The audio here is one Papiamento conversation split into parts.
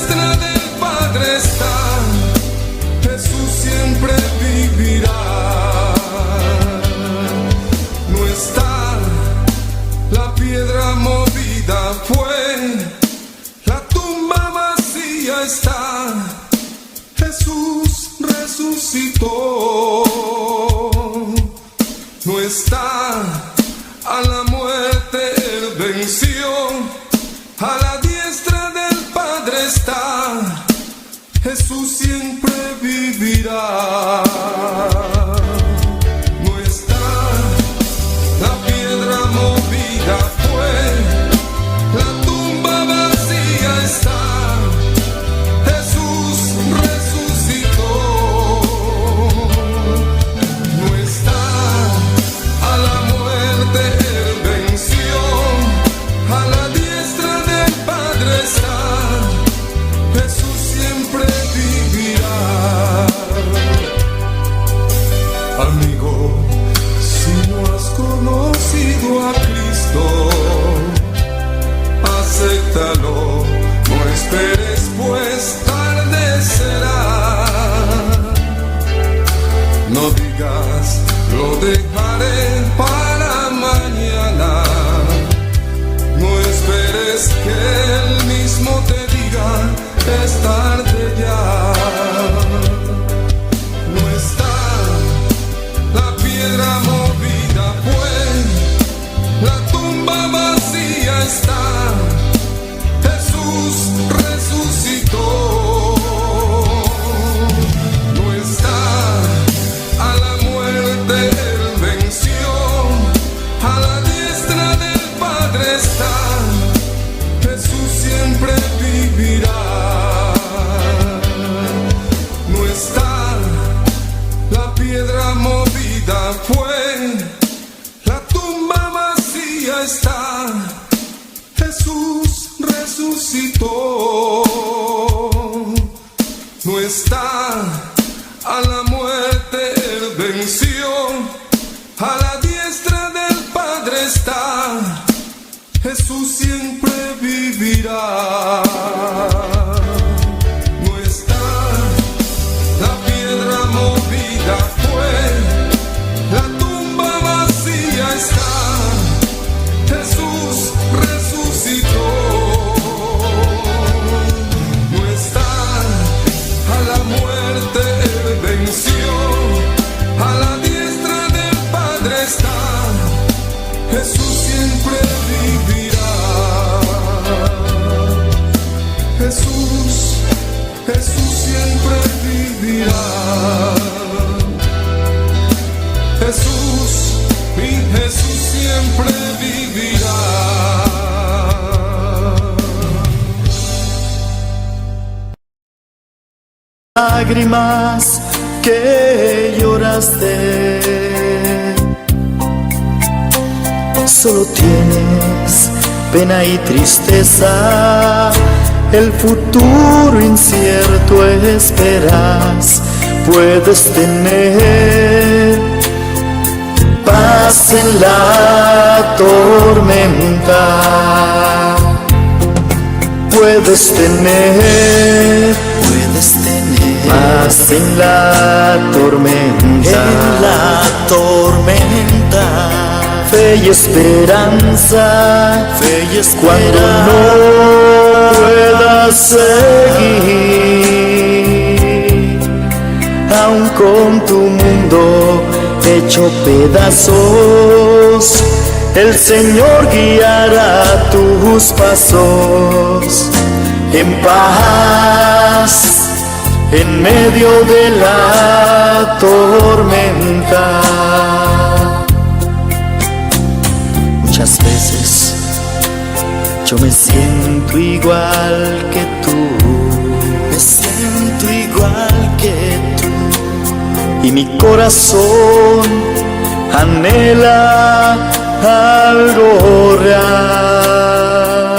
diestra del Padre está, Jesús siempre vivirá. No está, la piedra movida fue, la tumba vacía está, Jesús resucitó. No está, a la muerte él venció, a la diestra del Padre está, Jesús siempre vivirá. No está, la piedra movida fue, la tumba vacía está, Jesús resucitó. No está, a la muerte él venció, a la diestra del Padre está, Jesús siempre vivirá. Amigo, si no has conocido a Cristo, acéptalo, no esperes, pues tarde será. No digas, lo dejaré para mañana. No esperes que él mismo te diga, es tarde ya. No está, la piedra movida fue, la tumba vacía está, Jesús resucitó. No está, a la muerte él venció, a la diestra del Padre está, Jesús siempre vivirá. No está, la piedra movida fue, la tumba vacía está, Jesús resucitó. No está, a la muerte él venció, a la diestra del Padre está, Jesús siempre vivirá. No está, la piedra movida fue, la tumba vacía está, Jesús resucitó. No está, a la muerte él venció, a la diestra del Padre está, Jesús siempre vivirá. Jesús, Jesús siempre vivirá. Jesús, mi Jesús siempre vivirá. Lágrimas que lloraste. Solo tienes pena y tristeza, el futuro incierto esperas. Puedes tener paz en la tormenta. Puedes tener, Puedes tener paz en la tormenta, en la tormenta, fe y esperanza, fe y esperanza. Cuando no puedas seguir, aun con tu mundo hecho pedazos, el Señor guiará tus pasos en paz en medio de la tormenta. Muchas veces yo me siento igual que tú, Me siento igual que tú. Y mi corazón anhela algo real.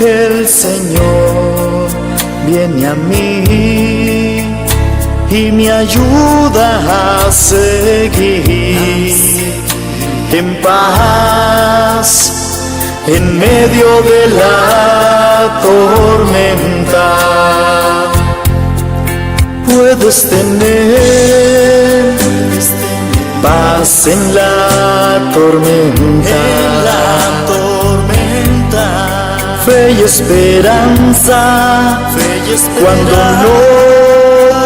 El Señor viene a mí y me ayuda a seguir en paz En medio de la tormenta. Puedes tener paz en la tormenta. En la tormenta. Fe y esperanza. Fe y esperanza. Cuando no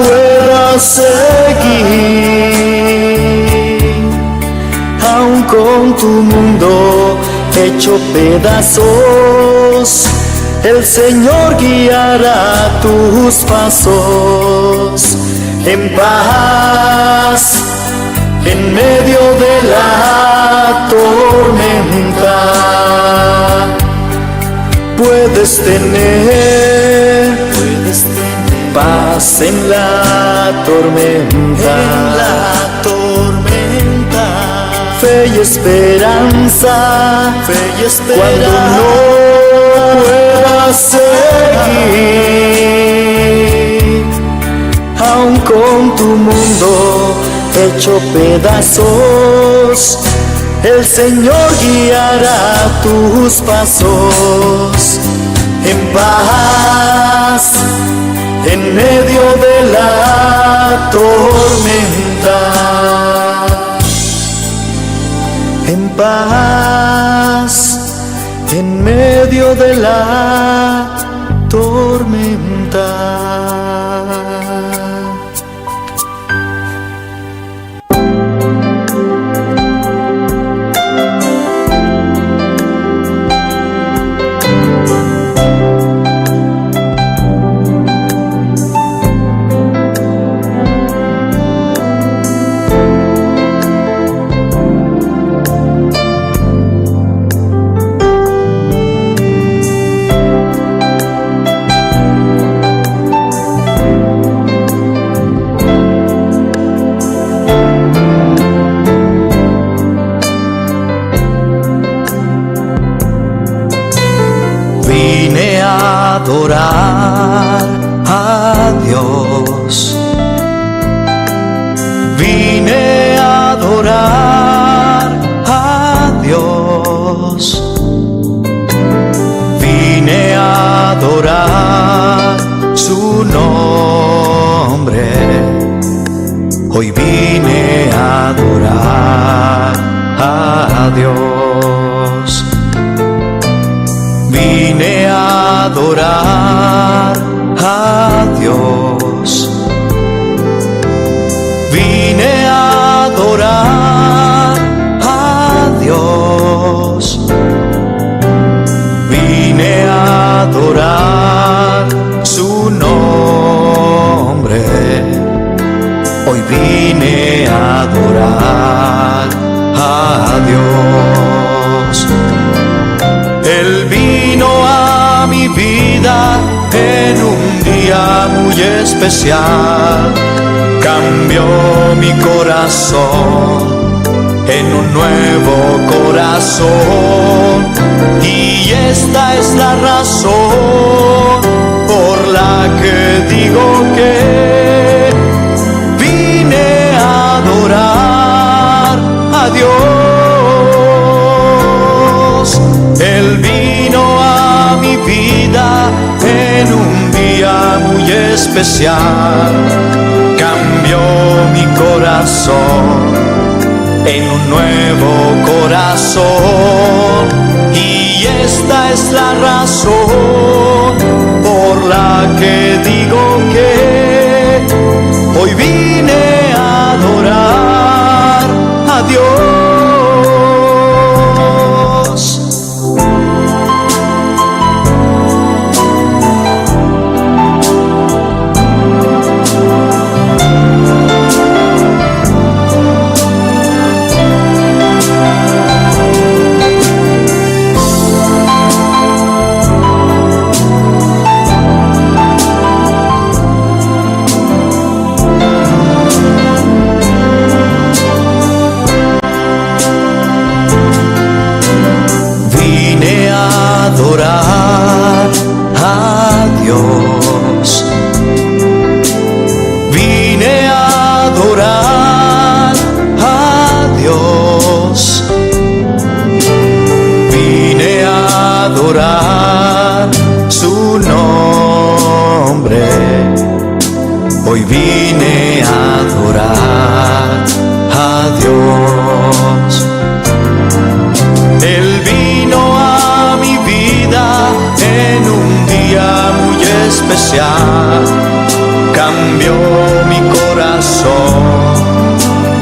puedas seguir, aun con tu mundo hecho pedazos, el Señor guiará tus pasos en paz en medio de la tormenta. Puedes tener, Puedes tener paz en la tormenta, en la tormenta. Fe y esperanza, Fe y esperanza. Cuando no puedas seguir, aun con tu mundo hecho pedazos, el Señor guiará tus pasos en paz en medio de la tormenta. En paz en medio de la tormenta. Vine a adorar a Dios. Vine a adorar a Dios. Vine a adorar su nombre. Hoy vine a adorar a Dios. Vine a adorar a Dios. Vine a adorar a Dios. Vine a adorar su nombre. Hoy vine a adorar a Dios. Él vino a mi vida en un día muy especial. Cambió mi corazón en un nuevo corazón. Y esta es la razón por la que digo que vine a adorar a Dios. Él vino a mi vida en un día muy especial. Cambió mi corazón en un nuevo corazón. Y esta es la razón por la que digo que hoy vine a adorar a Dios. Vine a adorar a Dios. Vine a adorar a Dios. Vine a Hoy vine a adorar a Dios. Él vino a mi vida en un día muy especial. Cambió mi corazón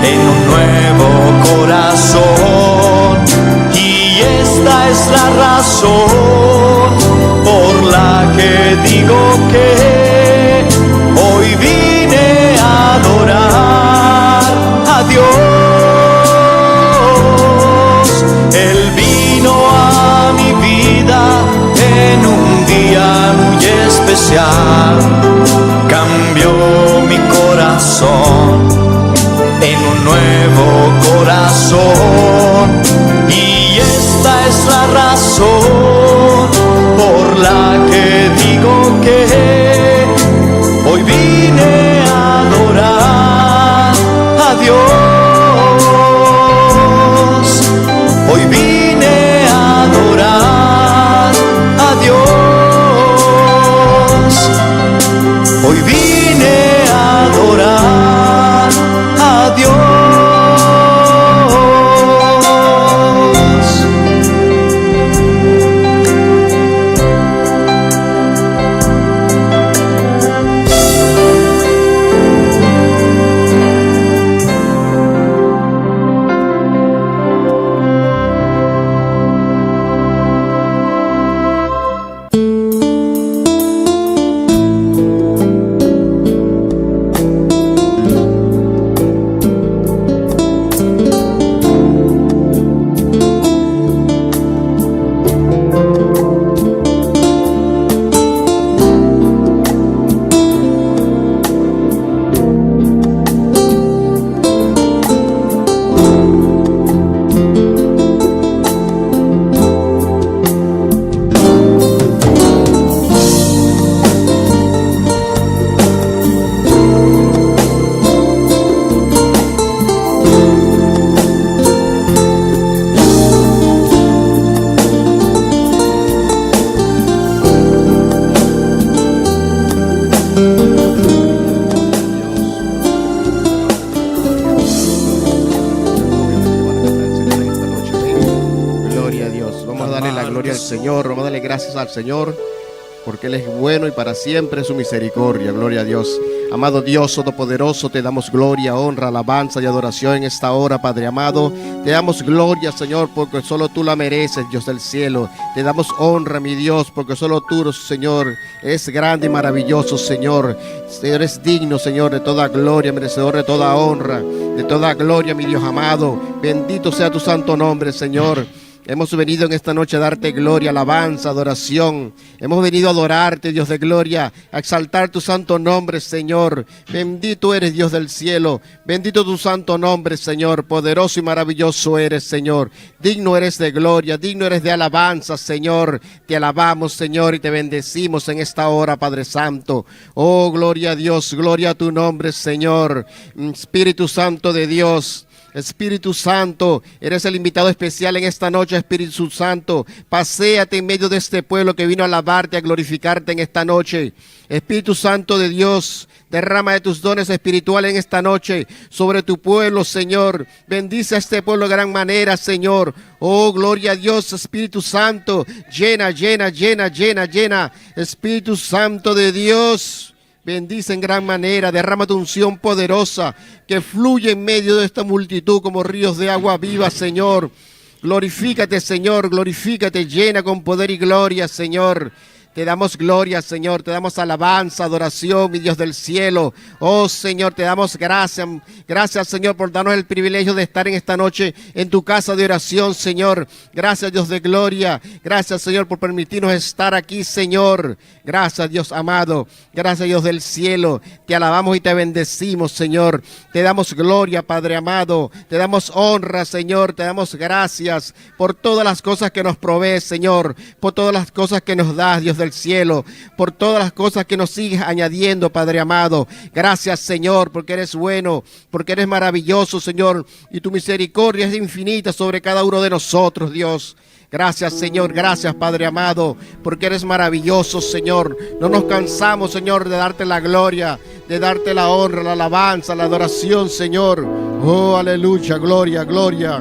en un nuevo corazón. Y esta es la razón por la que digo que hoy vine a adorar a Dios. Él vino a mi vida en un día muy especial. Cambió mi corazón en un nuevo corazón. Y esta es la razón por la que digo que hoy vine a adorar a Dios. Hoy vine a adorar a Dios. Hoy vine a adorar a Dios. Gloria a Dios. Vamos a darle la gloria al Señor. Vamos a darle gracias al Señor porque Él es bueno y para siempre su misericordia. Gloria a Dios. Amado Dios Todopoderoso, te damos gloria, honra, alabanza y adoración en esta hora, Padre amado. Te damos gloria, Señor, porque solo tú la mereces, Dios del cielo. Te damos honra, mi Dios, porque solo tú, Señor, es grande y maravilloso, Señor. Eres digno, Señor, de toda gloria, merecedor de toda honra, de toda gloria, mi Dios amado. Bendito sea tu santo nombre, Señor. Hemos venido en esta noche a darte gloria, alabanza, adoración. Hemos venido a adorarte, Dios de gloria, a exaltar tu santo nombre, Señor. Bendito eres, Dios del cielo. Bendito tu santo nombre, Señor. Poderoso y maravilloso eres, Señor. Digno eres de gloria, digno eres de alabanza, Señor. Te alabamos, Señor, y te bendecimos en esta hora, Padre Santo. Oh, gloria a Dios, gloria a tu nombre, Señor. Espíritu Santo de Dios. Espíritu Santo, eres el invitado especial en esta noche, Espíritu Santo. Paséate en medio de este pueblo que vino a alabarte, a glorificarte en esta noche. Espíritu Santo de Dios, derrama de tus dones espirituales en esta noche sobre tu pueblo, Señor. Bendice a este pueblo de gran manera, Señor. Oh, gloria a Dios, Espíritu Santo. Llena, llena, llena, llena, llena. Espíritu Santo de Dios. Bendice en gran manera, derrama tu unción poderosa que fluye en medio de esta multitud como ríos de agua viva, Señor. Glorifícate, Señor, glorifícate, llena con poder y gloria, Señor. Te damos gloria, Señor, te damos alabanza, adoración, mi Dios del cielo. Oh, Señor, te damos gracias. Gracias, Señor, por darnos el privilegio de estar en esta noche en tu casa de oración, Señor. Gracias, Dios de gloria. Gracias, Señor, por permitirnos estar aquí, Señor. Gracias, Dios amado. Gracias, Dios del cielo. Te alabamos y te bendecimos, Señor. Te damos gloria, Padre amado. Te damos honra, Señor. Te damos gracias por todas las cosas que nos provees, Señor. Por todas las cosas que nos das, Dios del cielo, por todas las cosas que nos sigues añadiendo, Padre amado. Gracias, Señor, porque eres bueno, porque eres maravilloso, Señor, y tu misericordia es infinita sobre cada uno de nosotros, Dios. Gracias, Señor. Gracias, Padre amado, porque eres maravilloso, Señor. No nos cansamos, Señor, de darte la gloria, de darte la honra, la alabanza, la adoración, Señor. Oh, aleluya, gloria, gloria.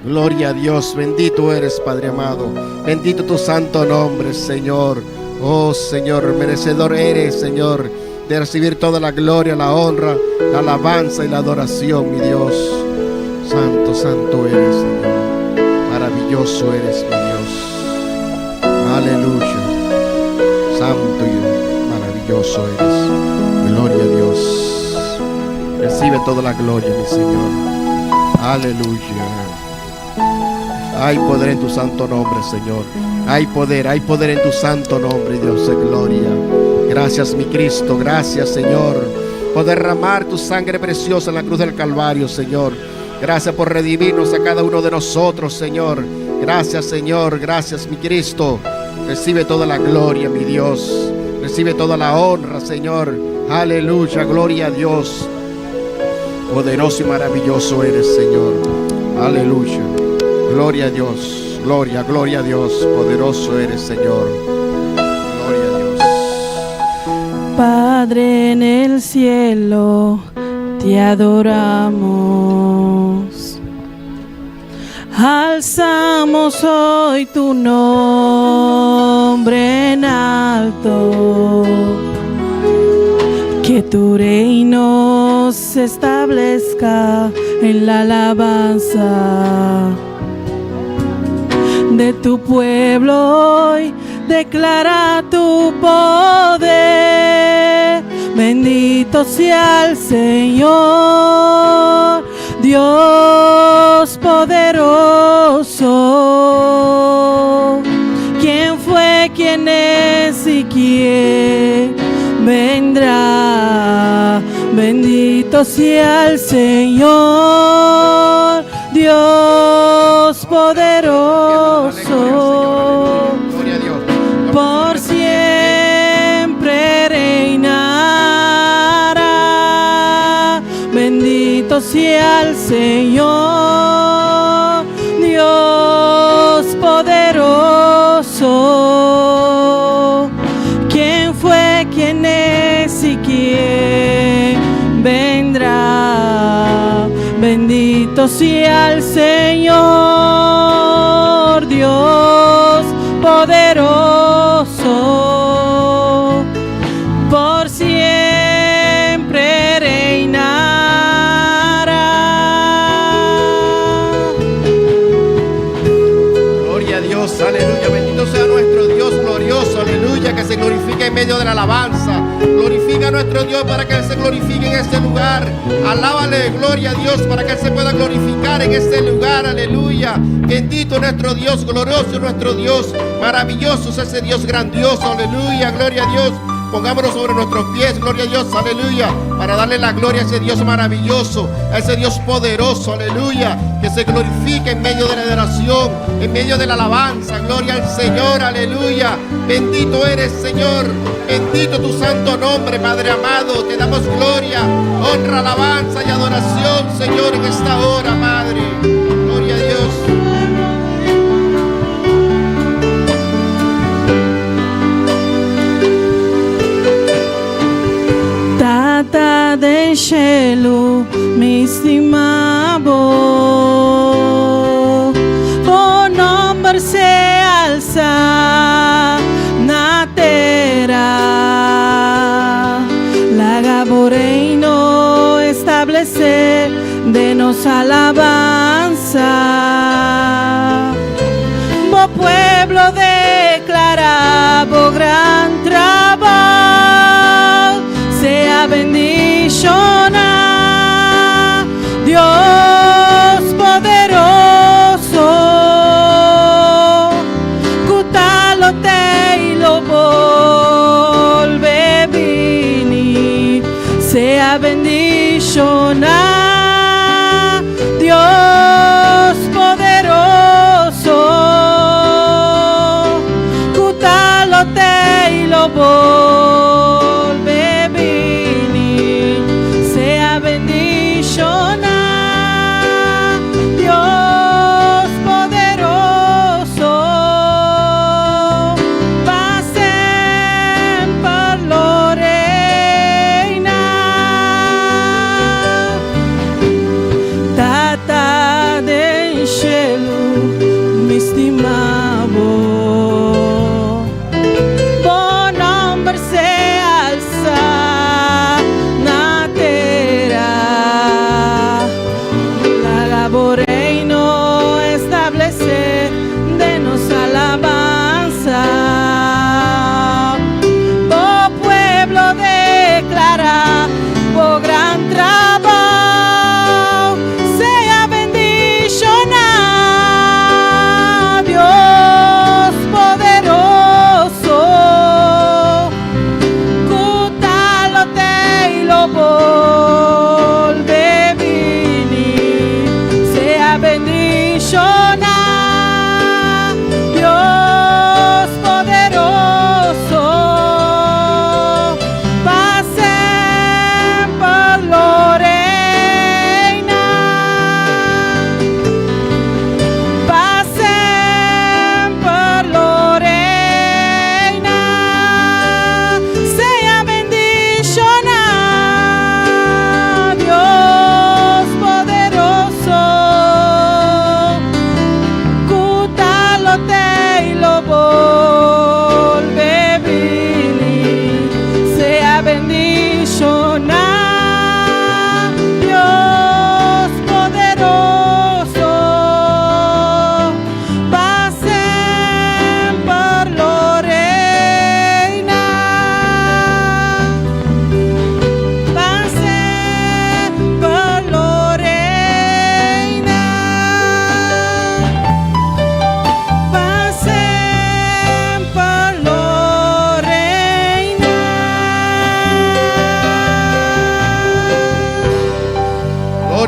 Gloria a Dios, bendito eres, Padre amado. Bendito tu santo nombre, Señor. Oh, Señor, merecedor eres, Señor, de recibir toda la gloria, la honra, la alabanza y la adoración, mi Dios. Santo, santo eres, Señor. Maravilloso eres, mi Dios. Aleluya. Santo y maravilloso eres. Gloria a Dios. Recibe toda la gloria, mi Señor. Aleluya. Hay poder en tu santo nombre, Señor. Hay poder, hay poder en tu santo nombre, Dios de gloria. Gracias, mi Cristo. Gracias, Señor, por derramar tu sangre preciosa en la cruz del Calvario, Señor. Gracias por redimirnos a cada uno de nosotros, Señor. Gracias, Señor. Gracias, mi Cristo. Recibe toda la gloria, mi Dios. Recibe toda la honra, Señor. Aleluya, gloria a Dios. Poderoso y maravilloso eres, Señor. Aleluya. Gloria a Dios. Gloria, gloria a Dios. Poderoso eres, Señor. Gloria a Dios. Padre en el cielo, te adoramos. Alzamos hoy tu nombre en alto. Que tu reino se establezca en la alabanza de tu pueblo hoy. Declara tu poder. Bendito sea el Señor, Dios poderoso. ¿Quién fue, quién es y quién vendrá? Bendito sea el Señor, Dios poderoso. Gloria a Dios. Por siempre reinará. Bendito sea el Señor, Dios poderoso. ¿Quién fue, quién es y quién vendrá? Bendito sea el Señor, Dios poderoso. Por siempre reinará. Gloria a Dios, aleluya. Bendito sea nuestro Dios glorioso, aleluya. Que se glorifique en medio de la alabanza. Glorifica a nuestro Dios para que Él se glorifique en este lugar. Alábale, gloria a Dios, para que Él se pueda glorificar en este lugar, aleluya. Bendito nuestro Dios, glorioso nuestro Dios. Maravilloso es ese Dios grandioso, aleluya. Gloria a Dios. Pongámonos sobre nuestros pies, gloria a Dios, aleluya, para darle la gloria a ese Dios maravilloso, a ese Dios poderoso, aleluya, que se glorifique en medio de la adoración, en medio de la alabanza, gloria al Señor, aleluya. Bendito eres, Señor, bendito tu santo nombre, Padre amado, te damos gloria, honra, alabanza y adoración, Señor, en esta hora, Padre. Gloria a Dios. Tata den shelu, mi stima bo. Bo nomber sea alsa na tera. Laga bo reino establece den nos alabansa. Bo pueblo declara bo gran trabou. Sea bendiciona Dios poderoso. Cu ta, lo t'ey, lo bolbe bini. Sea bendiciona Dios poderoso. Cu ta, lo t'ey, lo bolbe bini. Sea bendiciona Dios poderoso. Pa semper lo reina.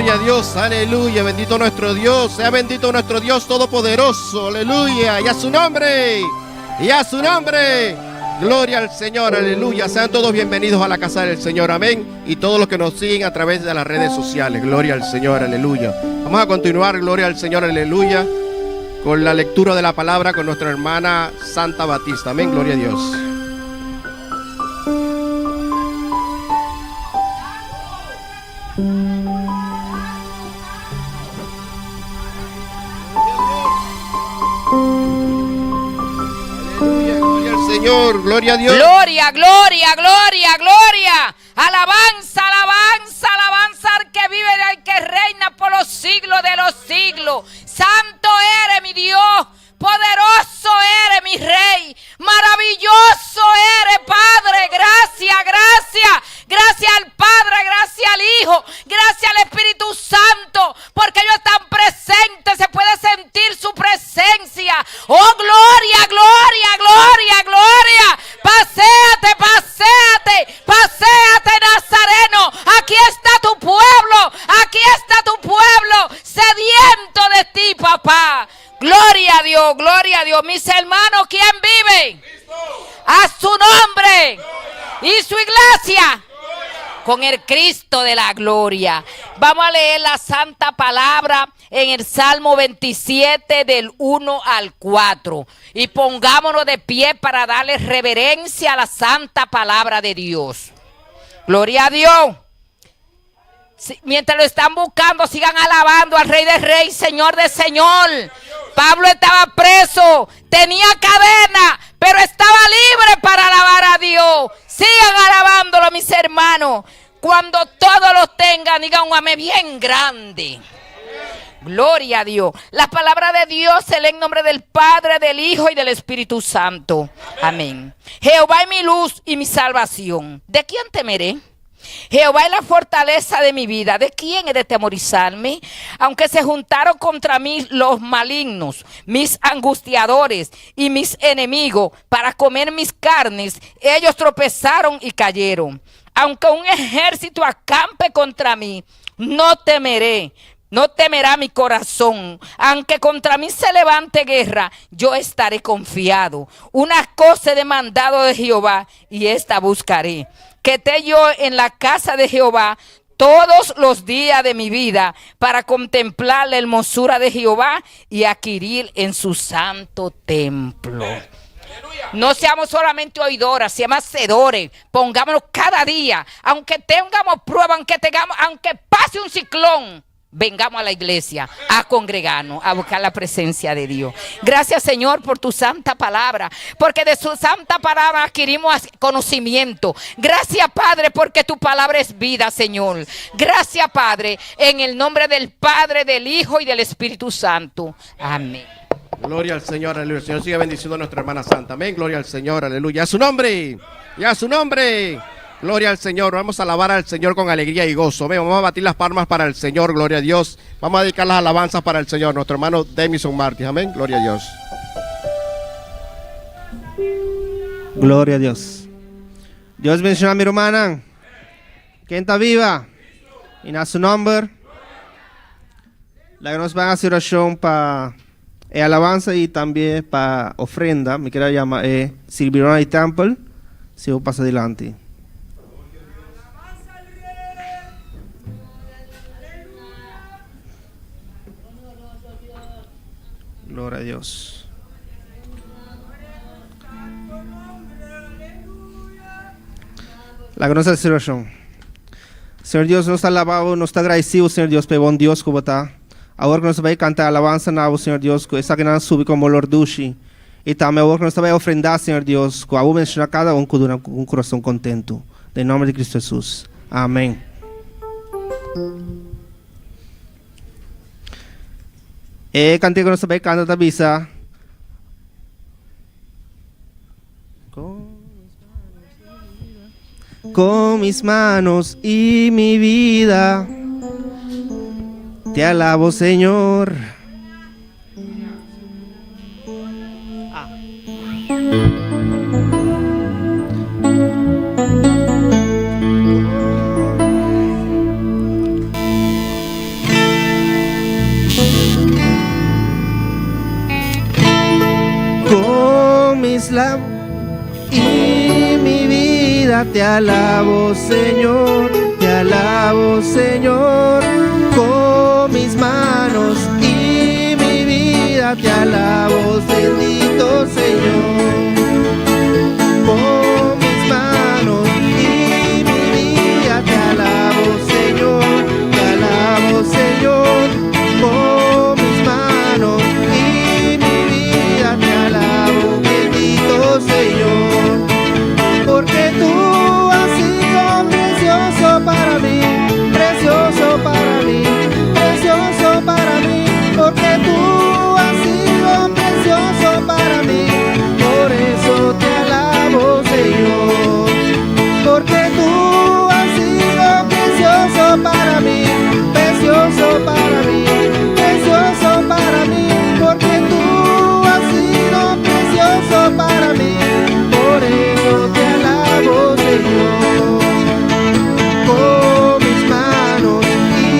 Gloria a Dios, aleluya. Bendito nuestro Dios. Sea bendito nuestro Dios Todopoderoso. Aleluya. Y a su nombre. Y a su nombre. Gloria al Señor, aleluya. Sean todos bienvenidos a la casa del Señor, amén. Y todos los que nos siguen a través de las redes sociales. Gloria al Señor, aleluya. Vamos a continuar, gloria al Señor, aleluya, con la lectura de la palabra con nuestra hermana Santa Batista. Amén, gloria a Dios. Aleluya, gloria al Señor, gloria a Dios. Gloria, gloria, gloria, gloria. Alabanza, alabanza, alabanza al que vive y al que reina por los siglos de los siglos. Santo eres mi Dios, poderoso eres mi Rey, maravilloso eres Padre. Gracias, gracias, gracias al Padre, gracias al Hijo, gracias al Espíritu Santo, porque ellos están presentes, se puede sentir su presencia. Oh, gloria, gloria, gloria, gloria. Paséate, paséate, paséate, Nazareno. Aquí está tu pueblo, aquí está tu pueblo, sediento de ti, papá. Gloria a Dios, gloria a Dios. Mis hermanos, ¿quién vive? A su nombre y su iglesia con el Cristo de la gloria. Vamos a leer la santa palabra en el Salmo 27 del 1 al 4. Y pongámonos de pie para darle reverencia a la santa palabra de Dios. Gloria a Dios. Mientras lo están buscando, sigan alabando al Rey de Reyes, Señor de Señor. Pablo estaba preso, tenía cadena, pero estaba libre para alabar a Dios. Sigan alabándolo, mis hermanos. Cuando todos los tengan, digan un amén bien grande. Gloria a Dios. La palabra de Dios se lee en nombre del Padre, del Hijo y del Espíritu Santo. Amén. Jehová es mi luz y mi salvación. ¿De quién temeré? Jehová es la fortaleza de mi vida. ¿De quién he de temorizarme? Aunque se juntaron contra mí los malignos, mis angustiadores y mis enemigos para comer mis carnes, ellos tropezaron y cayeron. Aunque un ejército acampe contra mí, no temeré. No temerá mi corazón. Aunque contra mí se levante guerra, yo estaré confiado. Una cosa he demandado de Jehová y esta buscaré. Que esté yo en la casa de Jehová todos los días de mi vida para contemplar la hermosura de Jehová y adquirir en su santo templo. No seamos solamente oidoras, seamos hacedores. Pongámonos cada día, aunque tengamos prueba, aunque pase un ciclón, vengamos a la iglesia a congregarnos, a buscar la presencia de Dios. Gracias, Señor, por tu santa palabra, porque de su santa palabra adquirimos conocimiento. Gracias, Padre, porque tu palabra es vida, Señor. Gracias, Padre, en el nombre del Padre, del Hijo y del Espíritu Santo. Amén. Gloria al Señor, aleluya. El Señor siga bendiciendo a nuestra hermana santa. Amén. Gloria al Señor, aleluya. A su nombre. Y a su nombre. Gloria al Señor. Vamos a alabar al Señor con alegría y gozo. Amén. Vamos a batir las palmas para el Señor. Gloria a Dios. Vamos a dedicar las alabanzas para el Señor. Nuestro hermano Demison Martí. Amén. Gloria a Dios. Gloria a Dios. Dios bendiciona mi hermana. Ken ta biba? Y na su nomber. Laga nos ban haci oracion pa e alabanza y tambe pa ofrenda. Mi kier a yama e sirbidornan di tempel si bo pasa dilanti. Gloria a Dios. Laga nos haci oracion. Señor Dios, nos ta alaba bo, nos ta agradeci bo, Señor Dios, pa e bon Dios cu bo ta. Awor cu nos ta bay canta alabanza na bo, Señor Dios, cu esakinan a subi como olor dushi. Y tambe awor cu nos ta bay ofrenda, Señor Dios, cu abo bendiciona cada un cu duna cu un curason contento. Den nomber di Cristo Jesus. Amen. E cantica cu nos ta bay canta ta bisa. Con mis manos y mi vida te alabo, Señor. vida te alabo, Señor, te alabo, Señor, con mis manos y mi vida te alabo, bendito Señor. Con mis manos y mi vida te alabo, Señor, te alabo, Señor. Con mis manos y mi vida te alabo, bendito Señor. Porque tú has sido precioso para mí, precioso para mí, precioso para mí. Porque tú has sido precioso para mí, por eso te alabo, Señor. Porque tú has sido precioso para mí, precioso para mí, precioso para mí. Porque tú has sido precioso para mí, por eso te alabo, Señor. Con mis manos y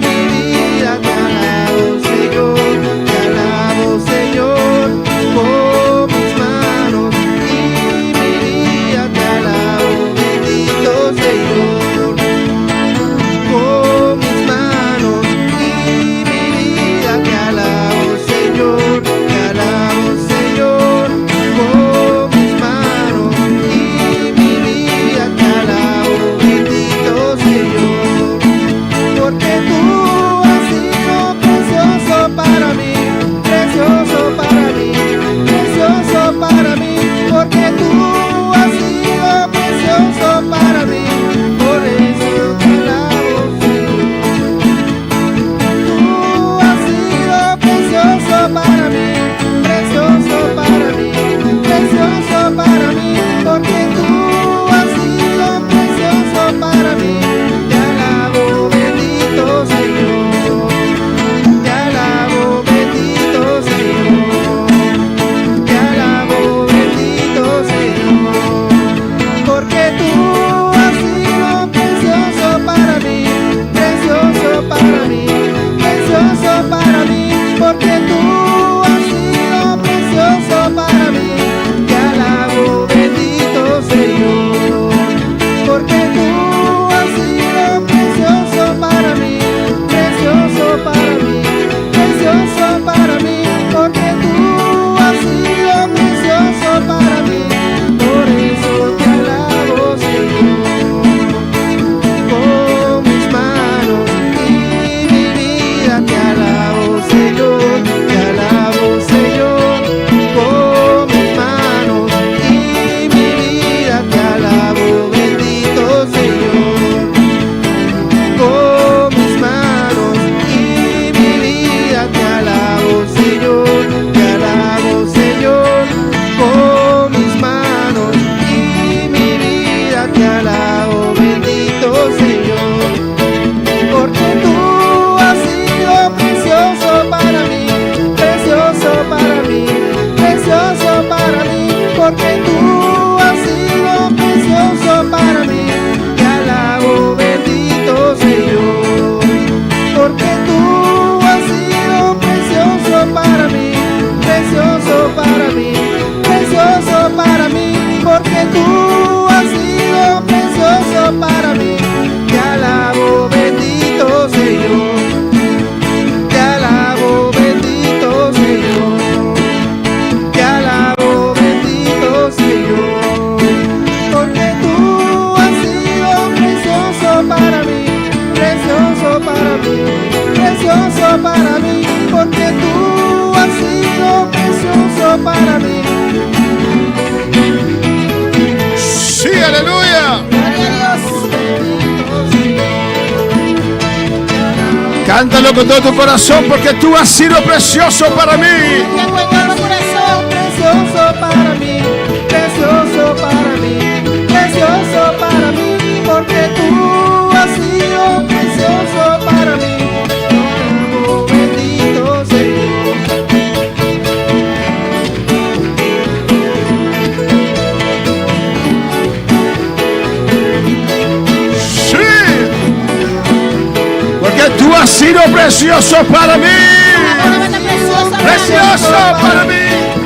mi vida te alabo, Señor, te alabo, Señor. Con mis manos y mi vida te alabo, bendito Señor. Con mis manos y mi vida te alabo, Señor, te alabo, Señor. Con mis manos y mi vida te alabo, bendito Señor. Porque tú has sido precioso para mí, precioso para mí, precioso para mí. Porque tú has sido precioso para mí, por eso te alabo, Señor. Tú has sido precioso para mí, precioso para mí, precioso para mí, porque tú has sido precioso para mí. Te alabo, bendito Señor. Te alabo, bendito Señor. Te alabo, bendito Señor. Porque tú has sido precioso para mí, precioso para mí, precioso para mí, porque tú has sido precioso para mí. Te alabo, bendito Señor. Porque tú has sido precioso para mí, precioso para mí, precioso para mí, porque tú has sido precioso para mí. Por eso te alabo, Señor. Con mis manos y mi vida te alabo, Señor, te alabo, Señor. Con mis manos y mi vida te alabo, bendito Señor. Con mis manos y mi vida te alabo, Señor, te alabo, Señor. Con mis manos y mi vida te alabo, bendito Señor. Porque tú has sido precioso para mí, precioso para mí, precioso para mí. Porque tú has sido precioso para mí. Te alabo, bendito Señor. Porque tú has sido precioso para mí, precioso para mí, precioso para mí. Porque tú has sido precioso para mí. Te alabo, bendito Señor. Te alabo, bendito Señor. Te alabo, bendito Señor. Porque tú has sido precioso para mí, precioso para mí, precioso para mí. Porque tú has sido precioso para mí. Sí, aleluya. Gloria a Dios. Cántalo con todo tu corazón porque tú has sido precioso para mí. Con todo tu corazón. Precioso para mí, precioso para mí, precioso para mí, porque tú has sido precioso para mí. Oh, bendito Señor. Sí. Porque tú has sido precioso para mí. Precioso para Precioso para mí.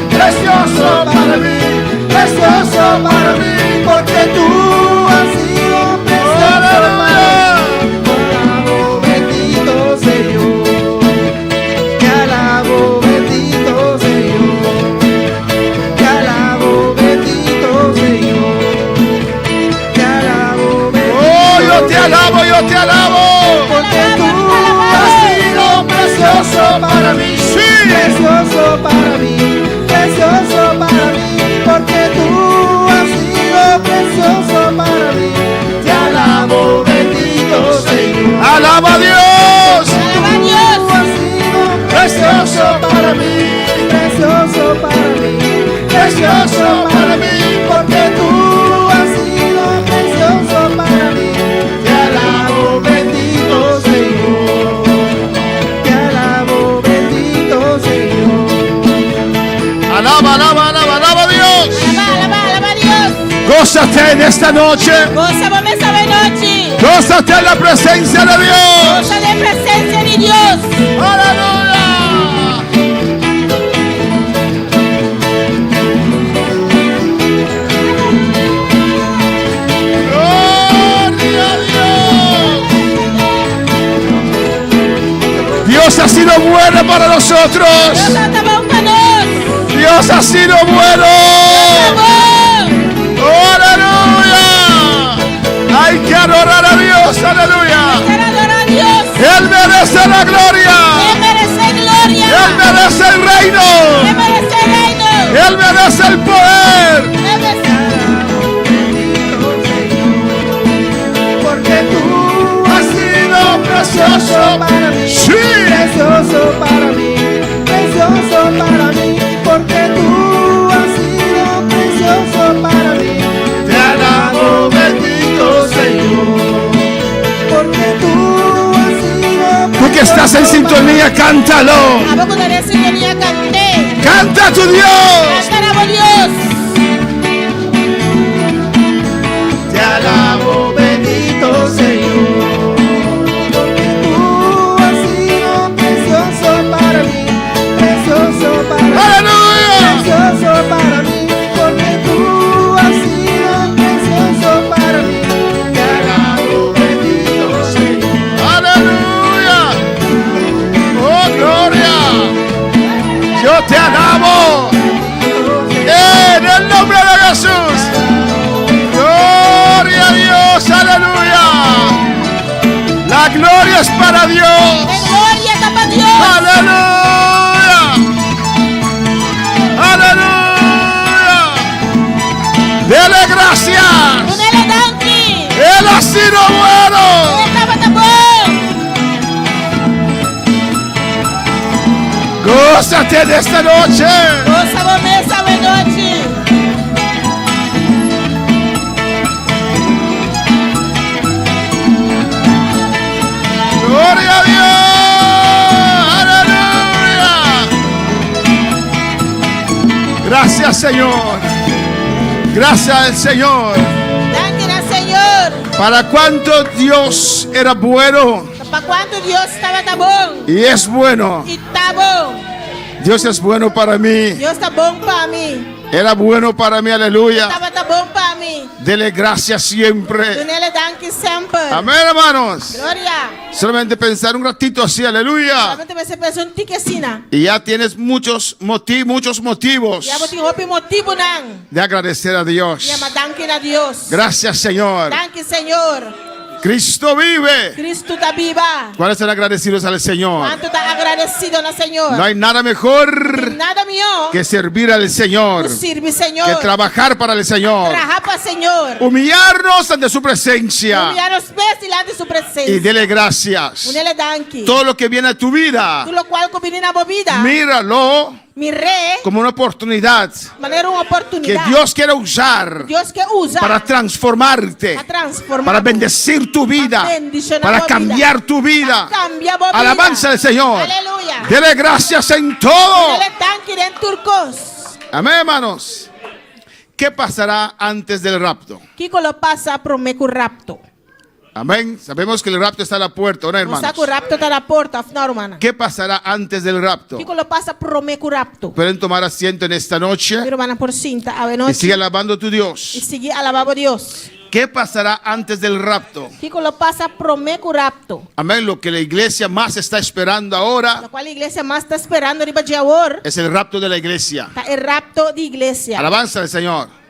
Precioso para mí. Precioso para mí. Porque tú para mí. Sí. Precioso para mí, precioso para mí, porque tú has sido precioso para mí. Te alabo, bendito Señor. Alaba a Dios. Alaba a Dios. Tú has sido Precioso para mí. precioso para mí, Precioso para mí. porque tú has sido precioso para mí. Te alabo, bendito Señor. Te alabo, bendito Señor. Alaba, alaba, alaba, alaba a Dios. Alaba, alaba, alaba a Dios. Gózate en esta noche. Gosa bo mes awe nochi. Gózate en la presencia de Dios. Gosa den presensia di Dios. Aleluya. Gloria a Dios. Dios ha sido bueno para nosotros. Dios ta bon pa nos. Dios ha sido bueno. Bon. Aleluya. Hay que adorar a Dios. Aleluya. Mester adorá Dios. Él merece la gloria. E meresé gloria. Él merece el reino. E meresé reino. Él merece el poder. E meresé. Porque tú Has sido precioso. para mí, Sí. precioso para mí, precioso para mí, porque tú has sido precioso para mí. Te alabo, bendito Señor. Porque tú has sido Tú que estás en sintonía, cántalo. Abo ku ta den sintonia kant'é. Canta a tu Dios. Kanta na bo Dios. Te alabo, bendito Señor. Porque tú has sido precioso para mí, precioso para mí, Aleluya. precioso para mí, porque tú has sido precioso para mí. Te alabo, bendito Señor. Aleluya. Oh, gloria. Yo te alabo. En el nombre de Jesús. Gloria a Dios. Aleluya. La gloria es para Dios. E gloria ta pa Dios. Aleluya. Aleluya. Dele gracias. Dun'é danki. Él ha sido bueno. E tabata bon. Gózate de esta noche. Gosa bo mes awe nochi. Gloria a Dios. Aleluya. Gracias, Señor. Gracias al Señor. Danki na Señor. Para cuánto Dios era bueno Pa kuantu Dios tabata bon. y es bueno. I ta bon. Dios es bueno para mí. Dios ta bon pa mi. Era bueno para mí, aleluya. Tabata bon pa mi. Dele gracias siempre. Dun'é danki semper. Amén, hermanos. Gloria. Solamente pensar un ratito así, aleluya. Solamente pensa un tiki asina. Y ya tienes muchos motivos Ya bo tin hopi motibunan. de agradecer a Dios. Di yama danki na Dios. Gracias, Señor. Danki, Señor. Cristo vive. Kristu ta biba. ¿Cuáles están agradecidos al Señor? Kuantu ta agradesido na Señor? No hay nada mejor Nada mihó que servir al Señor, ku sirbi Señor. que trabajar para el Señor, Traha pa Señor. humillarnos ante su presencia Humiliá nos mes dilanti di su y presensia. dele gracias. Dun'é danki. Todo lo que viene a tu vida, Tur loke ku bini na bo bida. míralo Mir'é como una oportunidad manera un que oportunidat. Dios quiere usar Dios ke usa para transformarte, pa transformá. para bendecir tu vida, bendishoná para bo bida. cambiar tu vida. Pa kambia bo bida. Alabanza al Señor. Aleluya. Dele gracias en todo. Dun'é danki den tur kos. Amén, hermanos. ¿Qué pasará antes del rapto? Kiko lo pasa promé ku rapto. Amén. Sabemos que el rapto está a la puerta, ¿no, Nos hermanos? sa ku rapto ta na porta, òf no, ruman. ¿Qué pasará antes del rapto? Kiko lo pasa promé ku rapto. Pueden tomar asiento en esta noche Mi rumannan por sinta y awe nochi. sigue alabando a tu I Dios. sigui alabá bo Dios. ¿Qué pasará antes del rapto? Kiko lo pasa promé ku rapto. Amén. Lo que la iglesia más está esperando ahora Loke iglesia mas ta esperando riba dje awor es el rapto de la iglesia. ta e rapto di iglesia. Alabanza al Señor.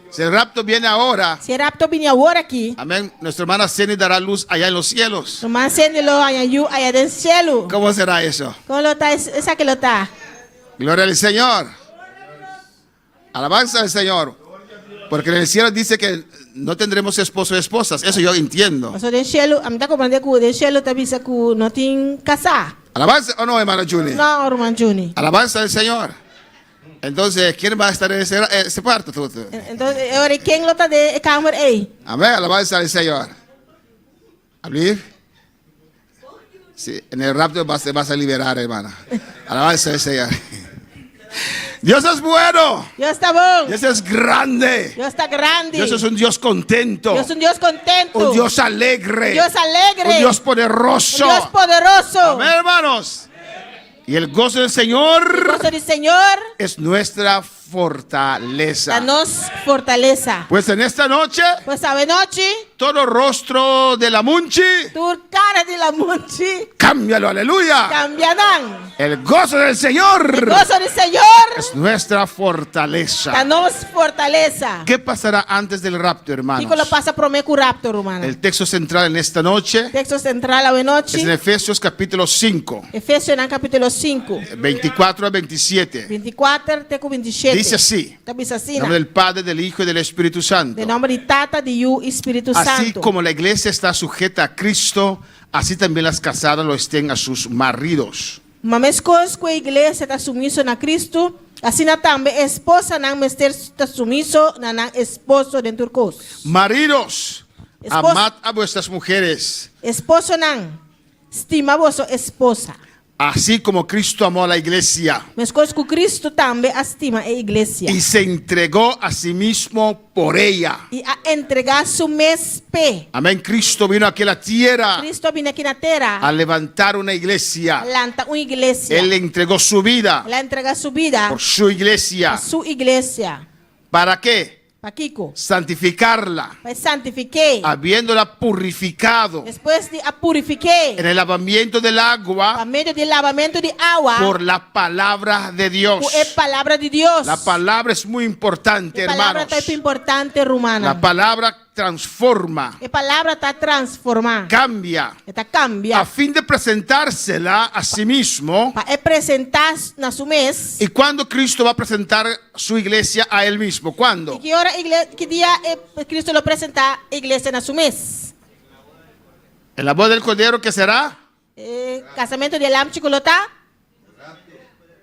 Si el rapto viene ahora, Si e rapto bini awor aki. Amén, nuestra hermana Cindy dará luz allá en los cielos. Ruman Cindy lo haña yu aya den cielu. ¿Cómo será eso? Kon lo ta esaki lo ta? Gloria al Señor. Alabanza al Señor. Porque en el cielo dice que no tendremos esposo y esposas. Eso yo entiendo. Paso den cielu, ami ta comprende ku den cielu ta bisa ku no tin kasá. Alabanza o no, hermano Juni. No, ruman Juni. Alabanza al Señor. Entonces, ¿quién va a estar en ese, ese cuarto? Tú, tú? Entonces, e ora ken lo ta den e kamer ei? Amén, alabanza al Señor. Abrir. Sí, en el rapto vas, te vas a liberar, hermana. Alabanza al Señor. Dios es bueno. Dios ta bon. Dios es grande. Dios ta grandi. Dios es un Dios contento. Dios ta un Dios kontentu. Un Dios alegre. Dios alegre. Un Dios poderoso. Un Dios poderoso. Amén, hermanos. Y el gozo del Señor Goso di Señor es nuestra fortaleza. Ta nos fortalesa. Pues en esta noche, Pues awe nochi, todo rostro de lamunchi, tur kara di lamunchi, cámbialo, aleluya. Kambia nan. El gozo del Señor E goso di Señor es nuestra fortaleza. Ta nos fortalesa. ¿Qué pasará antes del rapto, hermanos? Kiko lo pasa promé ku rapto, rumannan? El texto central en esta noche Teksto sentral awe nochi es en Efesios capítulo 5. Efesionan kapítulo 5. 24 a 27. 24 te ku 27. Dice así. Ta bisa asina. En nombre del Padre, del Hijo y del Espíritu Santo. Den nòmber di Tata, di Yu i Spiritu Así Santu. como la iglesia está sujeta a Cristo, así también las casadas lo estén a sus maridos. Ma meskos ku e iglesia ta sumiso na Cristo, asina tambe e esposanan mester ta sumiso na nan esposo den tur kos. Maridos, Espos- amad a vuestras mujeres. Esposonan, Stima boso esposa. Así como Cristo amó a la iglesia. Meskos ku Cristo tambe a stima e iglesia. Y se entregó a sí mismo por ella. I a entregá su mes p'e. Amén. Cristo vino aquí a la tierra. Cristo a bini aki na tera. A levantar una iglesia. A lanta un iglesia. Él entregó su vida. El a entregá su bida. Por su iglesia. Pa su iglesia. ¿Para qué? Pakiko? Santificarla. Pa e santifik'é. Habiéndola purificado. Despues di a purifik'é. En el lavamiento del agua. Pa medio di labamentu di awa. Por la palabra de Dios. Ku e palabra di Dios. La palabra es muy importante, E palabra hermanos. ta hopi importante, rumannan. La palabra transforma. E palabra ta transformá. Cambia. E ta kambia. A fin de presentársela a sí mismo. Pa e presentá na su mes. ¿Y cuándo Cristo va a presentar su iglesia a él mismo? ¿Cuándo? I ki ora igle, ki dia e Cristo lo presentá e iglesia na su mes? En la boda del Cordero, ¿qué será? E kasamentu di e Lamchi ku lo ta?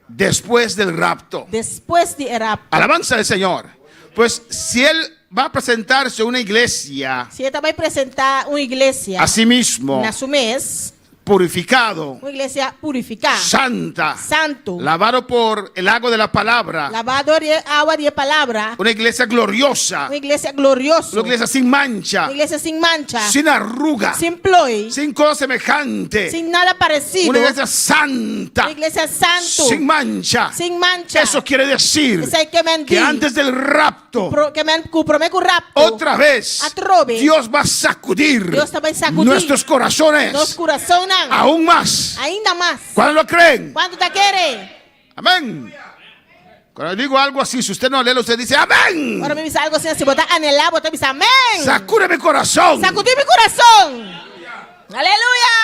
Después del rapto. Despues di e rapto. Alabanza al Señor. Pues si Él va a presentarse una iglesia. Si E ta bai presentá un iglesia. A sí mismo. Na su mes. Purificado. Un iglesia purificá. Santa. Santu. Lavado por el agua de la palabra. Lavá dor di e awa di e palabra. Una iglesia gloriosa. Un iglesia glorioso. Una iglesia sin mancha. Un iglesia sin mancha. Sin arruga. Sin plooi. Sin cosa semejante. Sin nada parecido. Una iglesia santa. Un iglesia santu. Sin mancha. Sin mancha. Eso quiere decir Esei ke men di. que antes del rapto. Pro, ke men ku promé ku rapto. Otra vez. Atrobe. Dios va a sacudir. Dios ta bai sakudí. Nuestros corazones. Nos kurasonnan. Aún más. Ainda mas. ¿Cuántos lo creen? Kuantu ta kere? Amén. Cuando digo algo así, si usted no anhela, usted dice amén. Ora mi bisa algo asina, si bo ta anhelá, bo ta bisa amén. Sacude mi corazón. Sakudí mi kurason. Aleluya.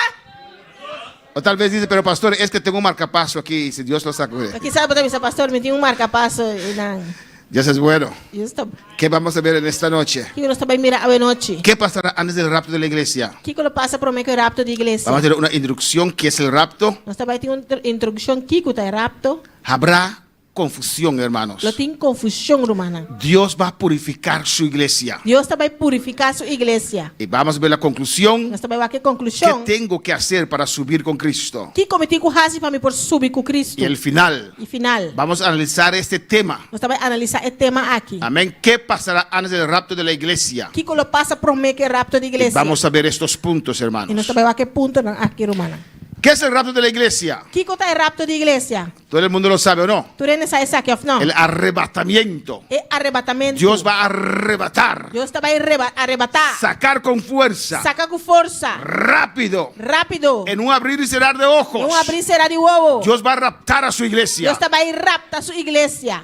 O tal vez dice, pero pastor, es que tengo un marcapaso aquí, y si Dios lo sacude. O kisas bo ta bisa, pastor, mi tin un marcapaso einan. Dios es bueno. Dios ta. ¿Qué vamos a ver en esta noche? Kiko nos ta bai mira awe nochi? ¿Qué pasará antes del rapto de la iglesia? Kiko lo pasa promé ku e rapto di iglesia? Vamos a tener una introducción, ¿qué es el rapto? Nos ta bai tin un introducción kiko ta e rapto. Habrá confusión, hermanos. Lo tin confusión, rumannan. Dios va a purificar su iglesia. Dios ta bai purifiká su iglesia. Y vamos a ver la conclusión. Nos ta bai wak e konklushon. ¿Qué tengo que hacer para subir con Cristo? Kiko mi tin ku hasi pa mi por subi ku Cristo? Y el final. Y final. Vamos a analizar este tema. Nos ta bai analisá e tema aki. Amén. ¿Qué pasará antes del rapto de la iglesia? Kiko lo pasa promé ku e rapto di Y iglesia? vamos a ver estos puntos, hermanos. Y nos ta bai wak e puntonan aki, rumannan. ¿Qué es el rapto de la iglesia? Kiko ta e rapto di iglesia? Todo el mundo lo sabe o no? Tur hende sa esaki of no? El arrebatamiento. E arrebatamentu. Dios va a arrebatar. Dios ta bai arrebatá. Sacar con fuerza. Saka ku forsa. Rápido. Rápido. En un abrir y cerrar de ojos. En un abrir y cerrar di wowo. Dios va a raptar a su iglesia. Dios ta bai rapta su iglesia.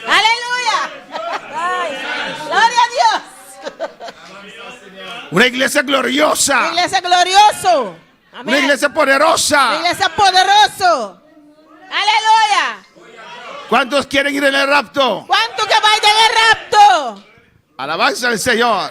Aleluya. Una iglesia gloriosa. Iglesia glorioso. Amèn. Una iglesia poderosa. Un iglesia poderoso. Aleluya. ¿Cuántos quieren ir en el rapto? Kuantu ke bai den e rapto? Alabanza al Señor.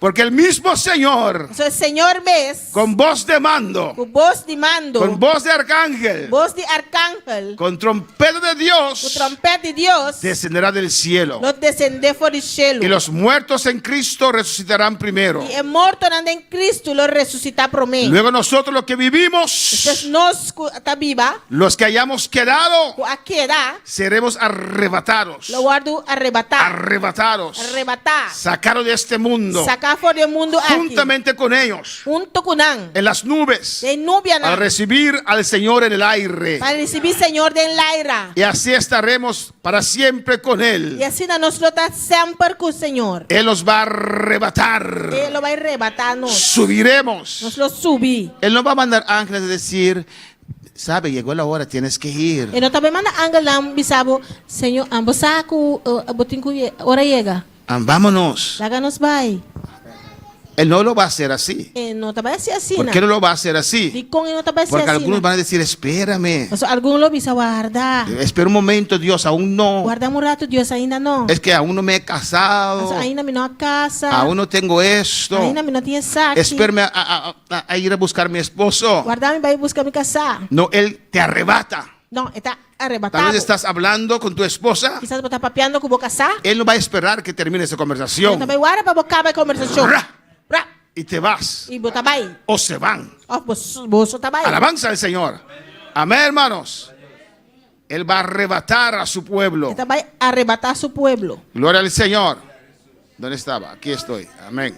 Porque el mismo Señor, Pasobra e Señor mes, con voz de mando, ku bos di mando, con voz de arcángel, bos di arkangel, con trompeta de ku Dios, tròmpèt di Dios, descenderá del cielo. lo desendé for di shelu. Y los muertos en Cristo resucitarán primero. I e mortonan den Cristo lo resusitá promé. Luego nosotros los que vivimos, Despues nos ku ta biba, los que hayamos quedado, ku a keda, seremos arrebatados. lo wòrdu arrebatá. Arrebatados. Arrebatá. Sacados de este mundo. Saká for di e mundu aki. Juntamente con ellos. Huntu ku nan. En las nubes. Den nubianan. Para recibir al Señor en el aire. Pa risibí Señor den laira. Y así estaremos para siempre con Él. I asina nos lo ta semper ku Señor. Él nos va a arrebatar. E lo bai rebatá nos. Subiremos. Nos lo subi. Él no va a mandar ángeles a decir, sabe, llegó la hora, tienes que ir. E no ta bai manda angelnan bisa bo, Señor, bo sa ku bo tin ku ora yega. Ah, vámonos. Laga nos bai. Él no lo va a hacer así. E no ta bai hasi asina. ¿Por qué no lo va a hacer así? Dikon e no ta bai hasi Porque asina? algunos van a decir, espérame. Pasobra algun lo bisa, Warda. Espera un momento, Dios, aún no. Warda un ratu, Dios, ainda no. Es que aún no me he casado. Pasobra ainda mi no a casa. Aún no tengo esto. Ainda mi no tin esaki. Espérame a, a, a ir a buscar a mi esposo. Warda mi bai buska mi kasá. No, él te arrebata. No, e ta arrebatá Tal vez bo. estás hablando con tu esposa. Kisas bo ta papiando ku bo kasá. Él no va a esperar que termine esa E conversación. no ta bai warda pa bo kaba e kombersashon. Ra. Ra. Y te vas. I bo ta bai. O se van. Òf boso ta bai. Alabanza al Señor. Amén, hermanos. Él va a arrebatar a su pueblo. E ta bai arrebatá su pueblo. Gloria al Señor. ¿Dónde estaba? Aquí estoy. Amén.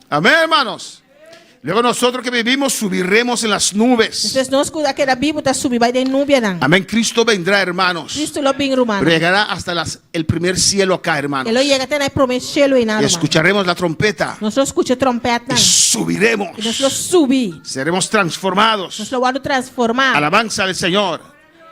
Amén, hermanos. Luego nosotros que vivimos subiremos en las nubes. Despues nos ku a keda bibu ta subi bai den nubianan. Amén. Cristo vendrá, hermanos. Cristo lo bin, rumannan. Pero llegará hasta las, el primer cielo acá, hermanos. E lo yega te na e promé shelu einan, Y ruman. escucharemos la trompeta. Nos lo skucha e tròmpètnan. Y subiremos. I nos lo subi. Seremos transformados. Nos lo wòrdu transformá. Alabanza al Señor.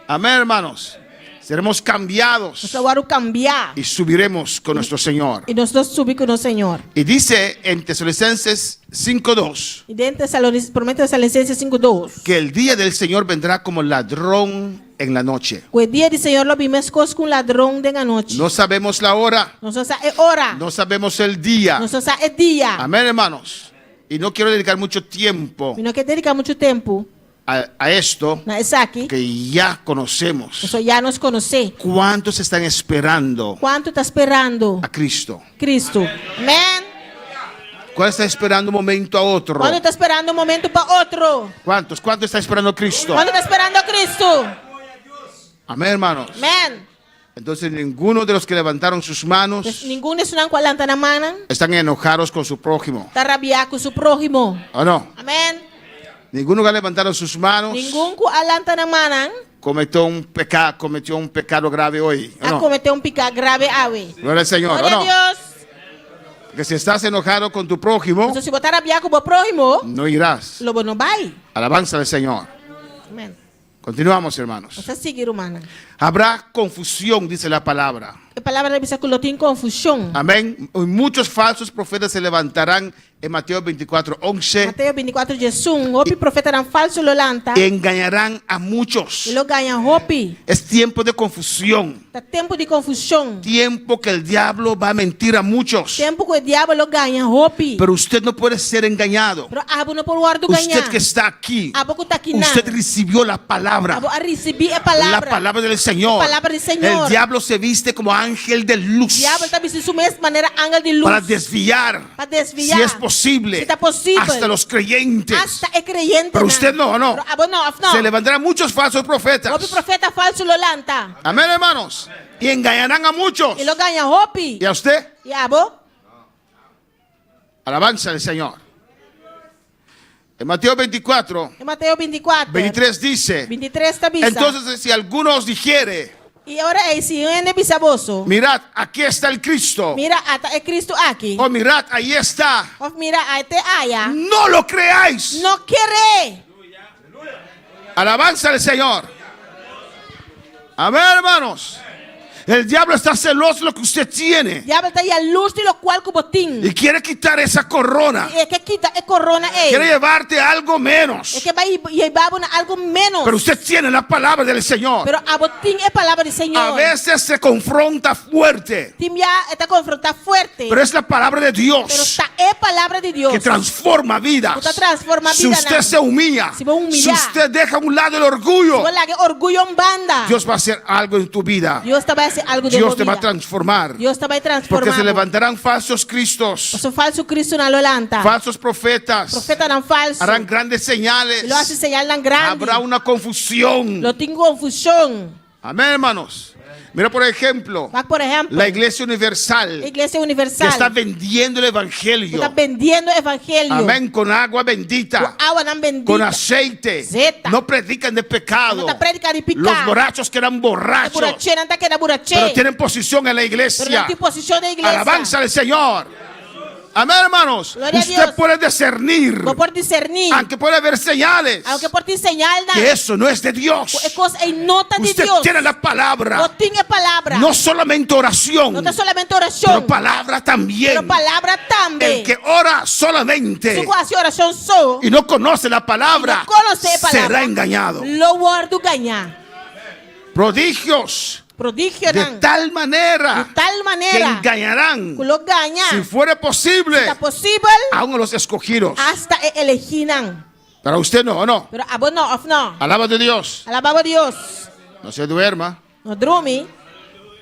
Amén, hermanos. Seremos cambiados. Nos lo wòrdu kambiá. Y subiremos con nuestro Señor. I nos lo subi ku nos Señor. Y dice en Tesalonicenses 5.2. I den Tesalonic, Promé Tesalonicenses 5.2. Que el día del Señor vendrá como ladrón en la noche. Ku e dia di Señor lo bin meskos ku un ladron den anochi. No sabemos la hora. Nos no sa e ora. No sabemos el día. Nos no sa e dia. Amén, hermanos. Y no quiero dedicar mucho tiempo. Mi no ke dediká muchu tempu. A, a esto Na esaki. que ya conocemos. Pasobra ya nos konosé. ¿Cuántos están esperando Kuantu ta sperando a Cristo? Cristo? Amén. ¿Cuál está esperando un momento a otro? Kuantu ta sperando un momento pa otro? ¿Cuántos? ¿Cuántos está esperando Cristo? Kuantu ta sperando Cristo? Amén, hermanos. Amén. Entonces ninguno de los que levantaron sus manos Pues ningun di esunnan ku a lanta nan mannan están enojados con su prójimo. ta rabiá ku su próhimo. ¿O no? Amén. Ninguno que ha levantado sus manos Ningun ku a lanta nan mannan cometió un pecado, cometió un pecado grave hoy. ¿o a no? kometé un piká grave awe. Gloria al Señor. ¿o Gloria no? a Dios. Porque si estás enojado con tu prójimo, Entonces, si bo ta rabiá ku bo próhimo, no irás. lo bo no bai. Alabanza al Señor. Amén. Continuamos, hermanos. Nos ta sigui, rumannan. Habrá confusión, dice la palabra. E palabra ta bisa ku lo tin konfushon. Amén. Y muchos falsos profetas se levantarán en Mateo 24, 11. Mateo 24, 11. Hopi profetanan falso lo lanta. Y engañarán a muchos. I lo gaña hopi. Es tiempo de confusión. Ta tempu di konfushon. Tiempo que el diablo va a mentir a muchos. Tempu ku e diabel lo gaña hopi. Pero usted no puede ser engañado. Pero abo no por wòrdu gañá. Usted que está aquí. Abo ku ta akinan. Usted recibió la palabra. Abo a risibí e palabra. La palabra del Señor. E palabra di Señor. El diablo se viste como ángel de luz. Diabel ta bisti su mes manera ángel di lus. Para desviar. Pa desviá. Si es posible. Si ta posibel. Hasta los creyentes. Hasta e kreyentenan. Pero usted no, no. Pero abo no, òf no? Se levantarán muchos falsos profetas. Hopi profeta falsu lo lanta. Amén, hermanos. Y engañarán a muchos. I lo gaña hopi. ¿Y a usted? I abo? Alabanza al Señor. En Mateo 24, En Mateo 24, 23 dice, 23 ta bisa. Entonces si alguno os dijere, I ora ei, si un hende bisa boso, mirad, aquí está el Cristo, Mira, ata e Cristo aki. O mirad, ahí está. Of mira, at'é aya. No lo creáis. No ker'é. Alabanza al Señor. Amén, hermanos. El diablo está celoso de lo que usted tiene. Diabel ta yalurs di lokual ku bo tin. Y quiere quitar esa corona. I e ke kita e korona ei. Quiere llevarte algo E menos. ke bai yeba bo na algu ménos. Pero usted tiene la palabra del Señor. Pero abo tin e palabra di A Señor. veces se confronta fuerte. Tin bia e ta konfrontá fuerte. Pero es la palabra de Pero Dios ta e palabra di Dios. que transforma vidas. Ku ta transformá Si bidanan. usted se humilla, Si bo humillá. si usted deja a un lado el orgullo, Si bo laga e orguyo un banda. Dios va a hacer algo en tu vida. Dios ta bai hasi algu den Dios bo te va a bida. transformar. Dios ta bai transformá Porque se bo. levantarán falsos cristos, Pasobra falsu Cristonan lo lanta. falsos profetas, Profetanan falsu. harán grandes señales. Lo hasi señalnan grandi. Habrá una confusión. Lo tin konfushon. Amén, hermanos. Mira, por ejemplo, Wak por ehèmpel, la Iglesia Universal Iglesia que Universal está vendiendo el ku Evangelio. ta bendiendo evangelio. Amén, con agua bendita, Ku awanan bendita. con aceite. Zeta. No predican de pecado. No ta prediká di piká. Los borrachos quedan borrachos. E burachenan ta keda buraché. Pero tienen posición en la iglesia. Pero nan tin posishon den iglesia. Alabanza al Señor. Amén, hermanos. Gloria a Usted Dios. puede discernir, Bo por diserní. aunque puede haber señales, Aunke por tin señalnan. que eso no es de Dios. E kos ei no ta di Usted Dios. tiene la palabra. Bo tin e palabra. No solamente oración, No ta solamente orashon. pero palabra también. Pero palabra tambe. El que ora solamente Esun ku hasi orashon so. y no conoce la palabra, No konosé e palabra. será engañado. Lo wòrdu gañá. Prodigios Prodigionan. de tal manera Di tal que manera engañarán, ku lo gaña. si fuera posible, Si ta posibel, aún a los escogidos. hasta e elegínan. Para usted no, ¿o no? Pero abo no, òf no? Alaba a Dios. Alabá Dios. No se duerma. No drumi.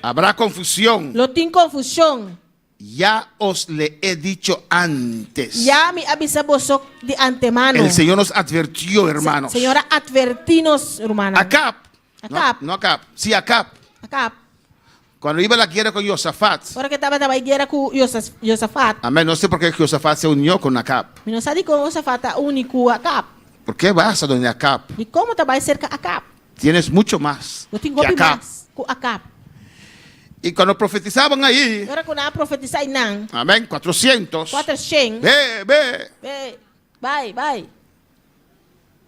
Habrá confusión. Lo tin konfushon. Ya os le he dicho antes. Ya mi a bisa boso di antemano. El Señor nos advirtió, hermanos. Señor a atvertí nos, rumannan. Acab. No, Acab. no Acab. Sí, Acab. Acab. Cuando iba a la guerra con Josafat. Ora ku e tabata bai guera ku Josafat. Amén. No sé por qué Josafat se unió con Acab. Mi no sa dikon Josafat a uni ku Acab. ¿Por qué vas a donde Acab? Dikon bo ta bai serka Acab? Tienes mucho más Bo tin que hopi Acab. mas ku Acab. Y cuando profetizaban ahí, Ora ku nan a profetisá einan, amén, 400. 400. Ve, ve. Ve, bai, bai.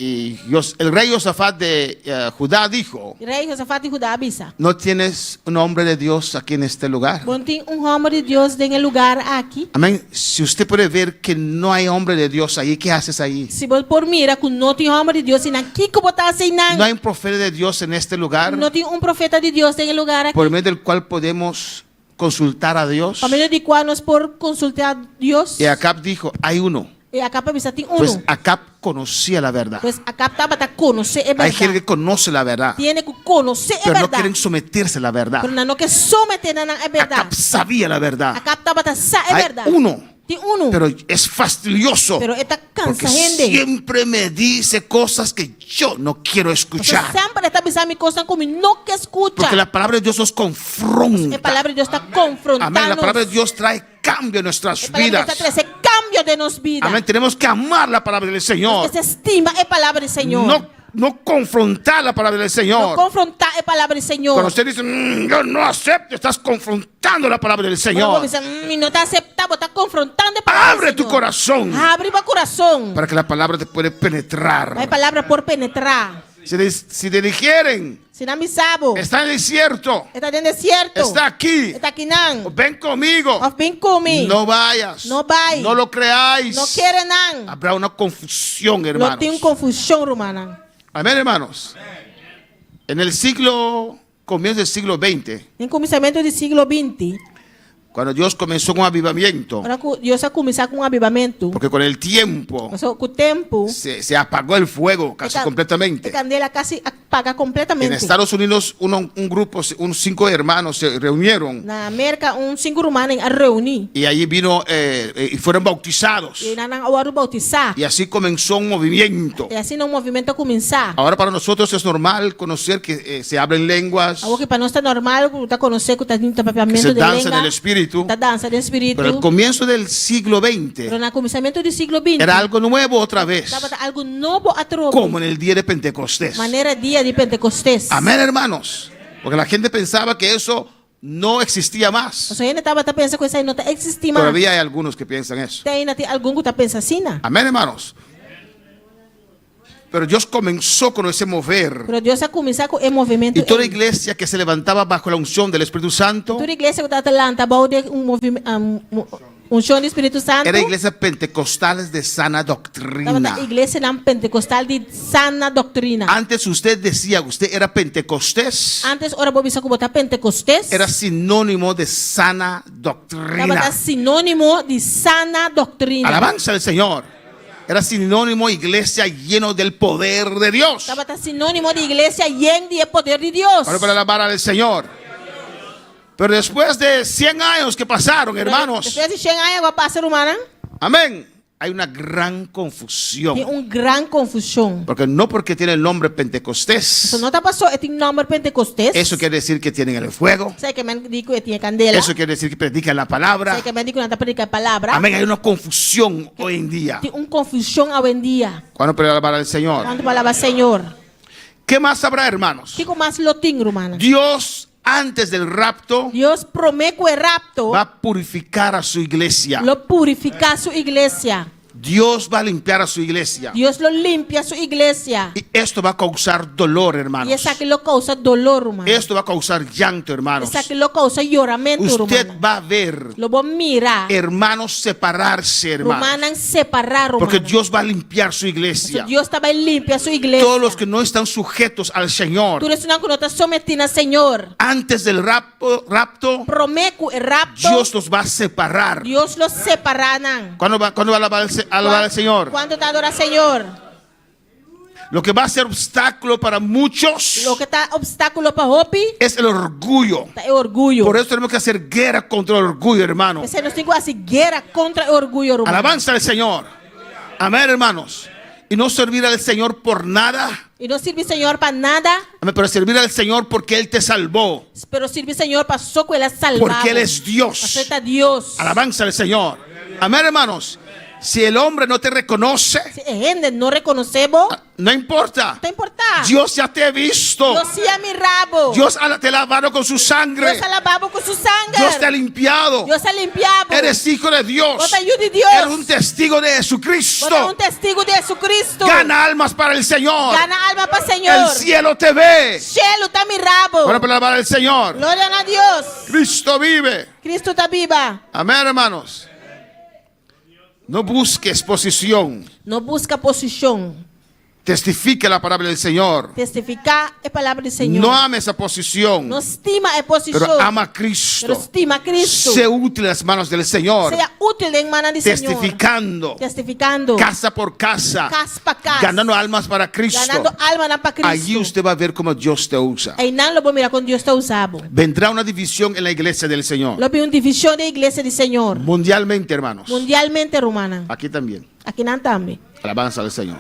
Y el rey Josafat de eh, Judá dijo, Rei Josafat di Judá a bisa. ¿no tienes un hombre de Dios aquí en este lugar? Bo no tin un hòmber di Dios den e lugar aki? Amén. Si usted puede ver que no hay hombre de Dios ahí, ¿qué haces ahí? Si bo por mira ku no tin hòmber di Dios einan, kiko bo ta hasi einan? No hay un profeta de Dios en este lugar No tin un profeta di Dios den e lugar aki. por medio del cual podemos consultar a Dios. Pa medio di kua nos por konsultá Dios. Y Acab dijo, hay uno. E Acab a bisa tin unu. Pues Acab conocía la verdad. Pues Acab tabata konosé e Hay bèrdat. gente que conoce la verdad, Tin hende ku konosé e pero no bèrdat. quieren someterse a la verdad. Pero nan no ke someté nan na e bèrdat. Acab sabía la verdad. Acab tabata sa e Hay bèrdat. uno. Tin unu. Pero es fastidioso. Pero e ta Porque kansa hende. siempre me dice cosas que yo no quiero escuchar. Pasobra semper e ta bisa mi kosnan ku mi no ke skucha. Porque la palabra de Dios nos confronta. E palabra di Dios ta konfrontá Amén. La nos. palabra de Dios trae cambio a nuestras E palabra di Dios ta vidas. trese kambio den nos bida. Amén. Tenemos que amar la palabra del Señor. Nos mester stima e palabra di Señor. No, no confrontar la palabra del Señor. No konfrontá e palabra di Señor. Cuando usted dice, mm, yo no acepto, estás confrontando la palabra del Señor. Ora bo bisa, mm, mi no ta aseptá, bo ta konfrontando e palabra Abre di tu Señor. corazón. Habri bo kurason. Para que la palabra te pueda penetrar. Pa e palabra por penetrá. Si te, si te dijeren, Si nan bisa bo. está en el desierto. E ta den desierto. Está aquí. E ta akinan. O ven conmigo. Òf bin ku mi. No vayas. No bai. No lo creáis. No kere nan. Habrá una confusión, Lo hermanos. tin un konfushon, rumannan. Amén, hermanos. En el siglo, comienzo del siglo XX, Den kuminsamentu di siglo binti, cuando Dios comenzó con avivamiento, ora ku Dios a kuminsá ku un avivamentu, porque con el tiempo pasobra ku tempu se, se apagó el fuego casi e completamente. e kandela kasi a paga En kompletamente. Estados Unidos, uno- un grupo, unos cinco hermanos se reunieron Na Merka un sinku rumannan a reuní y allí vino eh, eh, y fueron bautizados. i nan a wòrdu boutisá. Y así comenzó un movimiento. I asina un movimentu a kuminsá. Ahora para nosotros es normal conocer que eh, se habla en lenguas, Awor ki pa nos ta normal ku ta konosé ku ta tin que papiamentu se den danza en lenga, el espíritu. ta dansa den spiritu. Pero al comienzo del siglo XX Pero na kuminsamentu di siglo binti era algo nuevo otra vez, tabata algu nobo atrobe, como en el día de Pentecostés. manera dia di Pentecostés. Amén, hermanos. Porque la gente pensaba que eso no existía más. Pasobra hende tabata pensa ku esei no ta eksistí mas. Todavía hay algunos que piensan eso. Te ainda tin algun ku ta pensa asina. Amén, hermanos. Pero Dios comenzó con ese mover. Pero Dios a kuminsá ku e movementu Y toda ei. iglesia que se levantaba bajo la unción del Espíritu Santo Tur iglesia ku tabata lanta bou di un unshon di Spiritu Santu era iglesias pentecostales de sana doctrina. tabata iglesianan pentekostal di sana doktrina. Antes usted decía que usted era pentecostés, Antes ora bo bisa ku bo ta pentekostes, era sinónimo de sana doctrina. tabata sinónimo di sana doktrina. Alabanza al Señor. Era sinónimo iglesia lleno del poder de Dios. Tabata sinónimo di iglesia yen di e poder di Dios. Ahora para alabar al Señor. Pero después de 100 años que pasaron, hermanos. Despues di shen aña ku a pasa, rumannan. Amén. Hay una gran confusión. Tin un gran confusión. Porque no porque tiene el nombre Pentecostés. So no ta paso e tin nomber Pentecostés. Eso quiere decir que tienen el fuego. Esei ke men di ku e tin e kandela. Eso quiere decir que predican la palabra. Esei ke men di ku nan ta prediká e palabra. Amén. Hay una confusión hoy en día. Tin un confusión awendia. ¿Cuándo puede alabar al Señor? Kuantu pa alabá Señor? ¿Qué más habrá, hermanos? Kiko mas lo tin, rumannan? Dios antes del rapto Dios promé ku e rapto va a purificar a su iglesia. lo purifiká su iglesia. Dios va a limpiar a su iglesia. Dios lo limpia su iglesia. Y esto va a causar dolor, hermanos. Y esaki lo kousa dolor, ruman. Esto va a causar llanto, hermanos. Esaki lo kousa yoramentu, Usted ruman. va a ver Lo bo mira hermanos separarse, hermanos. rumannan separá, ruman. Porque Dios va a limpiar su iglesia. Dios ta bai limpia su iglesia. Todos los que no están sujetos al Señor. Tur esnan ku no ta sometí na Señor. Antes del rapto, rapto Promé ku e rapto, Dios los va a separar. Dios lo separá nan. ¿Cuándo va, cuándo va a alabar al, a alabar al Señor? Kuantu ta adorá Señor? Lo que va a ser obstáculo para muchos Loke ta obstákulo pa hopi es el orgullo. ta e orguyo. Por eso tenemos que hacer guerra contra el orgullo, hermano. P'esei nos tin ku hasi guera kontra e orguyo, ruman. Alabanza al Señor. Amén, hermanos. Y no servir al Señor por nada. I no sirbi Señor pa nada. Amén, pero servir al Señor porque Él te salvó. Pero sirbi Señor paso ku El a salba bo. Porque Él es Dios. Paso E ta Dios. Alabanza al Señor. Amén, hermanos. Si el hombre no te reconoce, Si e hende no rekonosé bo, no importa. no ta importá. Dios ya te ha visto. Dios sí a mira bo. Dios te ha lavado con su sangre. Dios a laba bo ku su sanger. Dios te ha limpiado. Dios a limpia bo. Eres hijo de Dios. Bo ta yu di Dios. Eres un testigo de Jesucristo. Bo ta un testigu di Jesucristo. Gana almas para el Señor. Gana alma pa Señor. El cielo te ve. Shelu ta mira bo. Bueno, para alabar al Señor. Gloria na Dios. Cristo vive. Cristo ta biba. Amén, hermanos. No busques posición. No buska posishon. Testifica la palabra del Señor. Testifiká e palabra di Señor. No ama esa posición. No stima e posishon. Pero ama a Cristo. Pero stima Cristo. Sé útil en las manos del Señor. Sea útil den mannan di Señor. Testificando. Testificando. Casa por casa. Kas pa kas. Ganando almas para Cristo. Ganando almanan pa Cristo. Allí usted va a ver cómo Dios te usa. Einan lo bo mira kon Dios ta usa bo. Vendrá una división en la iglesia del Señor. Lo bin un divishon den iglesia di Señor. Mundialmente, hermanos. Mundialmente, rumannan. Aquí también. Akinan tambe. Alabanza al Señor.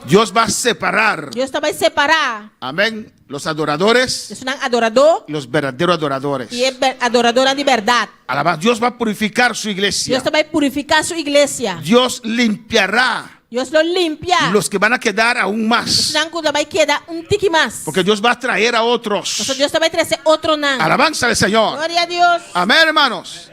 Dios va a separar. Dios ta bai separá. Amén. Los adoradores. Esunnan adoradó. Los verdaderos adoradores. I e adoradónan di bèrdat. Alaba. Dios va a purificar su iglesia. Dios ta bai purifiká su iglesia. Dios limpiará. Dios lo limpia. Los que van a quedar aún más. Esunnan ku ta bai keda un tiki mas. Porque Dios va a traer a otros. Pasobra Dios ta bai trese otronan. Alabanza al Señor. Gloria a Dios. Amén, hermanos.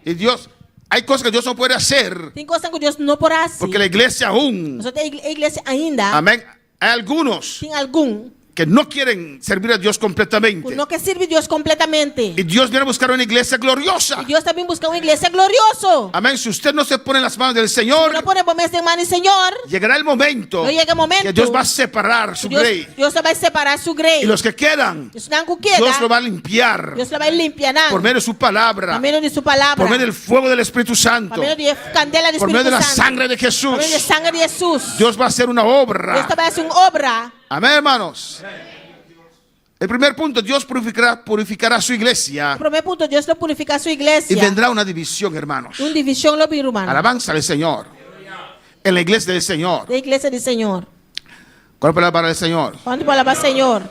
Y Dios, hay cosas que Dios no puede hacer. Tin kosnan ku Dios no por hasi. Porque la iglesia aún. Pasobra e iglesia ainda. Amén. Hay algunos. Tin algun. Que no quieren servir a Dios completamente. Ku no ke sirbi Dios kompletamente. Y Dios viene a buscar una iglesia gloriosa. I Dios ta bin buska un iglesia glorioso. Amén. Si usted no se pone en las manos del Señor. Si no pone bo mes den man di Señor. Llegará el momento. Lo yega e momento. Que Dios va a separar su Dios, grey. Dios ta bai separá su grey. Y los que quedan. Esnan ku keda. Dios lo va a limpiar. Dios lo bai limpia nan. Por medio de su palabra. Pa medio di su palabra. Por medio del fuego del Espíritu Santo. Pa medio di e kandela di Por Spiritu medio de la Santo. sangre de Jesús. Pa medio di e sanger di Hesus. Dios va a hacer una obra. Dios ta bai hasi un obra. Amén, hermanos. El primer punto, Dios purificará, purificará su iglesia. Promé punto, Dios lo purifiká su iglesia. Y vendrá una división, hermanos. Un divishon lo bin, rumannan. Alabanza al Señor. En la iglesia del Señor. Den iglesia di Señor. ¿Cuál palabra para el Señor? Kuantu por alabá Señor?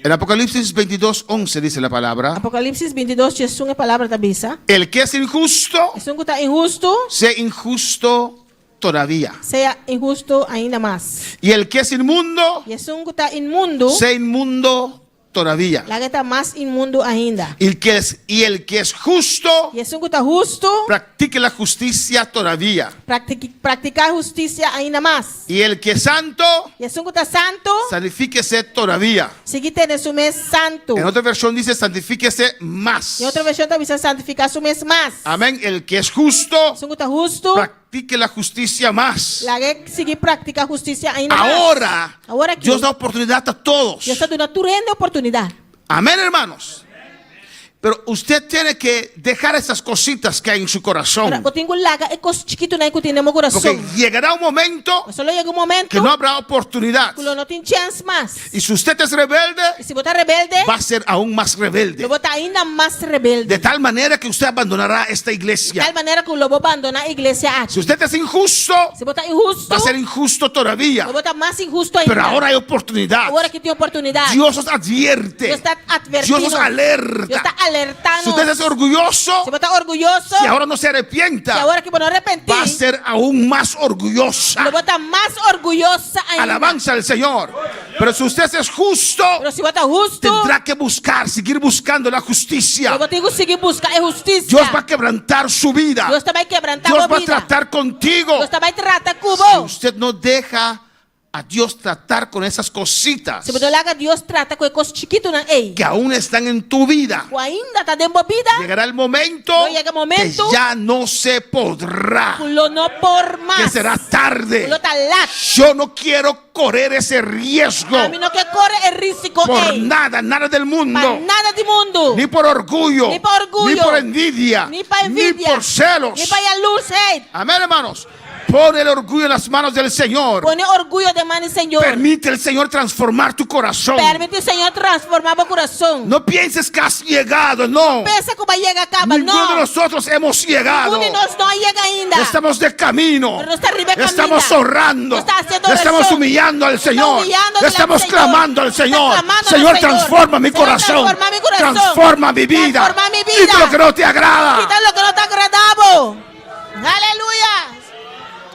En Apocalipsis 22, 11 dice la palabra. Apocalipsis 22, 11 e palabra ta bisa. El que es injusto, Esun ku ta inhustu, sea injusto todavía. Sea inhustu ainda mas. Y el que es inmundo, I esun ku ta inmundu, sea inmundo todavía. Laga e ta mas inmundu ainda. Y el que es, y el que es justo, I esun ku ta hustu, practique la justicia todavía. praktiká hustisia ainda mas. Y el que es santo, I esun ku ta santu, santifíquese todavía. sigui tene su mes santu. En otra versión dice santifíquese más. Den otro vershon ta bisa santifiká su mes mas. Amén. El que es justo, Esun ku ta hustu, practique la justicia más. laga e sigui praktiká hustisia ainda mas. Ahora, Awor aki, Dios da oportunidad a todos. Dios ta duna tur hende oportunidat. Amén, hermanos. Pero usted tiene que dejar esas cositas que hay en su corazón. Pero bo tin ku laga e kos chikitunan ku tin den bo kurason. Porque llegará un momento Pasobra lo yega un momento que no habrá oportunidad. ku lo no tin chèns mas. Y si usted es rebelde, I si bo ta rebelde, va a ser aún más rebelde. lo bo ta ainda mas rebelde. De tal manera que usted abandonará esta iglesia. Tal manera ku lo bo bandoná e iglesia aki. Si usted es injusto, Si bo ta inhusto, va a ser injusto todavía. lo bo ta mas inhusto ainda. Pero ahora hay oportunidad. Awor aki tin oportunidat. Dios os advierte. Dios ta atvertí Dios os nos. alerta. Dios ta alertá Si usted nos. es orguyoso, Si bo ta orguyoso, si ahora no se arrepienta, si awor aki bo no arepentí, va a ser aún más orgullosa. lo bo ta mas orguyosa ainda. Alabanza al Señor. Pero si usted es justo, Pero si bo ta hustu, tendrá que buscar, seguir buscando la justicia. lo bo tin ku sigui buska e hustisia. Dios va a quebrantar su vida. Dios ta bai kebrantá Dios bo va a bida. tratar contigo. Dios ta bai trata ku Si bo. usted no deja a Dios tratar con esas cositas Si bo no laga Dios trata ku e kos chikitunan ei, que aún están en tu vida, ku ainda ta den bo bida, llegará el momento Lo yega momento que ya no se podrá, ku lo no por mas, que será tarde. ku lo ta lat. Yo no quiero correr ese riesgo Ami no ke kore e rísiko por ei. nada, nada del Pa mundo, nada di mundu. ni por orgullo, Ni pa orguyo. ni por envidia, Ni pa envidia. ni por celos. Ni pa yalursheid. Amén, hermanos. Pon el orgullo en las manos del Señor. Pone orguyo den man di Señor. Permite al Señor transformar tu corazón. Permití Señor transformá bo kurason. No pienses que has llegado, no. Pensa ku bo a yega kaba, Ninguno de no. nosotros hemos llegado. Ningun di nos no a yega ainda. Estamos de camino. Pero nos ta riba kaminda. Estamos orando. Nos ta hasiendo Estamos orashon. humillando al Nos ta Señor. humillando delante Estamos del Señor. clamando al Nos ta Señor. clamando al Señor, Señor. transforma mi Señor, corazón. transforma mi corazón. Transforma mi vida. Transforma mi vida. Quita lo que no te agrada. Kita loke no ta agradá bo. Aleluya.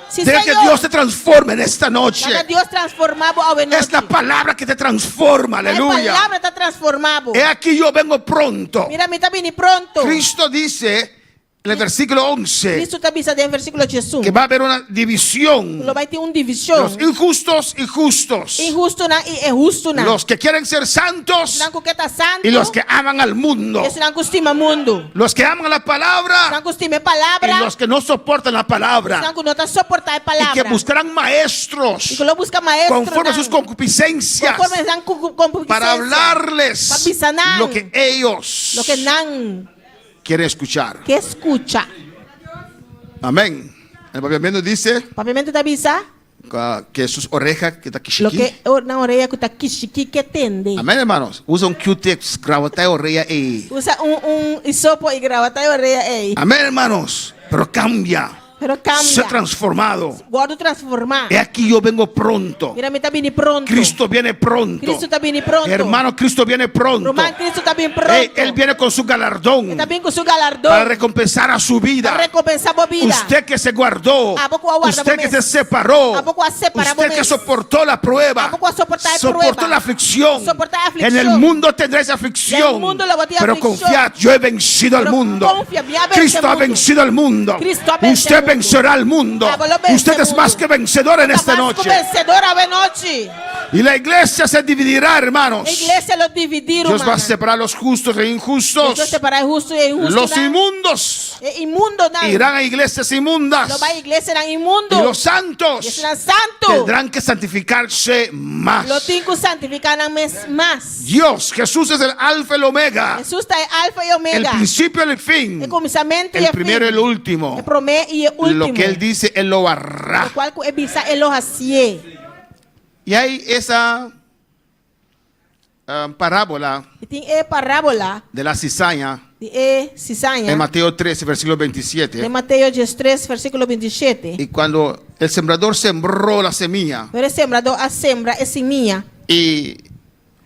Sí, Deja que Señor. Dios te transforme en esta noche. Laga Dios transformá bo awe Es la nochi. palabra que te transforma. E Aleluya. palabra ta transformá bo. He aquí yo vengo pronto. Mira, mi ta bini pronto. Cristo dice en el versículo 11 Cristo ta bisa den versíkulo 11. que va a haber una división. Lo bai tin un divishon. Los injustos y justos. Inhustonan i e hustonan. Los que quieren ser santos Esnan ku ke ta santu. y los que aman al mundo. Esnan ku stima mundu. Los que aman la palabra Esnan ku stima e palabra. y los que no soportan la palabra. Esnan ku no ta soportá e Y palabra. que buscarán maestros I ku lo buska maestro. conforme a sus concupiscencias Konforme nan konkupisensia. para hablarles Pa bisa nan. lo que ellos Loke nan quieren escuchar. ke skucha. Amén. El papiamento dice Papiamento ta bisa que sus orejas que está loke nan orea ku ta kishiki ke tende. Amén, hermanos. Usa un Q-tips, gravata oreja y. Usa un un hisopo i gravata e orea ei. Amén, hermanos. Pero cambia. Pero kambia. Sé transformado. Wòrdu transformá. He aquí yo vengo pronto. Mira, mi ta bini pronto. Cristo viene pronto. Cristo ta bini pronto. Hermano, Cristo viene pronto. Ruman, Cristo ta bini pronto. Ey, él viene con su galardón. E ta bin ku su galardon. Para recompensar a su vida. Pa rekompensá bo bida. Usted que se guardó. Abo ku a warda Usted que bo mes. se separó. Abo ku a separá bo Usted que mes. soportó la prueba. Abo ku a soportá e Soportó prueba. la aflicción. Soportá e aflikshon. En el mundo tendréis aflicción. Den mundu lo bo tin Pero aflikshon. confiad, yo he vencido al Pero mundo. konfia, mi a vense Cristo ha mundu. vencido al mundo. Cristo a vense Usted mundu. vencerá al mundo. Abo lo vense Usted es mundu. más que vencedor en esta Mas ku noche. vensedor awe nochi. Y la iglesia se dividirá, hermanos. E iglesia lo dividí, Dios va a ruman. separar a los justos e injustos. Dios separá hustu i inhustu. Los inmundos E inmundonan. irán a iglesias inmundas. Lo bai iglesianan inmundo. Y los santos I esnan santu. tendrán que santificarse más. Lo tin ku santifiká nan mes mas. Dios, Jesús es el alfa y el omega. Hesus ta e alfa i omega. El principio y el fin. E kuminsamentu i El e primero y fin. el último. E promé i e último. Lo que él dice, él lo hará. Lokual ku e bisa e lo hasié. Y hay esa ah, parábola I tin e parábola de la cizaña di e sizaña. en Mateo 13, versículo 27. Den Mateo 13, versíkulo 27. Y cuando el sembrador sembró la semilla Ora e sembradó a sembra e simia. y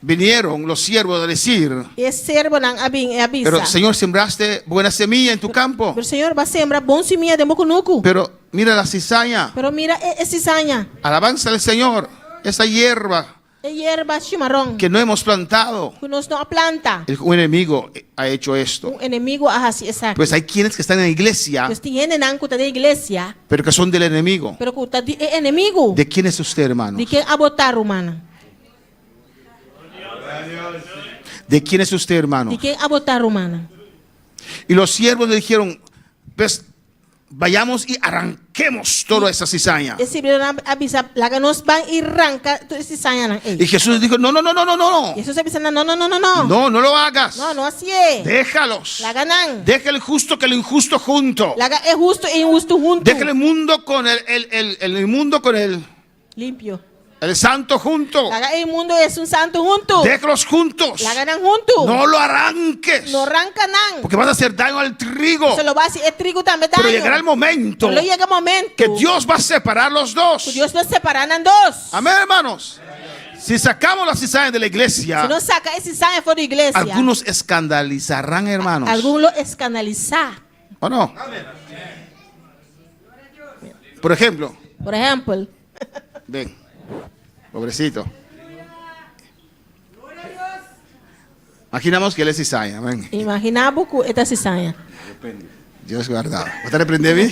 vinieron los siervos a decir, I e servonan a bin i a bisa. pero Señor, sembraste buena semilla en tu campo, Pero Señor, b'a sembra bon simia den bo kunuku. pero mira la cizaña, Pero mira e, e sizaña. alabanza al Señor, esa hierba. E yerba shimaron. Que no hemos plantado. Ku nos no a planta. El, un enemigo ha hecho esto. Un enemigu a hasi esaki. Pues hay quienes que están en la iglesia. Pues tin hendenan ku ta den iglesia. Pero que son del enemigo. Pero ku ta di e enemigu. ¿De quién es usted, hermanos? Di ken abo ta, rumannan? ¿De quién es usted, hermano? Di ken abo ta, rumannan? Y los siervos le dijeron, pues vayamos y arranquemos toda esa cizaña. E sirbidónan a bisa, Laga nos ban i ranka tur e sisañanan ei. Y Jesús les dijo, no, no, no, no, no, no. Hesus a bisa nan, No, no, no, no, no. No, no lo hagas. No, no hasié. Déjalos. Laga nan. Deja el justo que el injusto junto. Laga e hustu i inhustu huntu. Deja el mundo con el, el, el, el inmundo con el Limpio. El santo junto. Laga e inmundo i esun santu huntu. Déjalos juntos. Laga nan huntu. No lo arranques. No ranka nan. Porque vas a hacer daño al trigo. Pasobra lo bo hasi e trigo tambe daño. Pero llegará el momento. Pero lo yega momento. Que Dios va a separar los dos. Ku Dios lo separá nan dos. Amén, hermanos. Si sacamos la cizaña de la iglesia. Si nos saka e cizaña for di iglesia. Algunos escandalizarán, hermanos. Algun lo eskandalisá. ¿O no? Por ejemplo. Por ehèmpel. Ven, pobrecito. Imaginamos que él es cizaña. Amén. Imaginá bo ku e ta cizaña. Dios guarda. ¿Bo ta reprendé mi?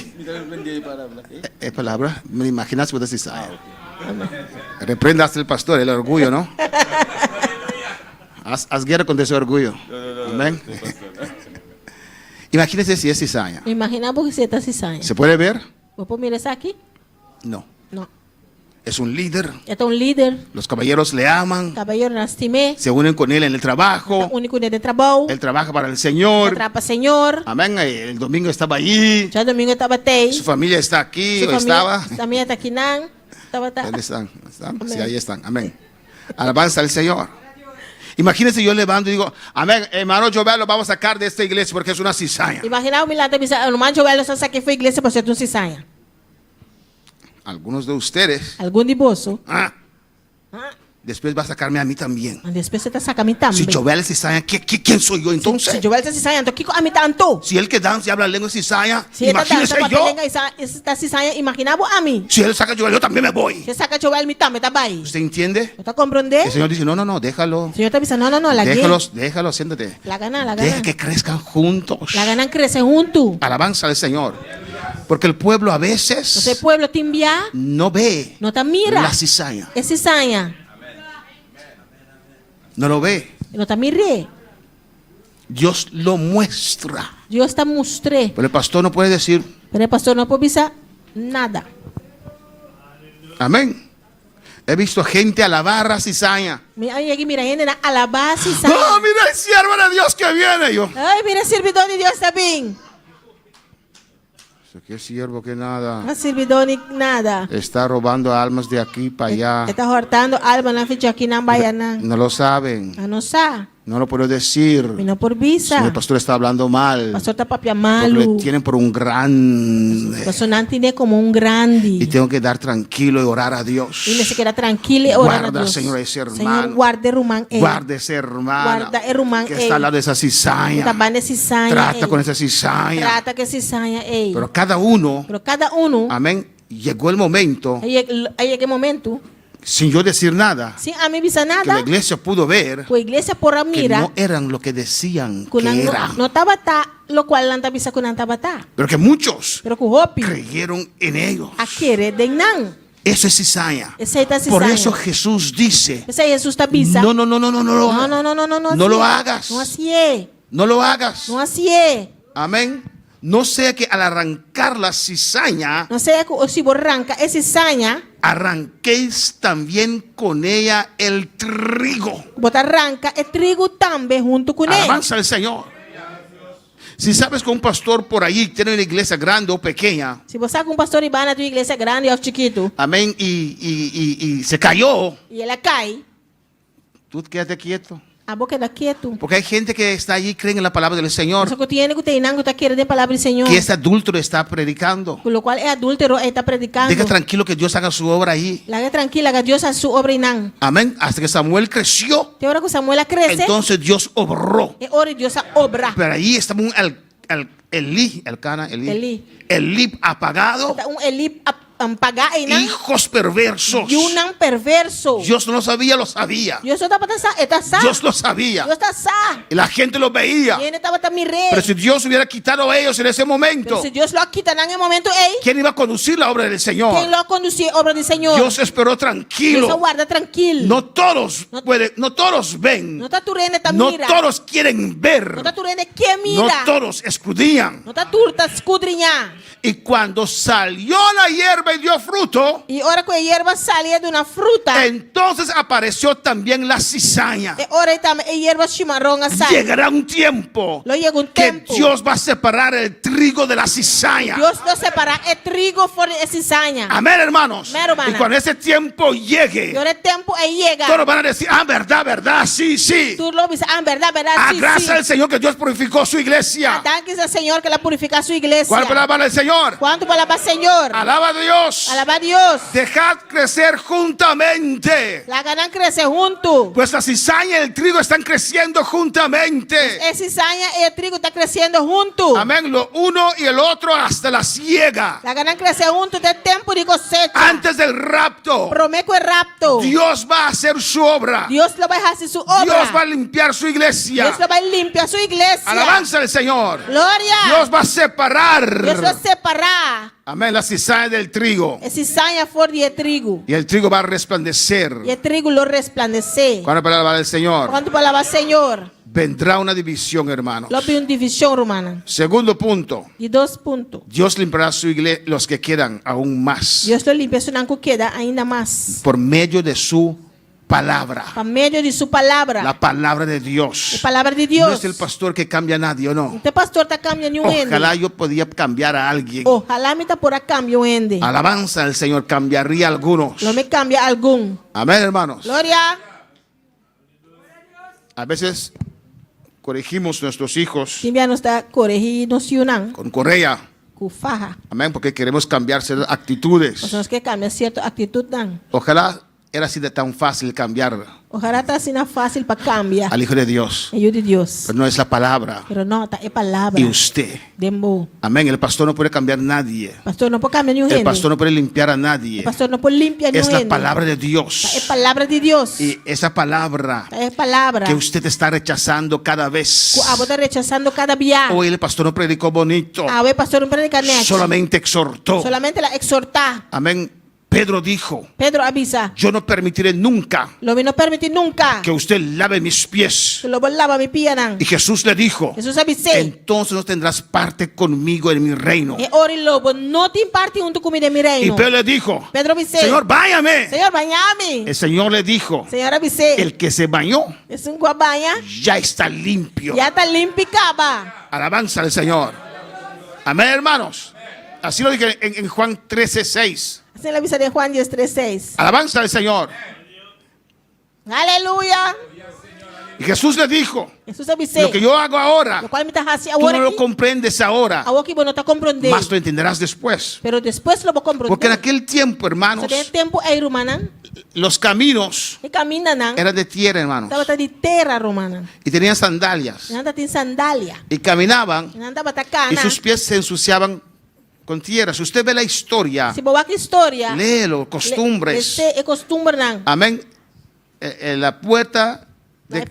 E palabra, me imaginas bo ta cizaña. Reprenda hasta el pastor, el orgullo, ¿no? Haz, haz guerra contra ese orgullo. Amén. Imagínese si es cizaña. Imaginá bo si e ta cizaña. ¿Se puede ver? Bo por mira esaki? No. No. Es un líder. E ta un líder. Los caballeros le aman. Caballeronan stim'é. Se unen con él en el trabajo. Ta uni kuné den trabou. Él trabaja para el Señor. Ta traha pa Señor. Amén. El domingo estaba allí. Djadomingo e tabat'ei. Su familia está aquí, Su o estaba. Famia ta akinan. Tabata. ¿Dónde están? ¿Están? Amén. Sí, ahí están. Amén. Alabanza al Señor. Imagínense yo levanto y digo, amén, hermano Jovel lo vamos a sacar de esta iglesia porque es una cizaña. Imaginá mi lanta bisa, hermano Jovel lo sa saki for iglesia pasobra e ta un cizaña. Algunos de ustedes. Algun di boso. Ah, Después va a sacarme a mí también. Despues e ta saca mi tambe. Si Jovel es cizaña, ¿qué, qué, quién soy yo entonces? Si, si Jovel ta cizaña, anto kiko ami ta anto? Si él que danza y habla lengua es cizaña, Si e ta danza imagínese papia yo. lenga y sa, e ta cizaña, imagina bo ami. Si él saca a Jovel, yo también me voy. Si e saca Jovel, mi tambe ta bay. ¿Usted entiende? Bo ta comprende? El Señor dice, no, no, no, déjalo. Señor ta bisa, no, no, no, lagu'é. Déjalos, déjalo, siéntate. Laga nan, laga Deja nan. que crezcan juntos. Laga nan crece huntu. Alabanza al Señor. Porque el pueblo a veces Pasobra e pueblo tin bia no ve no ta mira la cizaña. e cizaña. No lo ve. E no ta mir'é. Dios lo muestra. Dios ta mustr'é. Pero el pastor no puede decir. Pero e pastor no por bisa nada. Amén. He visto gente alabar a cizaña. Mi a yega mira hendenan alabá cizaña. Oh, mira el siervo de Dios que viene. Yo. Ay, mira e sirbidó di Dios ta bin. Qué siervo, que nada. No sirbidó ni nada. Está robando almas de aquí pa allá. E ta hortando almanan for djakinan bai ayanan. No lo saben. Nan no sa. No lo puedo decir. Mi no por bisa. Si el pastor está hablando mal. Pastor ta papia Porque malu. le tienen por un grande. Paso nan tine como un grandi. Y tengo que dar tranquilo y orar a Dios. Y mester keda trankil y ora na Guarda, Dios. Señor, ese hermano. Señor, guarda e ruman ei. Guarda ese hermana. Guarda e ruman Que ei. está al lado de esa cizaña. Ku ta banda e cizaña Trata ei. con esa cizaña. Trata ku e cizaña ei. Pero cada uno. Pero cada uno. Amén. Llegó el momento. A yega e momento. Sin yo decir nada. Sin ami bisa nada. Que la iglesia pudo ver. Ku iglesia por a mira. Que no eran lo que decían ku nan que no, eran. no tabata lokual nan ta bisa ku nan tabata. Pero que muchos Pero ku hopi. creyeron en ellos. A kere den nan. Eso es cizaña. Esei ta cizaña. Por eso Jesús dice. P'esei Hesus ta bisa. No, no, no, no, no, no lo No, no, no, no, no, no No lo hasié. hagas. No hasié. No lo hagas. No hasié. Amén. No sea que al arrancar la cizaña, No sea ku si bo ranka e cizaña, arranquéis también con ella el trigo. Bo ta ranka e trigo tambe huntu kuné. Alabanza al Señor. Si sabes que un pastor por allí tiene una iglesia grande o pequeña, Si bo sa ku un pastor i banda tin un iglesia grandi òf chikitu, amén, y, y, y, y se cayó, i el a kai, tú quédate quieto. Abo keda ketu. Porque hay gente que está allí y creen en la palabra del Señor. Pasobra ku tin hende ku ta einan ku ta kere den palabra di Señor. Que este adúltero está predicando. Ku lokual e adúltero ei ta predikando. Deja tranquilo que Dios haga su obra ahí. Laga trankil, laga Dios hasi su obra einan. Amén. Hasta que Samuel creció. Te ora ku Samuel a krese. Entonces Dios obró. E ora Dios a obra. Pero ahí estaba un el, el, Elí, Elcana, Elí. Elí. Elí apagado. Ta un Elí ap. pagá einan. Hijos perversos. Yunan perverso. Dios no lo sabía, lo sabía. Dios no tabata sa, e ta sa. Dios lo sabía. Dios ta sa. Y la gente lo veía. I hende tabata mir'é. Pero si Dios hubiera quitado a ellos en ese momento, Pero si Dios lo a kita nan e momento ei, ¿quién iba a conducir la obra del Señor? ken lo a kondusí e obra di Señor? Dios esperó Dios a tranquilo. warda trankil. No todos No- pueden, no todos ven. No ta tur hende ta No mira. todos quieren ver. No ta tur hende ke No mira. todos escudían. No ta tur ta skudriñá. Y cuando salió la hierba y dio fruto, I ora ku e yerba sali a duna fruta, entonces apareció también la cizaña. e ora ei tambe e yerba shimaron a sali. Llegará un tiempo Lo yega un que tempu. Dios va a separar el trigo de la cizaña. Dios lo separá e trigo for di e sizaña. Amén, hermanos. Amén, hermana. Y cuando ese tiempo llegue, I ora e tempu ei yega, todos van a decir, ah, verdad, verdad, sí, sí. tur lo bisa, ah, bèrdat, bèrdat, Ah, sí, gracias sí. al Señor que Dios purificó su iglesia. Danki na Señor ku el a purifiká su iglesia. ¿Cuál palabra del Señor? Kuantu pa alabá Señor? Alaba a Dios. Alabá Dios. Dejad crecer juntamente. Laga nan krese huntu. Pues la cizaña y el trigo están creciendo juntamente. E cizaña i e trigo ta kresiendo huntu. Amén. Lo uno y el otro hasta la siega. Laga nan krese huntu te tempu di kosecha. Antes del rapto, Promé ku e rapto. Dios va a hacer su obra. Dios lo bai hasi su obra. Dios va a limpiar su iglesia. Dios lo bai limpia su iglesia. Alabanza al Señor. Gloria. Dios va a separar. Dios lo separá. Amén. La cizaña del trigo. E cizaña for di e trigo. Y el trigo va a resplandecer. I e trigo lo resplandesé. Cuando palabra del Señor. Kuantu pa alabá Señor? Vendrá una división, hermanos. Lo bin un divishon, rumannan. Segundo punto. Di dos punto. Dios limpiará su iglesia, los que quedan aún más. Dios lo limpia esunnan ku keda ainda mas. Por medio de su palabra. Pa medio di su palabra. La palabra de E Dios. palabra di Dios. No es el pastor que cambia a nadie, ¿o no? No ta pastor ta kambia niun hende. Ojalá yo podía cambiar a alguien. Ohalá mi ta por a kambia un hende. Alabanza al Señor, cambiaría a algunos. Lo mi kambia algun. Amén, hermanos. Gloria. A veces corregimos nuestros hijos Tin bia nos ta koregí nos yunan con correa. ku faha. Amén, porque queremos cambiar ciertas actitudes. Pasobra nos ke kambia sierto aktitutnan. Ojalá era así de tan fácil cambiar Ojalá ta asina fácil pa cambia al Hijo de Dios. e Yu di Dios. Pero no es la palabra. Pero no, ta e palabra. Y usted. Den bo. Amén. El pastor no puede cambiar a nadie. Pastor no por cambia ni un El hende. pastor no puede limpiar a nadie. El pastor no por limpia ni Es un la hende. palabra de Ta e Dios. palabra di Dios. Y esa palabra Ta e palabra. que usted está rechazando cada vez. Ku abo ta rechasando kada bia. Hoy el pastor no predicó bonito. Awe pastor no a prediká nèchi. Solamente exhortó. Solamente el a ekshortá. Amén. Pedro dijo, Pedro a bisa, yo no permitiré nunca Lo mi no permití nunka que usted lave mis pies. ku lo bo laba mi pianan. Y Jesús le dijo, Hesus a bis'é, entonces no tendrás parte conmigo en mi reino. E ora ei lo bo no tin parti huntu ku mi den mi Y reino. Pedro le dijo, Pedro a bis'é, Señor, báñame. Señor, baña mi. El Señor le dijo, Señor a bis'é, el que se bañó Esun ku a baña, ya está limpio. ya ta limpi kaba. Alabanza al Señor. Amén, hermanos. Así lo dije en, en Juan 13, 6. Asina el a bisa den Juan diestres seis. Alabanza al Señor. Aleluya. Y Jesús le dijo, Jesús a bis'é, lo que yo hago ahora, Lokual mi ta hasi tú awor no lo aki, comprendes ahora, awor aki bo no ta komprondé. mas lo entenderás después. Pero despues lo bo komprondé. Porque en aquel tiempo, hermanos, Pasobra den e tempu ei, rumannan, los caminos e kamindanan eran de tierra, hermanos. tabata di tera, rumannan. Y tenían sandalias. I nan tabatin sandalia. Y caminaban I nan tabata y kana. sus pies se ensuciaban con tierra. Si usted ve la historia, Si bo wak historia, léelo, costumbres. Lesa e kostumbernan. Amén. Eh, en la puerta de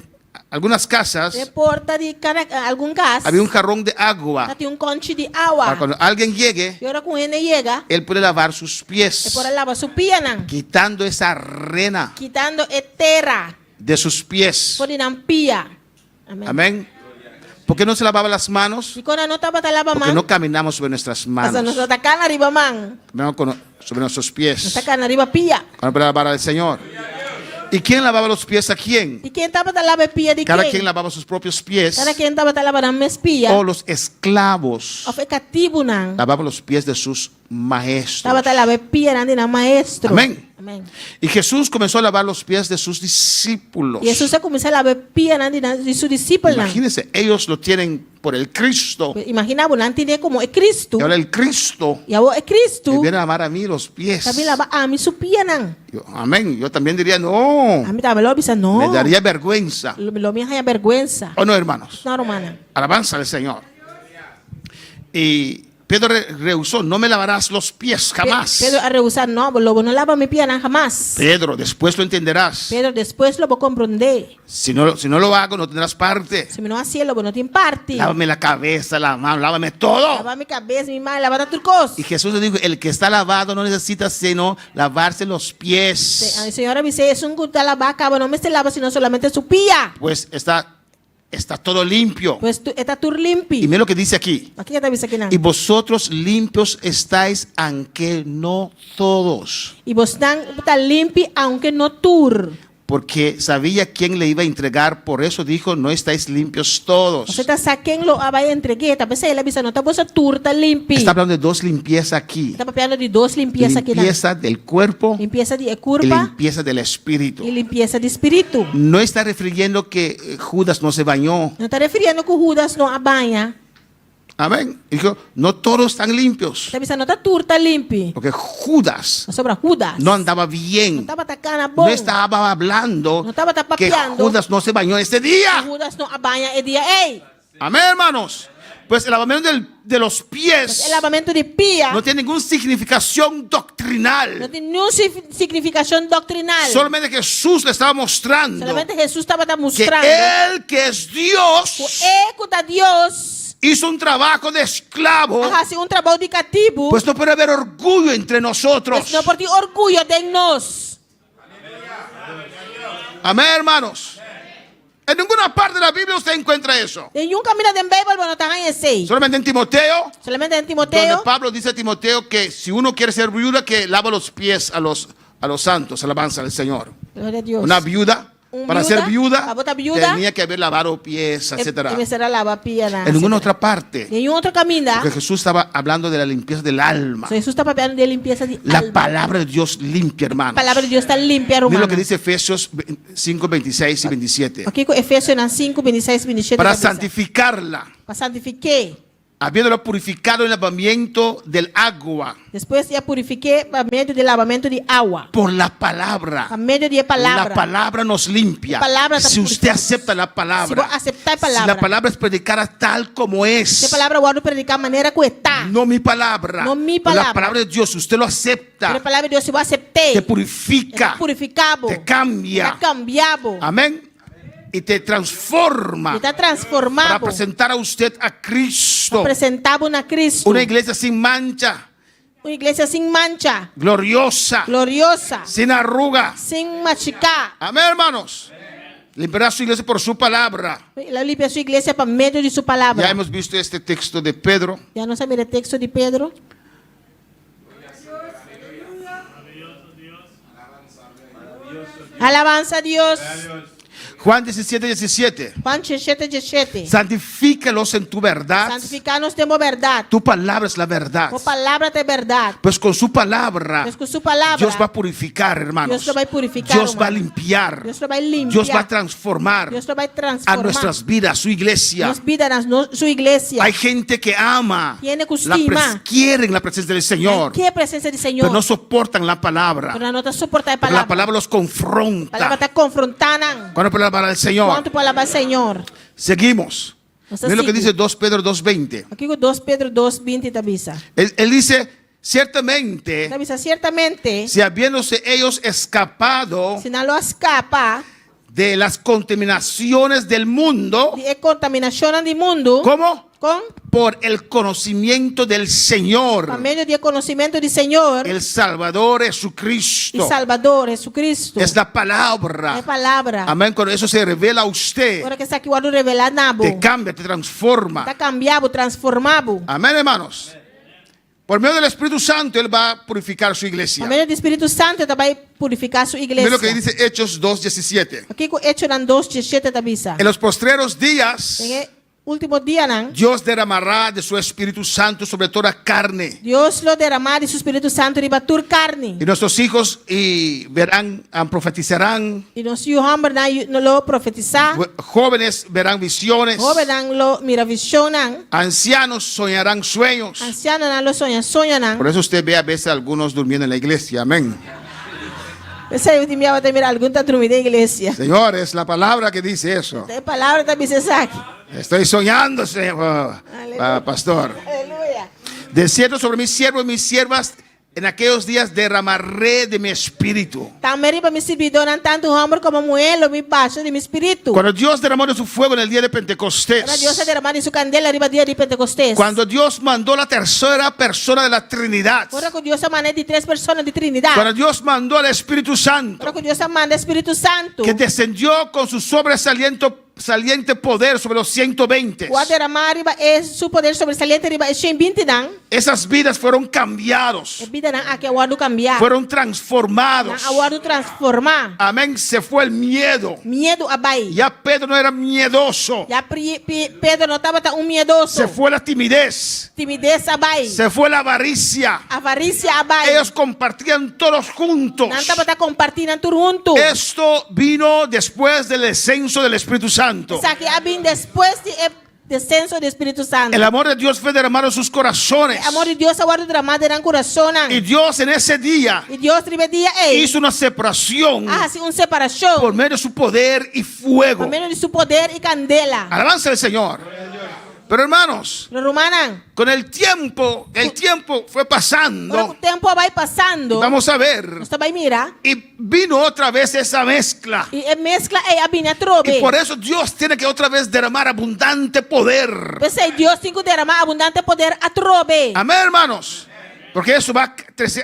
algunas casas E porta di kada algun kas. había un jarrón de agua. Tatin un kònchi di awa. Para cuando alguien llegue, I ora ku un hende yega, él puede lavar sus e pies, por a laba su pianan, quitando esa arena kitando e tera de sus pies. for di nan pia. Amén. Amén. ¿Por qué no se lavaba las manos? Dikon nan no tabata laba Porque man? no caminamos sobre nuestras Pasobra manos. nos no ta kana riba man. Caminamos con- sobre nuestros Nos pies. ta kana riba pia. Para alabar al Señor. ¿Y quién lavaba los pies a quién? I ken tabata laba e pia di Cada ken? quien lavaba sus propios pies. Kada ken tabata laba nan mes pia. O los esclavos Òf e katibunan lavaban los pies de sus maestros. tabata laba e pianan di nan maestro. Amén. Amén. Y Jesús comenzó a lavar los pies de sus discípulos. I Hesus a kuminsá laba e pianan di nan di su disipelnan. Imagínense, ellos lo tienen por el Cristo. Imaginá bo, nan tin'é komo e Cristo. Y ahora el Cristo I awor e Cristo me viene a lavar a mí los pies. ta bin laba ami su pianan. Yo, amén. Yo también diría, no. Ami tambe lo bisa, no. Me daría vergüenza. Lo, lo mi haña bèrgwensa. ¿O no, hermanos? No, rumannan. Alabanza al Señor. Y Pedro rehusó, No me lavarás los pies jamás. Pedro a rehusá, No, bo lo bo no laba mi pianan hamas. Pedro, despues lo entenderás. Pedro, despues lo bo komprondé. Si no, si no lo hago, no tendrás parte. Si mi no hasié, lo bo no tin parti. Lávame la cabeza, la mano, lávame todo. Laba mi kabes, mi man, laba ta tur kos. Y Jesús le dijo, El que está lavado no necesita sino lavarse los pies. E Señor a bis'é, Esun ku ta labá kaba no mester laba sino solamente su pia. Pues está Está todo limpio. Pues tu, e ta tur limpi. Y mira lo que dice aquí. Aki e ta bisa kinan. Y vosotros limpios estáis, aunque no todos. I bosnan ta limpi, aunke no tur. Porque sabía quién le iba a entregar, por eso dijo, no estáis limpios todos. Pasobra e ta sa ken lo a bai entreg'é, ta p'esei el a bisa, no ta boso tur ta limpi. Está hablando de dos limpieza aquí. E ta papiando di dos limpiesa kinan. Limpieza del cuerpo Limpiesa di e y kurpa limpieza del espíritu. i limpiesa di spiritu. No está refiriendo que Judas no se bañó. No ta refiriendo ku Judas no a baña. Amén. Dijo, no todos están limpios. Ta bisa no ta tur ta limpi. Porque Judas Pasobra Judas no andaba bien. no tabata kana bon. No estaba hablando No tabata que papiando. Judas no se bañó ese día. Ku Judas no a baña e dia ei. Amén, hermanos. Pues el lavamiento del, de los pies E lavamentu di pia no tiene ninguna significación doctrinal. no tin niun signifikashon doktrinal. Solamente Jesús le estaba mostrando Solamente Hesus tabata que mustrando Él que es Dios ku e ku ta Dios hizo un trabajo de esclavo. a hasi un trabou di katibu. Pues no puede haber orgullo entre nosotros. Pues no por tin orguyo den nos. Amén, hermanos. En ninguna parte de la Biblia usted encuentra eso. Den niun kaminda den Beibel bo no ta haña esei. Solamente en Timoteo. Solamente den Donde Timoteo. Pablo dice a Timoteo que si uno quiere ser viuda, que lava los pies a los, a los santos. Alabanza al Señor. Gloria a Dios. Una viuda, Un para viuda, ser viuda, pa bo ta viuda, tenía que haber lavado pies, etcétera. E mester a laba pianan. En ninguna otra parte. Den niun otro kaminda. Porque Jesús estaba hablando de la limpieza del alma. So Hesus ta papiando di e limpiesa di La alma. palabra de Dios limpia, hermanos. Palabra di Dios ta limpia, Mira lo rumannan. que dice Efesios 5, 26 y 27. Kiko Efesionan 5, 26, 27 Para ta bisa? santificarla, Pa santifik'é. habiéndola purificado en el lavamiento del agua. Despues di a purifik'é pa medio di labamentu di awa. Por la palabra. Pa medio di e palabra. La palabra nos limpia. E palabra ta Si usted purifica. acepta la palabra. Si bo acepta e palabra. Si la palabra es predicada tal como es. Si e palabra wòrdu prediká manera ku e ta. No mi palabra. No mi Pero La palabra. palabra de Dios, si usted lo acepta. Pero e palabra di Dios, si bo asept'é. Te purifica. E ta purifiká bo. Te cambia. E ta kambia bo. Amén. Y te transforma. E ta transformá Para bo. presentar a usted a Cristo. Pa presentá bo na Cristo. Una iglesia sin mancha. Un iglesia sin mancha. Gloriosa. Gloriosa. Sin arruga. Sin machiká. Amén, hermanos. Limpiará su iglesia por su palabra. El a limpia su iglesia pa medio di su palabra. Ya hemos visto este texto de Pedro. Ya nos a mira e teksto di Pedro. Alabanza a Dios. Juan 17, 17. Juan 17, 17. Santifícalos en tu verdad. Santifica nos den bo bèrdat. Tu palabra es la verdad. Bo palabra ta e bèrdat. Pues con su palabra. Pues ku su palabra. Dios va a purificar, hermanos. Dios lo bai purifiká, Dios va a ruman. limpiar. Dios lo bai limpia. Dios va a transformar. Dios lo bai A transformá. nuestras vidas, su iglesia. Nos bidanan, nos, su iglesia. Hay gente que ama. Hende ku La stima. quieren la presencia del Señor. Nan ke presensia di Señor. Pero no soportan la palabra. Pero nan no ta soportá e Porque la palabra. palabra los confronta. Palabra ta konfrontá nan. ¿Cuánto puede alabar al Señor? Kuantu por alabá Señor? Seguimos. Nos ta Miren lo que sigui. dice 2 Pedro 2.20. Kiko 2 Pedro 2.20 ta bisa? Él, él dice, ciertamente, Ta bisa, ciertamente, si habiéndose ellos escapado si nan lo a skapa de las contaminaciones del mundo, di e kontaminashonnan di mundu, ¿cómo? Kon? Por el conocimiento del Señor. Pa medio di e konosementu di Señor. El Salvador Jesucristo. E Salbador Jesucristo. Es la palabra. E palabra. Amén. Cuando eso se revela a usted. Ora ku esaki wòrdu revelá na bo. Te cambia, te transforma. Ta kambia bo, transformá bo. Amén, hermanos. Por medio del Espíritu Santo, Él va a purificar su iglesia. Pa medio di Spiritu Santu, E ta bai purifiká su iglesia. Mira lo que dice Hechos 2.17. Kiko Echonan 2.17 ta bisa? En los postreros días, Den e último dianan, Dios derramará de su Espíritu Santo sobre toda carne. Dios lo deramá di su Spiritu Santu riba tur karni. Y nuestros hijos y verán, profetizarán. I nos yu hòmbernan lo profetisá. Jóvenes verán visiones. Hóbennan lo mira vishonnan. Ancianos soñarán sueños. Ansianonan lo soña soñonan. Por eso usted ve a veces a algunos durmiendo en la iglesia. Amén. P'esei bo tin biaha ta mira algun ta drumi den iglesia. Señor, es la palabra que dice eso. E palabra ta bisa esaki. Estoy soñando, señor, Aleluya. pastor. Aleluya. De cierto sobre mis siervos y mis siervas en aquellos días derramaré de mi espíritu. Tambe riba mi sirbidónan, tantu hòmber komo muhé, lo mi basha di mi spiritu. Cuando Dios derramó de su fuego en el día de Pentecostés. Ora Dios a deramá di su kandela riba dia di Pentekostes. Cuando Dios mandó la tercera persona de la Trinidad. Ora ku Dios a manda e di tres persona di Trinidat. Cuando Dios mandó al Espíritu Santo. Ora ku Dios a manda e Spiritu Santu. Que descendió con su sobresaliento saliente poder sobre los 120. Ku a deramá riba e su poder sobresaliente riba e shenbintinan. Esas vidas fueron cambiados. E bidanan aki a wòrdu kambiá. Fueron transformados. Nan a wòrdu transformá. Amén. Se fue el miedo. Miedu a bai. Ya Pedro no era miedoso. Ya Pedro no tabata un miedoso. Se fue la timidez. Timidez a bai. Se fue la avaricia. Avaricia a bai. Ellos compartían todos juntos. Nan tabata compartí nan tur huntu. Esto vino después del descenso del Espíritu Santo. Esaki a bin despues di e descenso di Spiritu Santu. El amor de Dios fue derramado en sus corazones. E amor di Dios a wòrdu dramá den nan kurasonnan. Y Dios en ese día I Dios riba e dia ei hizo una separación a hasi un separashon por medio de su poder y fuego. pa medio di su poder i kandela. Alabanza al Señor. Pero hermanos, Pero rumannan, con el tiempo, el tiempo fue ora ku pasando. tempu a bai pasando, Vamos a ver. nos ta bai mira, Y vino otra vez esa mezcla. i e meskla ei a bini atrobe. Y por eso Dios tiene que otra vez derramar abundante poder. P'esei Dios tin ku deramá abundante poder atrobe. Amén, hermanos. Porque eso va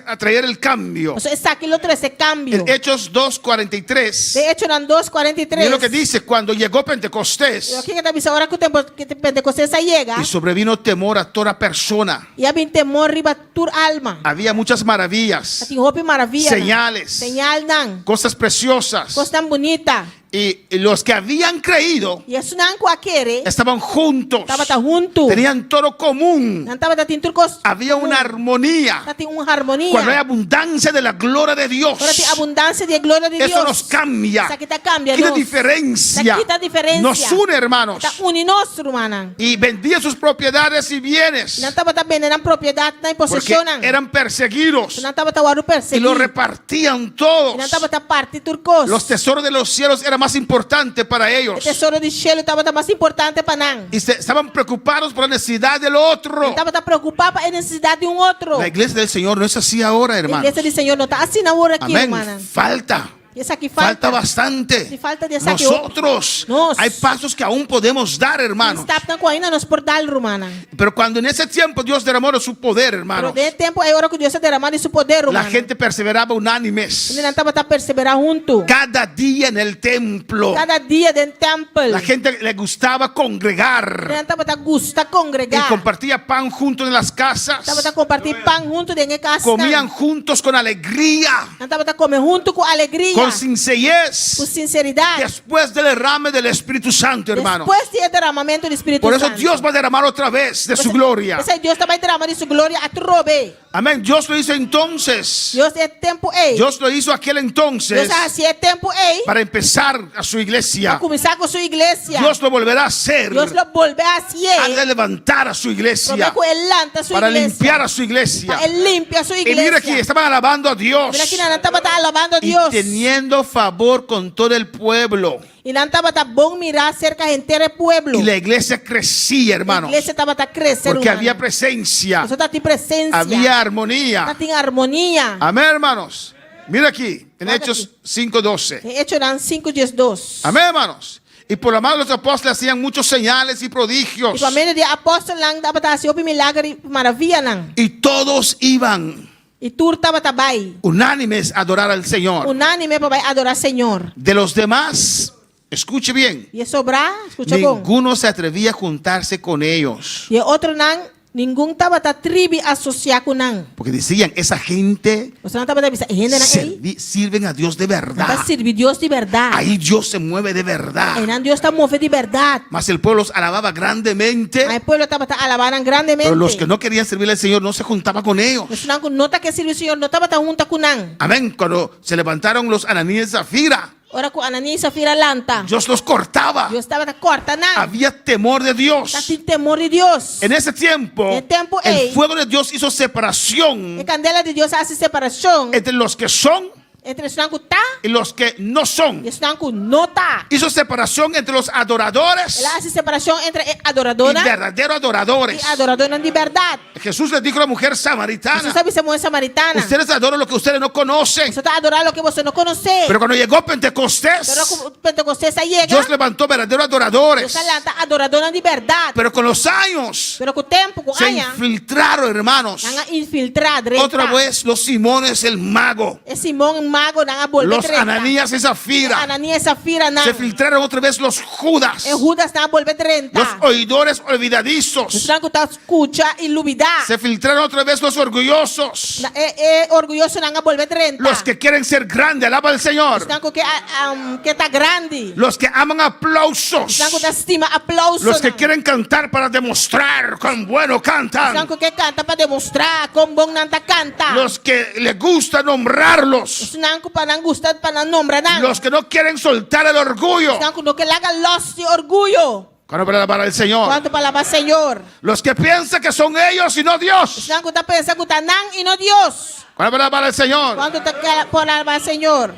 a traer el cambio. Pasobra esaki lo trese kambio. En Hechos 2.43. Den Echonan dos, kuarenta i tres. Mira lo que dice, cuando llegó Pentecostés. Loke ta bisa ora ku tempo Pentecostés a yega. Y sobrevino temor a toda persona. I a bin temor riba tur alma. Había muchas maravillas. A tin hopi maravianan. Señales. Señalnan. Cosas preciosas. Kosnan bunita. Y los que habían creído I esunnan ku a kere estaban juntos. tabata huntu. Tenían todo común. Nan tabata tin tur kos Había una armonía. Tatin un harmonia. Cuando hay abundancia de la gloria de Dios. Ora tin abundansia di e gloria di Eso Dios. nos cambia. Esaki ta kambia Kita nos. diferencia. Ta kita diferencia. Nos une, hermanos. Ta uni nos, rumannan. Y vendían sus propiedades y bienes. Nan tabata bende nan propiedatnan i Porque poseshonnan. eran perseguidos. Nan tabata wòrdu Y persegui. lo repartían todos. I nan tabata parti tur kos. Los tesoros de los cielos eran más importante para ellos. E tesoro di shelu tabata mas importante pa nan. Y se, estaban preocupados por la necesidad del otro. Nan tabata preokupá pa e nesesidat di un otro. La iglesia del Señor no es así ahora, hermanos. Iglesia di Señor no ta asina awor aki, Amén. hermana. Falta. I esaki falta. Falta bastante. Si falta di esaki Nosotros, Nos. hay pasos que aún podemos dar, hermanos. Stapnan ku ainda nos por dal, rumannan. Pero cuando en ese tiempo Dios derramó de su poder, hermanos. Pero den e tempu ei ora ku Dios a deramá di su poder, La rumannan. gente perseveraba unánimes. Hendenan tabata perseverá huntu. Cada día en el templo. Kada dia den tèmpel. La gente le gustaba congregar. Hendenan tabata gusta kongregá. Y compartía pan juntos en las casas. Tabata kompartí pan huntu den e kasnan. Comían juntos con alegría. Nan tabata kome huntu ku alegria. Con sencillez. Ku sinseridat. Después del derrame del Espíritu Santo, hermano. Despues di e derramamentu di Spiritu Por eso Santu. Dios va a derramar otra vez de su gloria. P'esei Dios ta bai derrama di su gloria atrobe. Amén. Dios lo hizo entonces. Dios e tempu ei. Dios lo hizo aquel entonces. Dios a hasi e tempu ei. Para empezar a su iglesia. Pa kuminsá ku su iglesia. Dios lo volverá a hacer. Dios lo bolbe hasié. Antes de levantar a su iglesia. Promé ku e lanta su Para iglesia. limpiar a su iglesia. Pa e limpia su Y mira iglesia. aquí, estaban alabando a Dios. Mira aki nan tabata alabando a Y Dios. teniendo favor con todo el pueblo. I nan tabata bon mirá serka henter e pueblo. Y la iglesia crecía, hermanos. E iglesia tabata krese, Porque rumannan. había presencia. Pasobra tatin presensia. Había armonía. Tatin armonia. Amén, hermanos. Mira aquí, en Mira Hechos aquí. 5:12. Den Echonan sinku diesdos. Amén, hermanos. Y por la mano de los apóstoles hacían muchos señales y prodigios. I pa medio di e apòstelnan tabata hasi hopi milager i maravianan. Y todos iban. I tur tabata bai. Unánimes a adorar al Señor. Unánime pa bai adorá Señor. De los demás, escuche bien. I e sobrá, skucha bon. Ninguno se atrevía a juntarse con ellos. I e otronan, ningun tabata tribi asosiá ku nan. Porque decían, esa gente Pasobra nan tabata bisa, e hendenan ei servi, sirven a Dios de nan ta verdad. sirbi Dios di bèrdat. Ahí Dios se mueve de verdad. Einan Dios ta move di bèrdat. Mas el pueblo los alababa grandemente. Ma e pueblo tabata alabá nan grandemente. Pero los que no querían servir al Señor no se juntaban con ellos. Esnan ku no ta ke sirbi Señor no tabata hunta ku nan. Amén. Cuando se levantaron los Ananías y Zafira. Ora ku Ananías y Safira lanta. Dios los cortaba. Dios tabata korta nan. Había temor de Dios. Tatin temor di Dios. En ese tiempo, Den e tempu el ei, fuego de Dios hizo separación E kandela di Dios a hasi separashon entre los que son. Entre esnan ku ta. Y los que no son. I esnan ku no ta. Hizo separación entre los adoradores. El a hasi separashon entre e adoradónan. Y verdaderos adoradores. I adoradónan di bèrdat. Jesús le dijo a la mujer samaritana. Jesús a bisa e muhé samaritana. Ustedes adoran lo que ustedes no conocen. Boso ta adorá loke boso no konosé. Pero cuando llegó Pentecostés. Pero ku Pentecostés a yega. Dios levantó verdaderos adoradores. Dios a lanta adoradónan di bèrdat. Pero con los años. Pero ku tempu, ku aña. Se infiltraron, hermanos. Nan a infiltrá, drenta. Otra vez los Simones el mago. E Simon magonan a bolbe Los drenta. Ananías y Safira. E Ananías y Safiranan. Se filtraron otra vez los Judas. E Judasnan a bolbe drenta. Los oidores olvidadizos. Esnan ku ta skucha i lubidá. Se filtraron otra vez los orgullosos. Na, e, e orguyosonan a bolbe drenta. Los que quieren ser grande, alaba al Señor. Esnan ku ke, a, ke ta grandi. Los que aman aplausos. Esnan ku ta stima aplausonan. Los que quieren cantar para demostrar cuán bueno cantan. Esnan ku ke kanta pa demostrá kon bon nan ta kanta. Los que les gusta nombrarlos. Esnan ku pa nan gusta pa nan nombra nan. Los que no quieren soltar el orgullo. Esnan ku no ke laga los di orguyo. Cuánto para alabar al Señor? Cuánto pa alabá Señor? Los que piensan que son ellos y no Dios. Esnan ku ta pensa ku ta nan i no Dios. Cuánto para alabar al Señor? Cuánto ta por alabá Señor?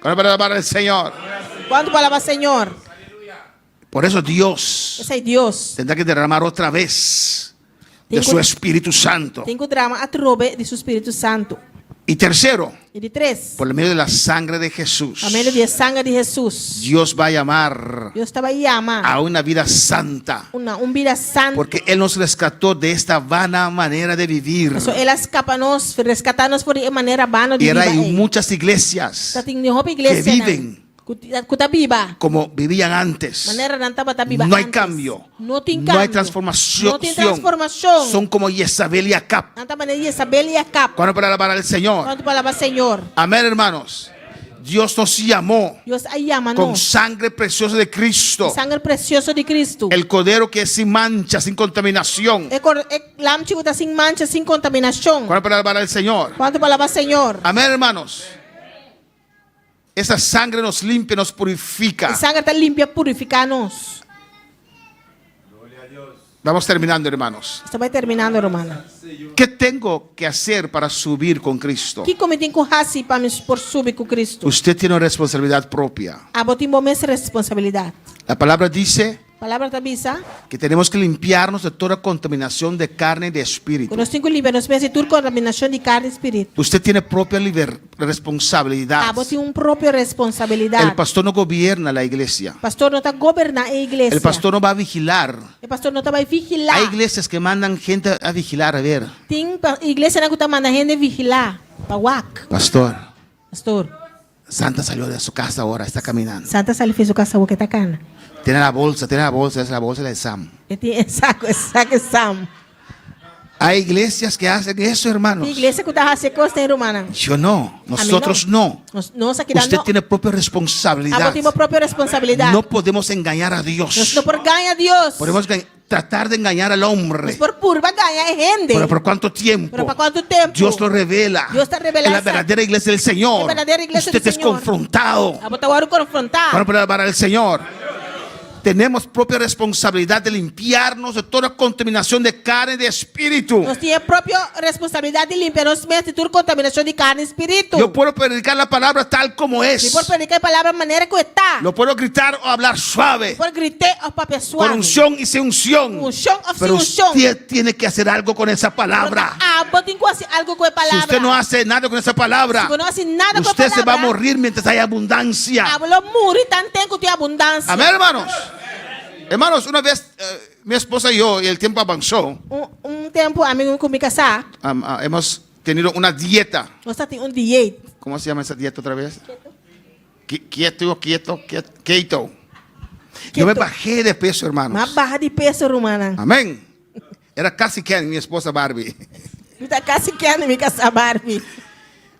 Cuánto para alabar al Señor? Cuánto pa alabá Señor? Por eso Dios P'esei Dios. tendrá que derramar otra vez de su Espíritu Santo. Tin ku drama atrobe di su Spiritu Santu. Y tercero, I di tres, por medio de la sangre de Jesús, pa medio di e sanger di Hesus, Dios va a llamar Dios ta bai yama a una vida santa, una un bida santu. porque Él nos rescató de esta vana manera de vivir. Pasobra El a skapa nos, reskatá nos for di e manera bano di Y ahora biba hay ei. muchas iglesias Ta tin hopi que iglesianan viven ku ta biba como vivían antes. manera nan tabata biba No hay antes. cambio. No tin No hay cambio. transformación. No tin transformacion. Son como Jezabel y Acab. Nan ta manera Jezabel y Acab. Cuando para alabar al Señor. Cuanto pa alaba Señor. Amén, hermanos. Dios nos llamó Dios a yama con nos. sangre preciosa de Cristo. Sanger precioso di Cristo. El cordero que es sin mancha, sin contaminación. E cor, e lamchi cu ta sin mancha, sin contaminacion. Cuando para alabar al Señor. Cuanto pa alaba Señor. Amén, hermanos. Esa sangre nos limpia, nos purifica. E sanger ta limpia, purifica nos. Vamos terminando, hermanos. Nos ta bai terminando, rumannan. ¿Qué tengo que hacer para subir con Cristo? Kiko mi tin ku hasi pa mi por subi ku Cristo? Usted tiene una responsabilidad propia. Abo tin bo mes responsabilidat. La palabra dice Palabra ta bisa. Que tenemos que limpiarnos de toda contaminación de carne y de espíritu. Ku nos tin ku limpia nos mes di tur kontaminashon di karni i spiritu. Usted tiene propia liber, responsabilidad. Abo tin un propio responsabilidat. El pastor no gobierna la iglesia. Pastor no ta goberná e iglesia. El pastor no va a vigilar. E pastor no ta bai vigilá. Hay iglesias que mandan gente a vigilar, a ver. Tin iglesianan ku ta manda hende vigilá pa wak. Pastor. Pastor. Santa salió de su casa ahora, está caminando. Santa sali fi su casa awor ke ta kana. Tiene la bolsa, tiene la bolsa, es la bolsa de Sam. E tin e saco, e saco e Sam. Hay iglesias que hacen eso, hermanos. Tin iglesia ku ta hasi e kos den, rumannan. Yo no, nosotros no. Nos, nos aki Usted no. tiene propia responsabilidad. Abo tin bo propio responsabilidad. No podemos engañar a Dios. Nos no por gaña Dios. Podemos tratar de engañar al hombre. Nos por purba gaña e hende. Pero por cuánto tiempo. Pero pa cuantu tempu. Dios lo revela. Dios ta revela En la esa. verdadera iglesia del Señor. E berdadera iglesia Usted del es Señor. confrontado. Abo ta wòrdu konfrontá. Para poder alabar al Señor. Tenemos propia responsabilidad de limpiarnos de toda contaminación de carne y de espíritu. Nos tin e propio responsabilidad di limpia nos mes di tur kontaminashon di karni i spiritu. Yo puedo predicar la palabra tal como es. Mi por prediká e palabra manera ku e ta. Lo puedo gritar o hablar suave. Mi por grit'é òf papia suave. Con unción y sin unción. Ku unshon òf sin Pero unshon. usted tiene que hacer algo con esa palabra. Pero ta abo tin ku hasi algu ku e Si palabra. usted no hace nada con esa palabra, Si bo no hasi nada ku e usted se va a palabra, morir mientras hay abundancia. abo lo muri tanten ku tin abundansia. Amén, hermanos. Hermanos, una vez eh, mi esposa y yo, y el tiempo avanzó, Un, un tempu ami ku mi kasá, am, ah, hemos tenido una dieta. nos ta tin un diet. ¿Cómo se llama esa dieta otra vez? Quieto, quieto, quieto, keto. Yo me Keto. bajé de peso, hermanos. M'a baha di peso, rumannan. Amén. Era casi Ken, mi esposa Barbie. Mi ta casi Ken, mi casá Barbie.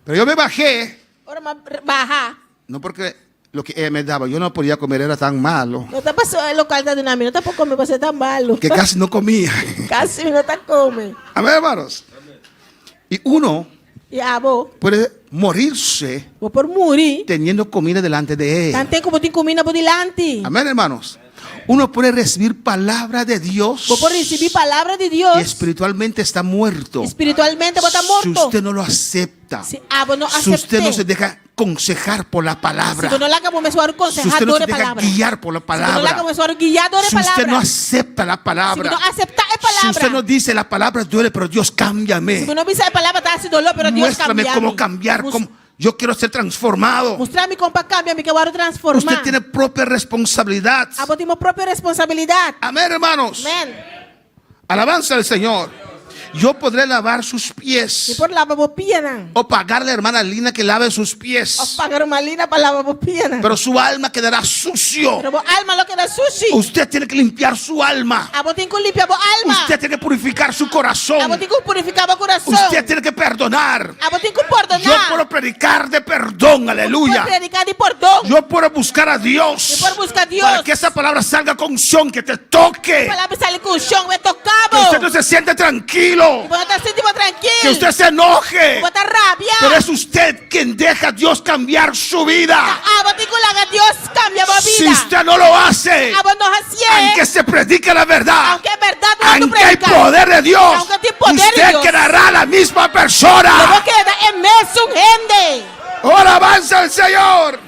Pero yo me bajé. Ora m'a baha. No porque lo que ella me daba, yo no podía comer, era tan malo. No ta paso e local ta duna mi, no ta por come pasobra e tan malo. Que casi no comía. Casi mi no ta come. Amén, hermanos. Y uno I abo. puede morirse Bo por muri. teniendo comida delante de él. Tanten ku bo tin kuminda bo dilanti. Amén, hermanos. Uno puede recibir palabra de Dios Bo por risibí palabra di y Dios. espiritualmente está muerto. Spiritualmente bo ta Si morto. usted no lo acepta, Si abo no si usted no asept'é. se deja aconsejar por la palabra, Si bo no laga bo mes wòrdu si konsehá usted no dor se e deja palabra. guiar por la Si bo no laga palabra, bo mes wòrdu guiá dor e si usted palabra. no acepta la Si bo palabra, no aseptá e si palabra. usted no dice la palabra duele, pero Dios cámbiame. Si bo no bisa e palabra ta hasi doló, pero Dios Muéstrame kambia cómo mi. cambiar, Mus- cómo- yo quiero ser transformado. Mustra mi kon pa kambia, mi ke wòrdu transformá. Usted tiene propia responsabilidad. Abo tin bo propio responsabilidat. Amén, hermanos. Amèn. Alabanza al Señor. Yo podré lavar sus Mi pies por laba bo pianan. o pagarle a la hermana Lina que lave sus Òf pies, paga ruman Lina pa laba bo pianan. pero su alma quedará sucio. Pero bo alma lo keda sushi. Usted tiene que limpiar su alma. Abo tin ku limpia bo alma. Usted tiene que purificar su Abo corazón. tin ku purifiká bo kurason. Usted tiene que perdonar. Abo tin ku pordoná. Yo puedo predicar de perdón, aleluya. Por prediká di pordon. Yo puedo buscar a Dios. Yo puedo buscar a Dios. Para que esa palabra salga con unción, que te toque. Palabra sali ku unshon, e toka Que bo. usted no se siente tranquilo. Bo no ta sinti bo trankil. Que usted se enoje. Bo ta rabia. Pero es usted quien deja a Dios cambiar su vida. Abo tin ku laga Dios kambia bo Si bida. usted no lo hace, Abo no hasié. aunque se predique la verdad, Aunke e bèrdat wòrdu aunque hay prediká. poder de Dios, Aunke tin poder di usted Dios. quedará la misma Lo bo persona. keda e mesun hende. Ahora avanza el Señor.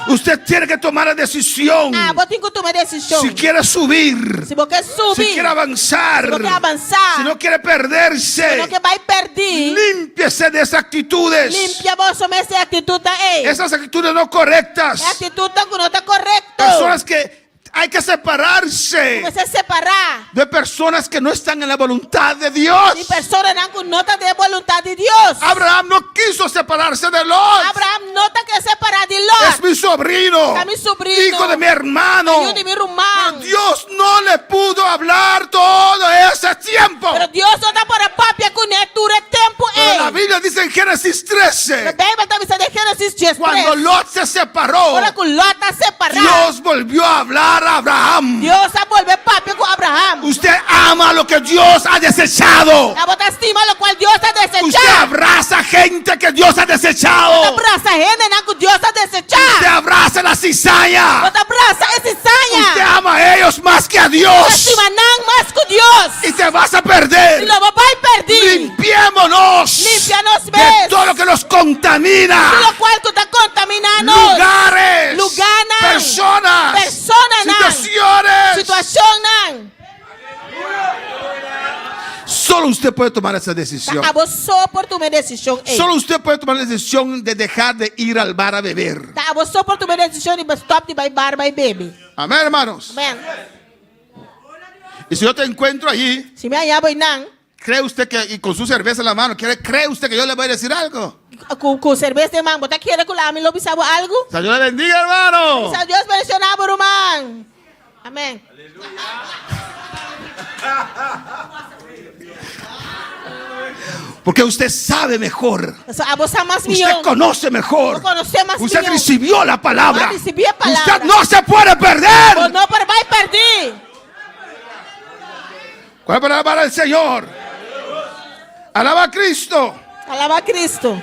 Usted tiene que tomar la decisión. Abo tin ku tuma e desishon. Si quiere subir, Si bo ke subi. si quiere avanzar, Si bo ke avansá. si no quiere perderse, Si no ke bai pèrdí. límpiese de esas actitudes. Limpia bo mes di e aktitutnan ei. Esas actitudes no correctas. E aktitutnan ku no ta korekto. Personas que hay que separarse Mester separá. de personas que no están en la voluntad de Dios. Di personanan ku no ta den e boluntat di Dios. Abraham no quiso separarse de Lot. Abraham no ta ke separá di Lot. Es mi sobrino. Ta mi sobrino. Hijo de mi hermano. Yu di mi ruman. Pero Dios no le pudo hablar todo ese tiempo. Pero Dios no ta por a papia kuné tur e tempu Pero la ei. Biblia dice en Génesis 13, Pero Beibel ta bisa den Génesis 13. cuando Lot se separó, Ora ku Lot a separá. Dios volvió a hablar a Abraham. Dios a bolbe papia ku Abraham. Usted ama lo que Dios ha desechado. Abo ta stima lokual Dios a Usted desechá. abraza gente que Dios ha Bo ta desechado. brasa hendenan ku Dios a desechá. Usted abraza la cizaña. Bo ta brasa e cizaña. Usted ama a ellos más que a Bo ta Dios. stima nan mas ku Dios. Y te vas a perder. I lo bo bai pèrdí. Limpiémonos Limpia nos de mes. todo lo que nos contamina. Tur lokual ku ta kontaminá nos. Lugares. Lugánan. Personas. Personanan. Situaciones. Situashonnan. Solo usted puede tomar esa decisión. Ta abo so por tuma e desishon ei. Solo usted puede tomar la decisión de dejar de ir al bar a beber. Ta abo so por tuma e desishon di stòp di bai bar bai bebe. Amén, hermanos. Amén. Y si yo te encuentro allí, Si mi haña bo einan. ¿cree usted que, y con su cerveza en la mano, ¿cree, cree usted que yo le voy a decir algo? Ku ku serbes den man, bo ta kere ku ami lo bisa bo algu? Señor le bendiga, hermano. Bisa Dios bendishoná bo, ruman. Amén. Porque usted sabe mejor. Pasobra abo sa mas Usted mihó. conoce mejor. Bo konosé mas Usted mihó. recibió la palabra. Bo a risibí e palabra. Usted no se puede perder. Bo no por bai pèrdí. ¿Cuál palabra para el Señor? Alaba a Cristo. Alabá Cristo.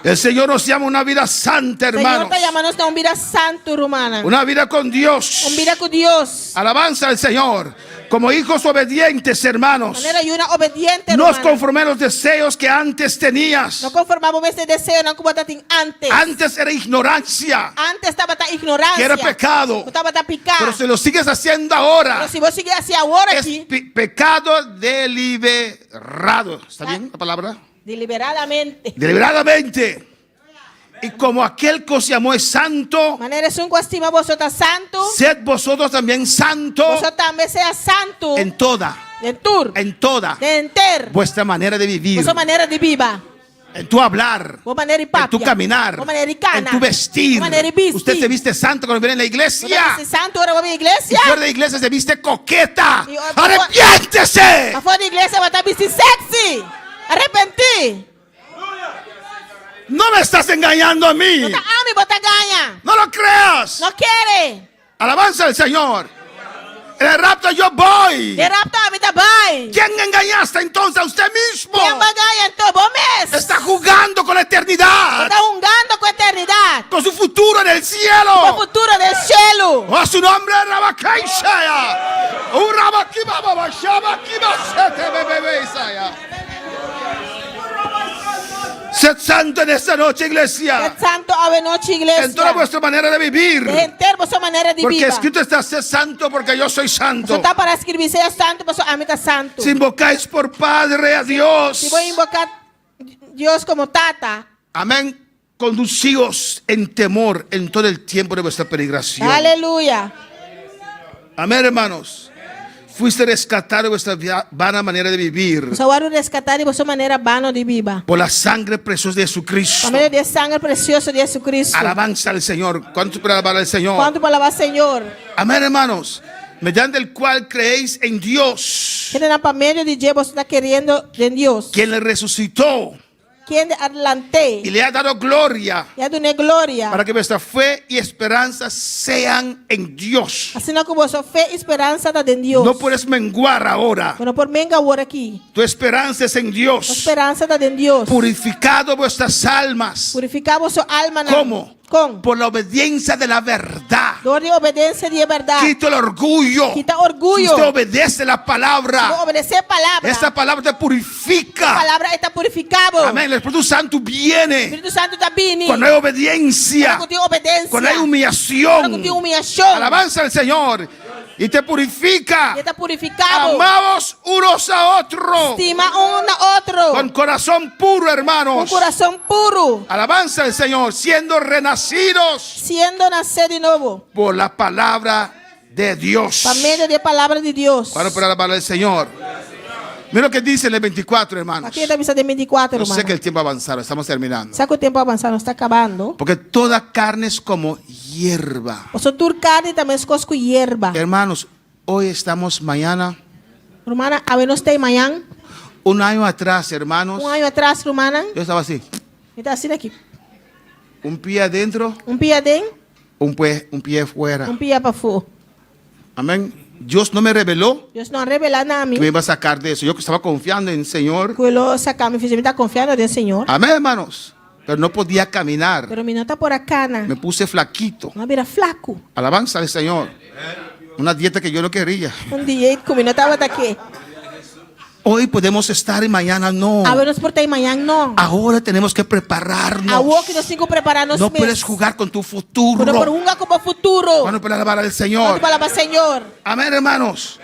El Señor nos llama a una vida santa, Señor hermanos. ta yama nos na un bida santu, rumannan. Una vida con Dios. Un bida ku Dios. Alabanza al Señor. Como hijos obedientes, hermanos. Manera yunan obediente, No os rumannan. conforméis a los deseos que antes tenías. No konformá bo mes ku e deseonan ku bo tabatin antes. Antes era ignorancia. Antes tabata ignoransia. Que era pecado. Ku tabata piká. Pero si lo sigues haciendo ahora, Pero si bo sigui hasi awor es aki. pecado deliberado. ¿Está bien la palabra? Deliberadamente. Deliberadamente. Y como aquel que os llamó es santo, Manera esun ku a stima boso ta santu. sed vosotros también santos Boso tambe sea santu. en toda, Den tur. en toda Den henter. vuestra manera de vivir. Boso manera di biba. En tu hablar, Bo manera di en papia. tu caminar, Bo manera di kana. en tu vestir. Bo manera di bisti. Usted se viste santo cuando viene a la Bo ta iglesia. bisti santu ora bo bin iglesia. Y fuera de la iglesia se viste coqueta. Y, ¡Arrepiéntese! Afó di iglesia bo ta bisti sexy. Arepentí. No me estás engañando a mí. No ta ami bo ta gaña. No lo creas. No kere. Alabanza al Señor. En el rapto yo voy. Den rapto ami ta bai. ¿Quién engañaste entonces a usted mismo? Ken bo a gaña anto? Bo mes. Está jugando con la eternidad. Bo ta hungando ku eternidat. Con su futuro en el cielo. Ku futuro den shelu. orguyo. Oh, su nombre, Rabacaishaya. Oh, Rabakibaba, Shabakiba, Sete, Bebe, Isaya. Sed santo en esta noche, iglesia. Sed santo awe nochi, iglesia. En toda vuestra manera de vivir. Den henter boso manera di Porque biba. escrito está, sed santo porque yo soy santo. Paso ta para skirbi, sea santo, paso ami ta santo. Si invocáis por Padre a Dios. Si bo invoká Dios komo Tata. Amén. Conducíos en temor en todo el tiempo de vuestra peregrinación. Aleluya. Amén, hermanos. Fuiste rescatado de vuestra vana manera de vivir. Boso a wòrdu reskatá di boso manera bano di biba. Por la sangre preciosa de Jesucristo. Pa medio di e sanger presioso di Jesucristo. Alabanza al Señor. ¿Cuánto para alabar al Señor? Kuantu pa alabá Señor? Amén, hermanos. Mediante el cual creéis en Dios. Kendenan pa medio di dje boso ta keriendo den Dios. Quien le resucitó. Kende a lant'é. Y le ha dado gloria. I a dun'é gloria. Para que vuestra fe y esperanza sean en Dios. Asina ku boso fe i speransa ta den Dios. No puedes menguar ahora. Bo no por menga awor aki. Tu esperanza es en Dios. Bo speransa ta den Dios. Purificado vuestras almas. Purifiká boso almanan. Komo? Kon? Por la obediencia de la verdad. Dor di obedensia di e bèrdat. Quita el orgullo. Kita orguyo. Si usted obedece la palabra. Si bo obedesé e palabra. Esta palabra te purifica. E palabra ei ta purifiká bo. Amén. El Espíritu Santo viene. Spiritu Santu ta bini. Cuando hay obediencia. Ora ku tin obedensia. Cuando hay humillación. Ora ku tin humiashon. Alabanza al Señor. Y te purifica. I e ta purifiká bo. Amaos unos a otros. Stima un na otro. Con corazón puro, hermanos. Ku kurason puru. Alabanza al Señor, siendo renacidos. Siendo nasé di nobo. Por la palabra de Dios. Pa medio di e palabra di Dios. Cuando para alabar al Señor. Mira lo que dice en el 24, hermanos. Aki e ta bisa den 24, Yo sé rumannan. que el tiempo ha avanzado, estamos terminando. Sa ku tempu a avansá, nos ta kabando. Porque toda carne es como hierba. Pasobra tur karni ta meskos ku yerba. Hermanos, hoy estamos mañana. Rumannan, awe nos ta ei mañan. Un año atrás, hermanos. Un año atras, rumannan. Yo estaba así. Mi ta asina aki. Un pie adentro. Un pia aden. Un pie, un pie fuera. Un pia pafó. Amén. Dios no me reveló. Dios no a revelá na mi. Que me iba a sacar de eso. Yo estaba confiando en el Señor. Ku e lo saka mi. Mi ta konfiando den Señor. Amén, hermanos. Pero no podía caminar. Pero mi no ta por a kana. Me puse flaquito. Mi a bira flaku. Alabanza al Señor. Una dieta que yo no quería. Un dieta ku mi no tabata ke. Hoy podemos estar y mañana no. Awe nos por ta i mañan no. Ahora tenemos que prepararnos. Awor ku nos tin ku prepará nos No mes. puedes jugar con tu futuro. Bo no por hunga ku bo futuro. Cuando para alabar al Señor. Cuando para alabar Señor. Amén, hermanos.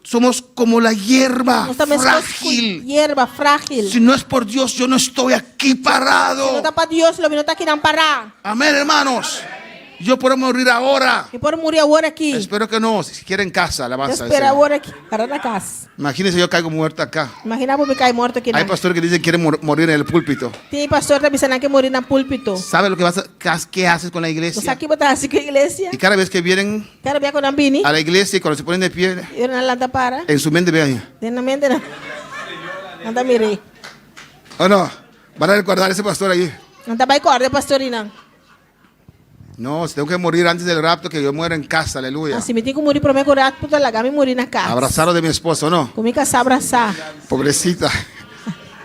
Somos como la hierba Nos ta meskos ku frágil. hierba frágil. Si no es por Dios, yo no estoy aquí parado. Si no ta pa Dios, lo mi no ta akinan pará. Amén, hermanos. Yo puedo morir ahora. Mi por muri awor aki. Espero que no. Si quiere en casa, alabanza. Yo espera awor aki. Para na kas. Imagínense yo caigo muerto acá. Imagina bo mi kai morto aki. Hay pastores que dicen que quieren morir en el púlpito. Tin pastor ta bisa nan ke muri na púlpito. ¿Sabe lo que vas a, qué haces con la iglesia? Bo sa ki bo ta hasi ku e iglesia? Y cada vez que vienen Kada bia ku nan bini. a la iglesia y cuando se ponen de pie, I ora nan lanta para. en su mente vean. Den nan mente nan nan ta mir'é. ¿O no? Van a recordar ese pastor ahí. Nan ta bai kòrda e pastor einan. No, si tengo que morir antes del rapto, que yo muera en casa, aleluya. Ah, si mi tin ku muri promé ku rapto, ta laga mi muri na kas. Abrazado de mi esposo, ¿no? Ku mi kasá abrasá. Pobrecita.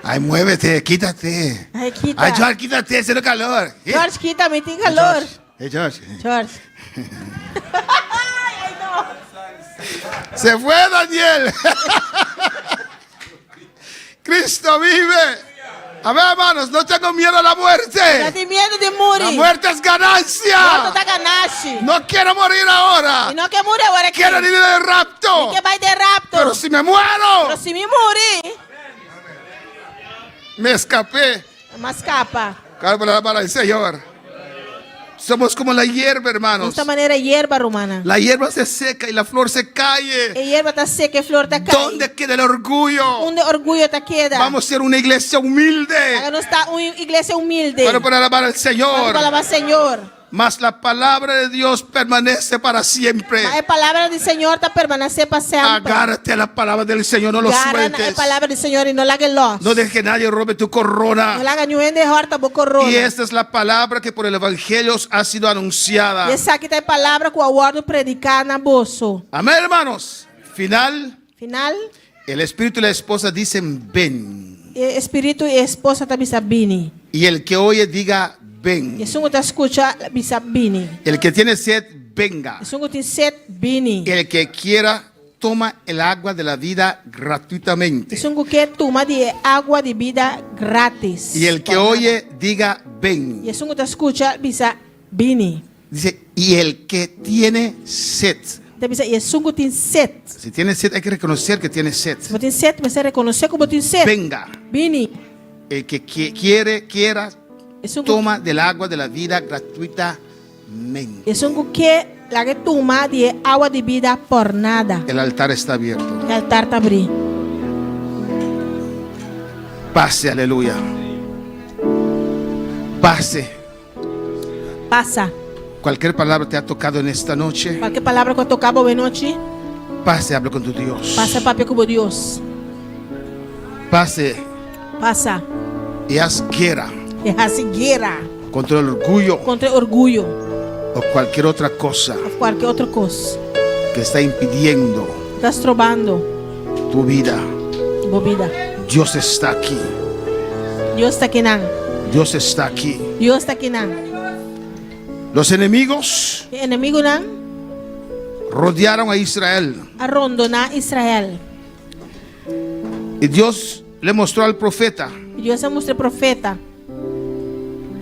Ay, muévete, quítate. Ay, kita. Ay, George, quítate, haciendo calor. George, kita, mi tin calor. Hey, George. George. Ay, no. Se fue, Daniel. Cristo vive. A ver, hermanos, no tengo miedo a la muerte. No tin miedo di muri. La muerte es ganancia. Morto ta ganashi. No quiero morir ahora. Mi no ke muri awor aki. Quiero ir del rapto. Mi ke bai den rapto. Pero si me muero. Pero si mi muri. Me escapé. M'a skapa. Claro, para, para el Señor. Somos como la hierba, hermanos. Nos ta manera hierba, rumannan. La hierba se seca y la flor se cae. E hierba ta seca, e flor ta cai. ¿Dónde queda el orgullo? Unda orguyo ta keda? Vamos a ser una iglesia humilde. Laga nos ta un iglesia humilde. Para, para alabar al Señor. Para alabar Señor. Mas la palabra de Dios permanece para siempre. Ma e palabra di Señor ta permanece pa semper. Agárrate a la palabra del Señor, no lo Gara na e sueltes. palabra di Señor y no laga e los. No dejes que nadie robe tu corona. No laga niun hende horta bo corona. Y esta es la palabra que por el Evangelio os ha sido anunciada. Y esaki ta e palabra cu a wordo predica na boso. Amén, hermanos. Final. Final. El espíritu y la esposa dicen, ven. E espíritu y e esposa ta bisa bini. Y el que oye diga, ven. Y esun cu ta scucha bisa bini. El que tiene sed, venga. Esun ku tin set, bini. El que quiera, toma el agua de la vida gratuitamente. Esun ku ke tuma di e agua di bida gratis. Y el que oye, diga, ven. I esun ku ta skucha, bisa, Bini. Dice, y el que tiene sed. Ta bisa, i esun ku tin set. Si tiene sed, hay que reconocer que tiene sed. Si bo tin set, mester rekonosé ku bo tin set. Venga. Bini. El que quiere, quiera, Esun ku, toma del agua de la vida gratuitamente. esun ku ke, laga e tuma di e awa di bida por nada. El altar está abierto. E altar ta abrí. Pase, aleluya. Pase. Pasa. Cualquier palabra te ha tocado en esta noche. Cualke palabra cu a toca bo anochi. Pase, habla con tu Dios. Pasa papia cu bo Dios. Pase. Pasa. Y haz guerra. Y haci guerra. Contra el orgullo. Contra el orgullo. O cualquier otra cosa. Of cualke otro cos. Que está impidiendo. Ta strobando. Tu vida. Bo bida. Dios está aquí. Dios ta akinan. Dios está aquí. Dios ta akinan. Los enemigos. E enemigunan. Rodearon a Israel. A rondoná Israel. Y Dios le mostró al profeta. I Dios a mustra e profeta.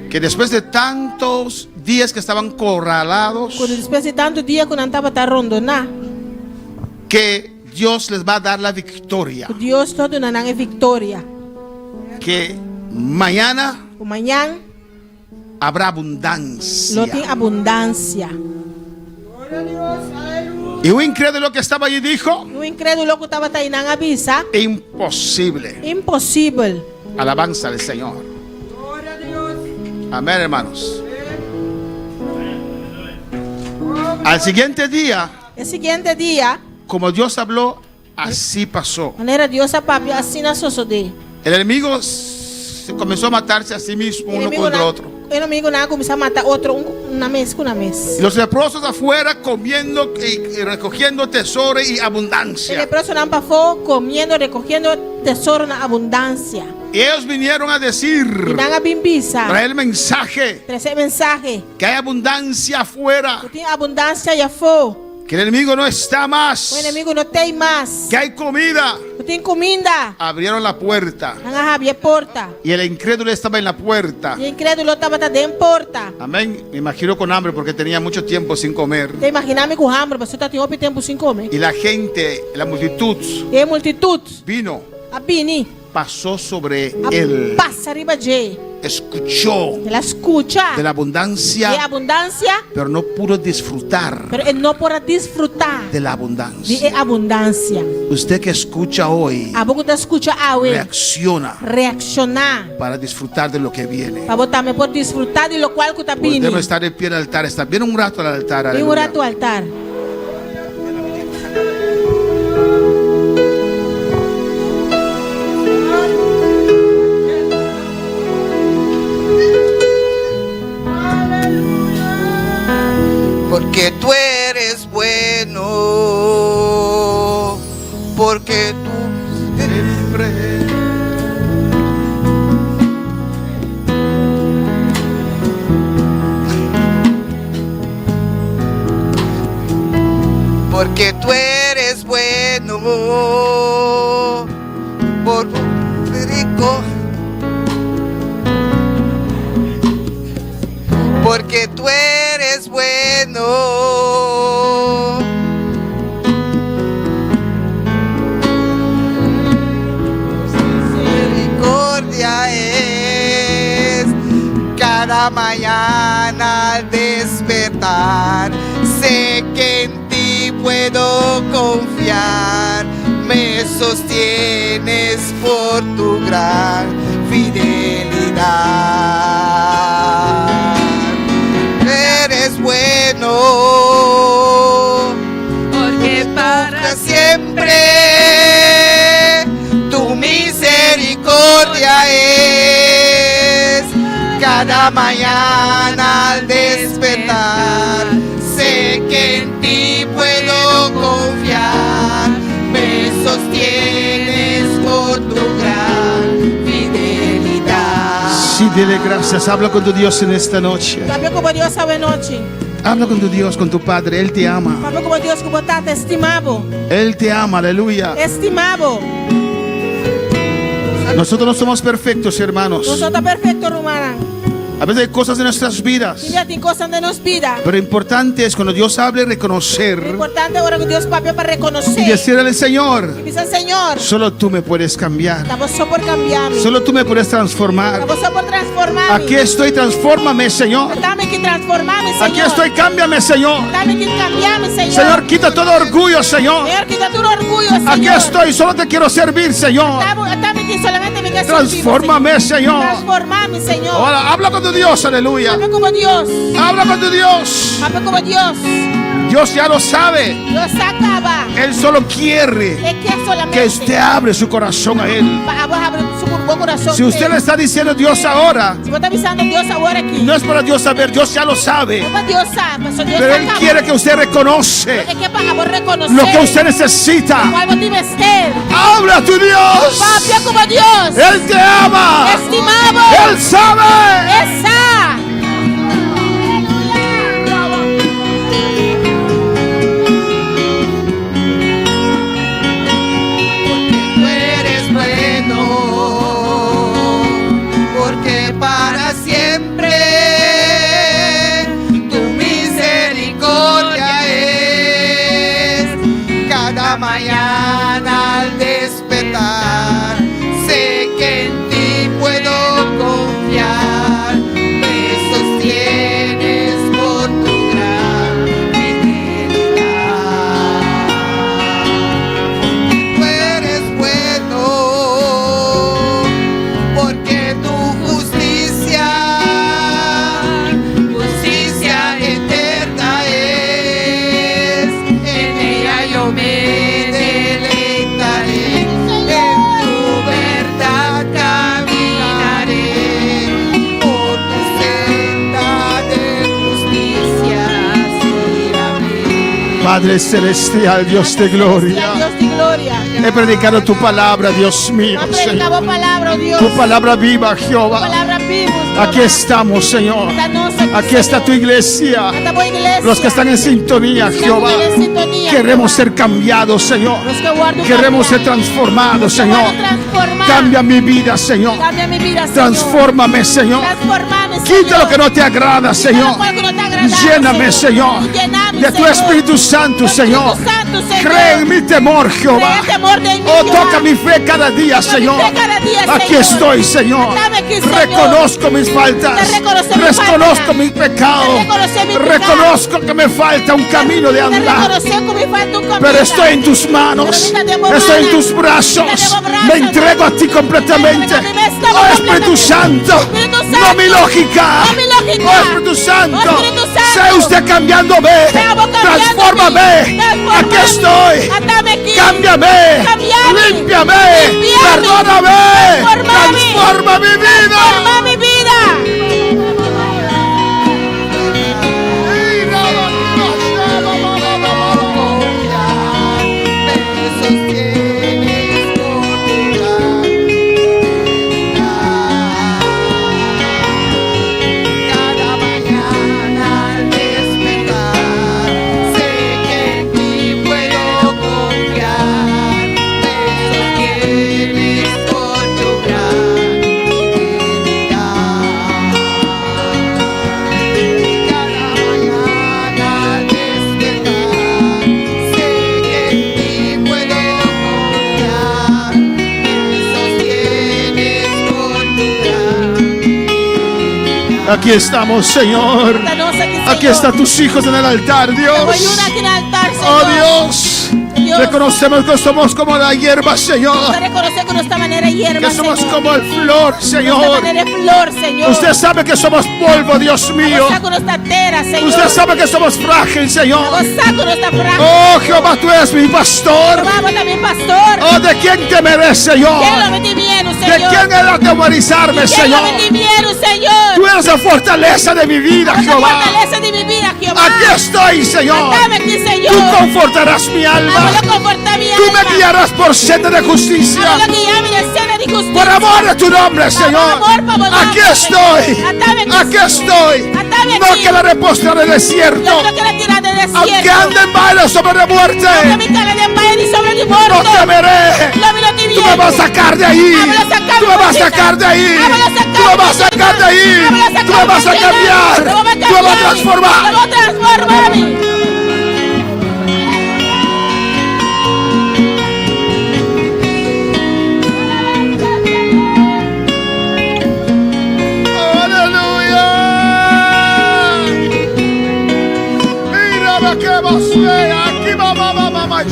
Que después de tantos días que estaban corralados. Ku despues di tantu dia ku nan tabata rondoná. Que Dios les va a dar la victoria. Ku Dios lo duna nan e viktoria. Que mañana. Ku mañan. Habrá abundancia. Lo tin abundansia. Y un incrédulo que estaba allí dijo. Y un incrédulo ku tabata einan a bisa. Imposible. Imposibel. Alabanza al Señor. Amén, hermanos. Al siguiente día. E siguiente dia. Como Dios habló, así pasó. Manera Dios a papia, asina a sosodé. El enemigo se comenzó a matarse a sí mismo uno contra otro. E enemigunan a kuminsá mata otro un nan mes ku nan mes. Y los leprosos afuera comiendo y recogiendo tesoro y abundancia. E leprosonan pafó comiendo, recogiendo tesoro na abundancia. Y ellos vinieron a decir. Y nan a bin bisa. Traer el mensaje. Trese e mensahe. Que hay abundancia afuera. Ku tin abundansia ayafó. Que el enemigo no está más. Ku e enemigu no t'ei mas. Que hay comida. Ku tin kuminda. Abrieron la puerta. Nan a habri e porta. Y el incrédulo estaba en la puerta. Y e incrédulo tabata den porta. Amén. Me imagino con hambre porque tenía mucho tiempo sin comer. Ta imaginá mi ku hamber pasobra tabatin hopi tempu sin kome. Y la gente, la multitud. Y e multitut. Vino. A bini. Pasó sobre él. A pasa riba dje. Escuchó. El a scucha. De la abundancia. Di e abundancia. Pero no pudo disfrutar. Pero e no por a disfrutá. De la abundancia. Di e abundancia. Usted que escucha hoy. Abo ku ta scucha awe. Reacciona. Reacciona. Para disfrutar de lo que viene. Pa bo tambe por disfrutá di locual ku ta bini. Podemos estar de pie en el altar. Está bien un rato al altar. Bin un rato altar. Porque tú eres bueno, porque tú siempre. Porque tú eres bueno, por rico. Porque tú eres bueno. Misericordia es cada mañana al despertar. Sé que en ti puedo confiar. Me sostienes por tu gran fidelidad. Eres bueno. Porque para siempre tu misericordia es. Cada mañana al despertar, sé que en ti puedo confiar. Me sostienes por tu gran fidelidad. Sí, dele gracias. Habla con tu Dios en esta noche. Papia ku bo Dios awe nochi. Habla con tu Dios, con tu Padre. Él te ama. Papia ku bo Dios ku bo Tata, e stima bo. Él te ama, aleluya. E stima bo. Nosotros no somos perfectos, hermanos. Nos no ta perfekto, rumannan. A veces hay cosas en nuestras vidas. Tin bia tin kosnan den nos bida. Pero importante es cuando Dios hable reconocer Importante ora ku Dios papia pa rekonosé. y decirle al Señor, I bisa Señor, solo tú me puedes cambiar. ta bo so por kambia mi. Solo tú me puedes transformar. Ta bo so por transformá mi. Aquí estoy, transfórmame, Señor. Ata mi aki, transformá mi, Señor. Aquí estoy, cámbiame, Señor. Ata mi aki, kambia mi, Señor. Señor, quita todo orgullo, Señor. Señor, kita tur orguyo, Señor. Aquí estoy, solo te quiero servir, Señor. Ata mi aki, solamente mi ke sirbi, Transfórmame, Señor. Transformá mi, Señor. Ahora, habla con tu Dios, aleluya. Papia ku bo Dios. Habla con tu Dios. Papia ku bo Dios. Dios ya lo sabe. Dios sa kaba. Él solo quiere E ke solamente. que usted abre su corazón a Él. Pa abo habri su bo kurason. Si usted le está diciendo a Dios ahora, Si bo ta bisando Dios awor aki. no es para Dios saber, Dios ya lo sabe. No pa Dios sa, paso Dios Pero sa Él kaba. quiere que usted reconoce E ke pa abo rekonosé. lo que usted necesita. Lokual bo tin mester. Habla a tu Dios. Papia ku bo Dios. Él te ama. E stima bo. Él sabe. E sa. Porque tú eres bueno, porque para siempre tu misericordia es. Cada mañana al despertar, sé que en ti puedo confiar. Me sostienes por tu gran fidelidad. Porque tú eres bueno, porque tu justicia, justicia eterna es. En ella yo me deleitaré, en tu verdad caminaré, por tu senda de justicia guíame. Padre Celestial, Dios de gloria. Dios di gloria. He predicado tu palabra, Dios mío. A prediká Señor. bo palabra, oh Dios. Tu palabra viva, Jehová. Palabra bibu. Aquí estamos, Señor. Ata nos aki, Aquí está tu iglesia. Ata bo iglesia. Los que están en sintonía, Jehová. En sintonia, Queremos Jehová. ser cambiados, Señor. Nos ke wòrdu Queremos ser kambiá. transformados, Señor. Transformá. Cambia mi vida, Señor. Kambia mi bida, Señor. Transfórmame, Señor. Transformá mi, Señor. Quita lo que no te agrada, Señor. Quita lo que no te agrada, Lléname, Señor, Lléname, de tu Señor. Espíritu Santo, Tu Espíritu Señor. Santo, Señor. Cree en mi temor, Jehová. Crea temor de mí, Oh, Jehová. toca mi fe cada día, Toca mi Señor. fe cada día, Aquí Señor. estoy, Señor. Dame aquí, Señor. Reconozco mis faltas. Te reconozco mis Reconozco faltas. mis pecados. Te reconozco mis pecados. Reconozco que me falta un camino de Te andar. rekonosé ku mi falta un kaminda. Pero estoy en tus manos. Pero mi ta den bo Estoy en man. tus brazos. Mi ta den bo brasanan. Me entrego a ti completamente. Oh Espíritu Santo. Espíritu Santo. No mi lógica. No mi lógica. Oh Espíritu Santo. Oh, Espíritu Santo. Sea usted cambiándome. Sea vos cambiándome. Transfórmame. Transformame. Aquí estoy. Atame aki. Cámbiame. Kambiami. Límpiame. Limpiami. Perdóname. Transformami. Transforma mi vida. Transforma mi bida. Me sostienes por tu gran fidelidad. Cada mañana al despertar, sé que en ti puedo confiar. Me sostienes por tu gran fidelidad. Cada mañana al despertar, sé que en ti puedo confiar. Me sostienes por tu gran fidelidad. Aquí estamos, Señor. Ata nos aki, Señor. Aquí están tus hijos en el altar, Dios. Bo yunan aki na altar, Señor. Oh Dios. Dios. Reconocemos que somos como la hierba, Señor. Nos ta rekonosé ku nos ta manera yerba, Que somos Señor. como el flor, Nos ta Señor. manera flor, Señor. Usted sabe que somos polvo, Dios mío. Bo sa ku nos ta tera, Señor. Usted sabe que somos frágil, Señor. Bo sa ku nos ta frágil. Oh Jehová, tú eres mi pastor. Jehová, bo ta mi pastor. Oh, ¿de quién temeré, Señor? Ken lo mi tin miedu, Señor? ¿De quién he de atemorizarme, Di ken Señor? lo mi tin miedu, Señor? Tú eres la fortaleza de mi vida, Bo ta Jehová. fortalesa di mi bida, Jehová. Aquí estoy, Señor. Ata mi aki, Señor. Tú confortarás mi alma. Abo lo konfortá mi Tú me alma. guiarás por senda de justicia. Abo lo guia mi den senda di hustisia. Por amor de tu nombre, Pa Señor. amor, pa bo nomber, Aquí estoy. Señor. Ata mi aki, Aquí Señor. estoy. Ata mi No aki. quedaré postrado en el desierto. Lo mi no keda tirá den desierto. Aunque ande en valle sobre de muerte. Aunke mi kana den vaye di sombra di morto. No temeré. Lo mi no tin Tú me vas a sacar de ahí. Abo lo saka Tú me vas a mi sacar de ahí. Abo lo saka Tú me vas a sacar de ahí. Abo lo saka Tú me vas a mi cambiar. Lo bo Tú me vas a transformar. Lo bo transformá mi. Aleluya. Mira que você aqui, mamá, mamá, mamá,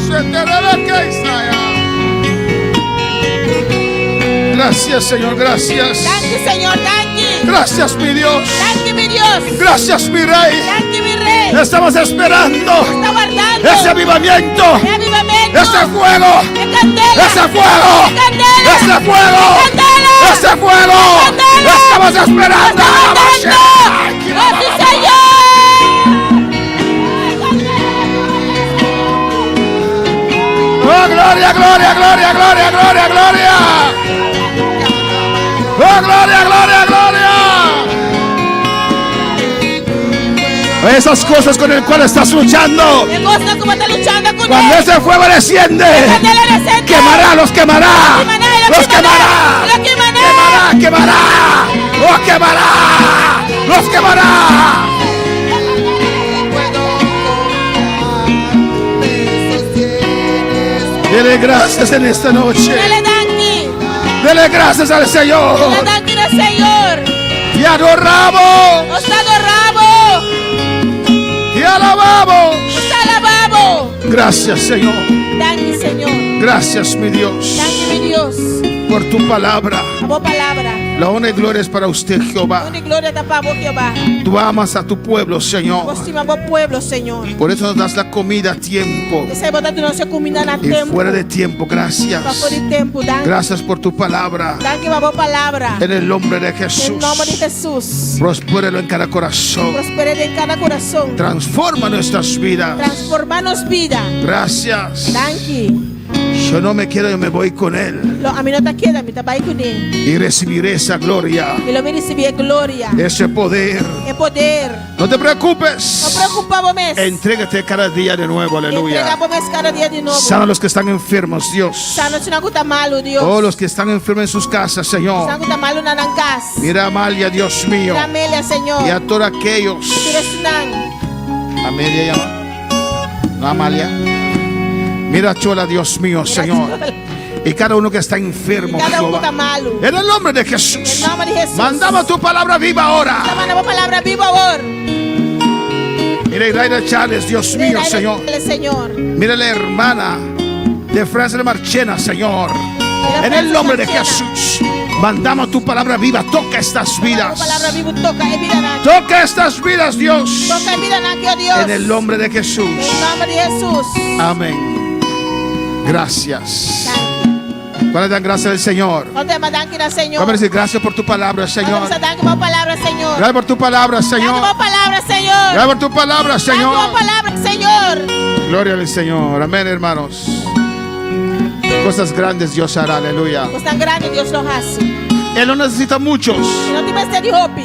Gracias, Señor, gracias. Danki, Señor, danki. Gracias, mi Dios. Danki, mi Dios. Gracias, mi Rey. Danki, mi Rei. Estamos esperando Nos ta wardando. ese avivamiento, E avivamentu. ese fuego, E kandela. ese fuego, E kandela. ese fuego, E kandela. ese fuego. E kandela. Estamos esperando. Nos ta wardando. Oh, sí, Señor. Oh, gloria, gloria, gloria, gloria, gloria, gloria. Oh, gloria, gloria, gloria. Esas cosas con el cual estás luchando. E kosnan ku bo ta luchando kuné. Cuando ese fuego desciende, Kandela desendé. quemará, los quemará. Los quemará. Lo quemará. Quemará, quemará. Oh, quemará. Los quemará. Dele gracias en esta noche. Dele danki. Dele gracias al Señor. Dele danki na Señor. Te adoramos. Nos ta adorá Bo. Te alabamos. Nos ta alabá Bo. Gracias, Señor. Danki, Señor. Gracias, mi Dios. Danki, mi Dios. Por tu palabra. Pa bo palabra. La honra y gloria es para usted, Jehová. Honor i gloria ta pa bo, Jehová. Tú amas a tu pueblo, Señor. Bo ta stima bo pueblo, Señor. Por eso nos das la comida a tiempo. P'esei bo ta duna nos kuminda na Y tempu. fuera de tiempo, gracias. Pafó di tempu, danki. Gracias por tu palabra. Danki pa bo palabra. En el nombre de Den Jesús. nòmber di Hesus. Prospéralo en cada corazón. Prosperá den kada kurason. Transforma nuestras vidas. Transformá nos bida. Gracias. Danki. Yo no me quedo, yo me voy con él. Lo ami no ta keda, mi ta bai kuné. Y recibiré esa gloria, I lo mi risibí e gloria. ese poder. E poder. No te preocupes. No preokupá bo mes. Entrégate cada día de nuevo, aleluya. Entregá bo mes kada dia di nobo. Sana a los que están enfermos, Dios. Sana esnan ku ta malu, Dios. Todos los que están enfermos en sus casas, Señor. Esnan ku ta malu na nan kas. Mira a Amalia, Dios mío. Mira Amelia, Señor. Y a todos aquellos. Tur esnan. Amelia llama. No, Amalia. Mira a Chola, Dios mío, Señor. Y cada uno que está enfermo, I kada un Jehová. ku ta malu. En el nombre de Jesús. Den nòmber di Hesus. Mandamos tu palabra viva ahora. Ta manda bo palabra bibu awor. Mira Iraida Chávez, Dios mío, Señor. Señor. Mira la hermana de Francia de Marchena, Señor. En el nombre de Jesús. Mandamos tu palabra viva. Toca estas vidas. Palabra bibu toka e bidanan. Toca estas vidas, Dios. Toka e bidanan aki, oh Dios. En el nombre de Jesús. Den nòmber di Hesus. Amén. Gracias. ¿Cuál dan gracias al Señor? Kuantu ta danki na Señor. Vamos a decir gracias por tu palabra, Señor. Danki pa bo palabra, Señor. Gracias por tu palabra, Señor. Danki pa bo palabra, Señor. Gracias por tu palabra, Señor. Danki pa bo palabra, Señor. Gloria al Señor. Amén, hermanos. Cosas grandes Dios hará, aleluya. Kosnan grandi Dios lo hasi. Él no necesita muchos. E no tin mester di hopi.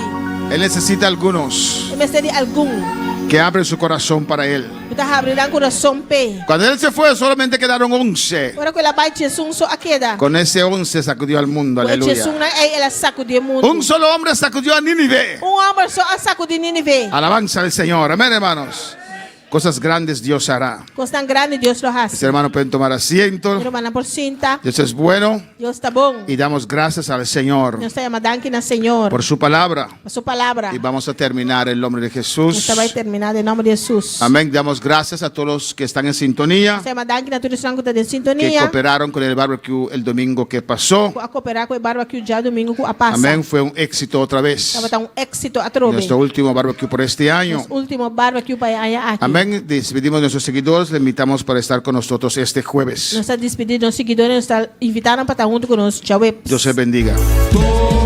Él necesita algunos E mester di algun. que abren su corazón para Él. Ku ta habri nan kurason p'e. Cuando Él se fue, solamente quedaron 11. Ora ku el a bai 11 so a keda. Con ese 11 sacudió al mundo, Ku e aleluya. 11 nan ei el a sakudí e mundu. Un solo hombre sacudió a Nínive. Un hòmber so a sakudí Nínive. Alabanza al Señor. Amén, hermanos. Cosas grandes Dios hará. Kosnan grandi Dios lo hasi. Mis hermanos pueden tomar asiento. Rumannan por sinta. Dios es bueno Dios ta bon. y damos gracias al Señor Nos ta yama danki na Señor. por su palabra. Pa su palabra. Y vamos a terminar en nombre de Jesús. Nos ta bai terminá den nòmber di Hesus. Amén. Damos gracias a todos los que están en sintonía, Nos ta yama danki na tur esnan ku ta den que sintonia. cooperaron con el barbecue el domingo que pasó. Ku a kooperá ku e barbecue djadumingu ku a pasa. Amén. Fue un éxito otra vez. Tabata un éksito atrobe. Nuestro último barbecue por este año. Nos último barbecue pa e aña aki. Amén. Amén. Despedimos a nuestros seguidores. Le invitamos para estar con nosotros este jueves. Nos ta despedí nos siguidónan, nos ta invitá nan pa ta huntu ku nos djaweps. Dios les bendiga. Todo.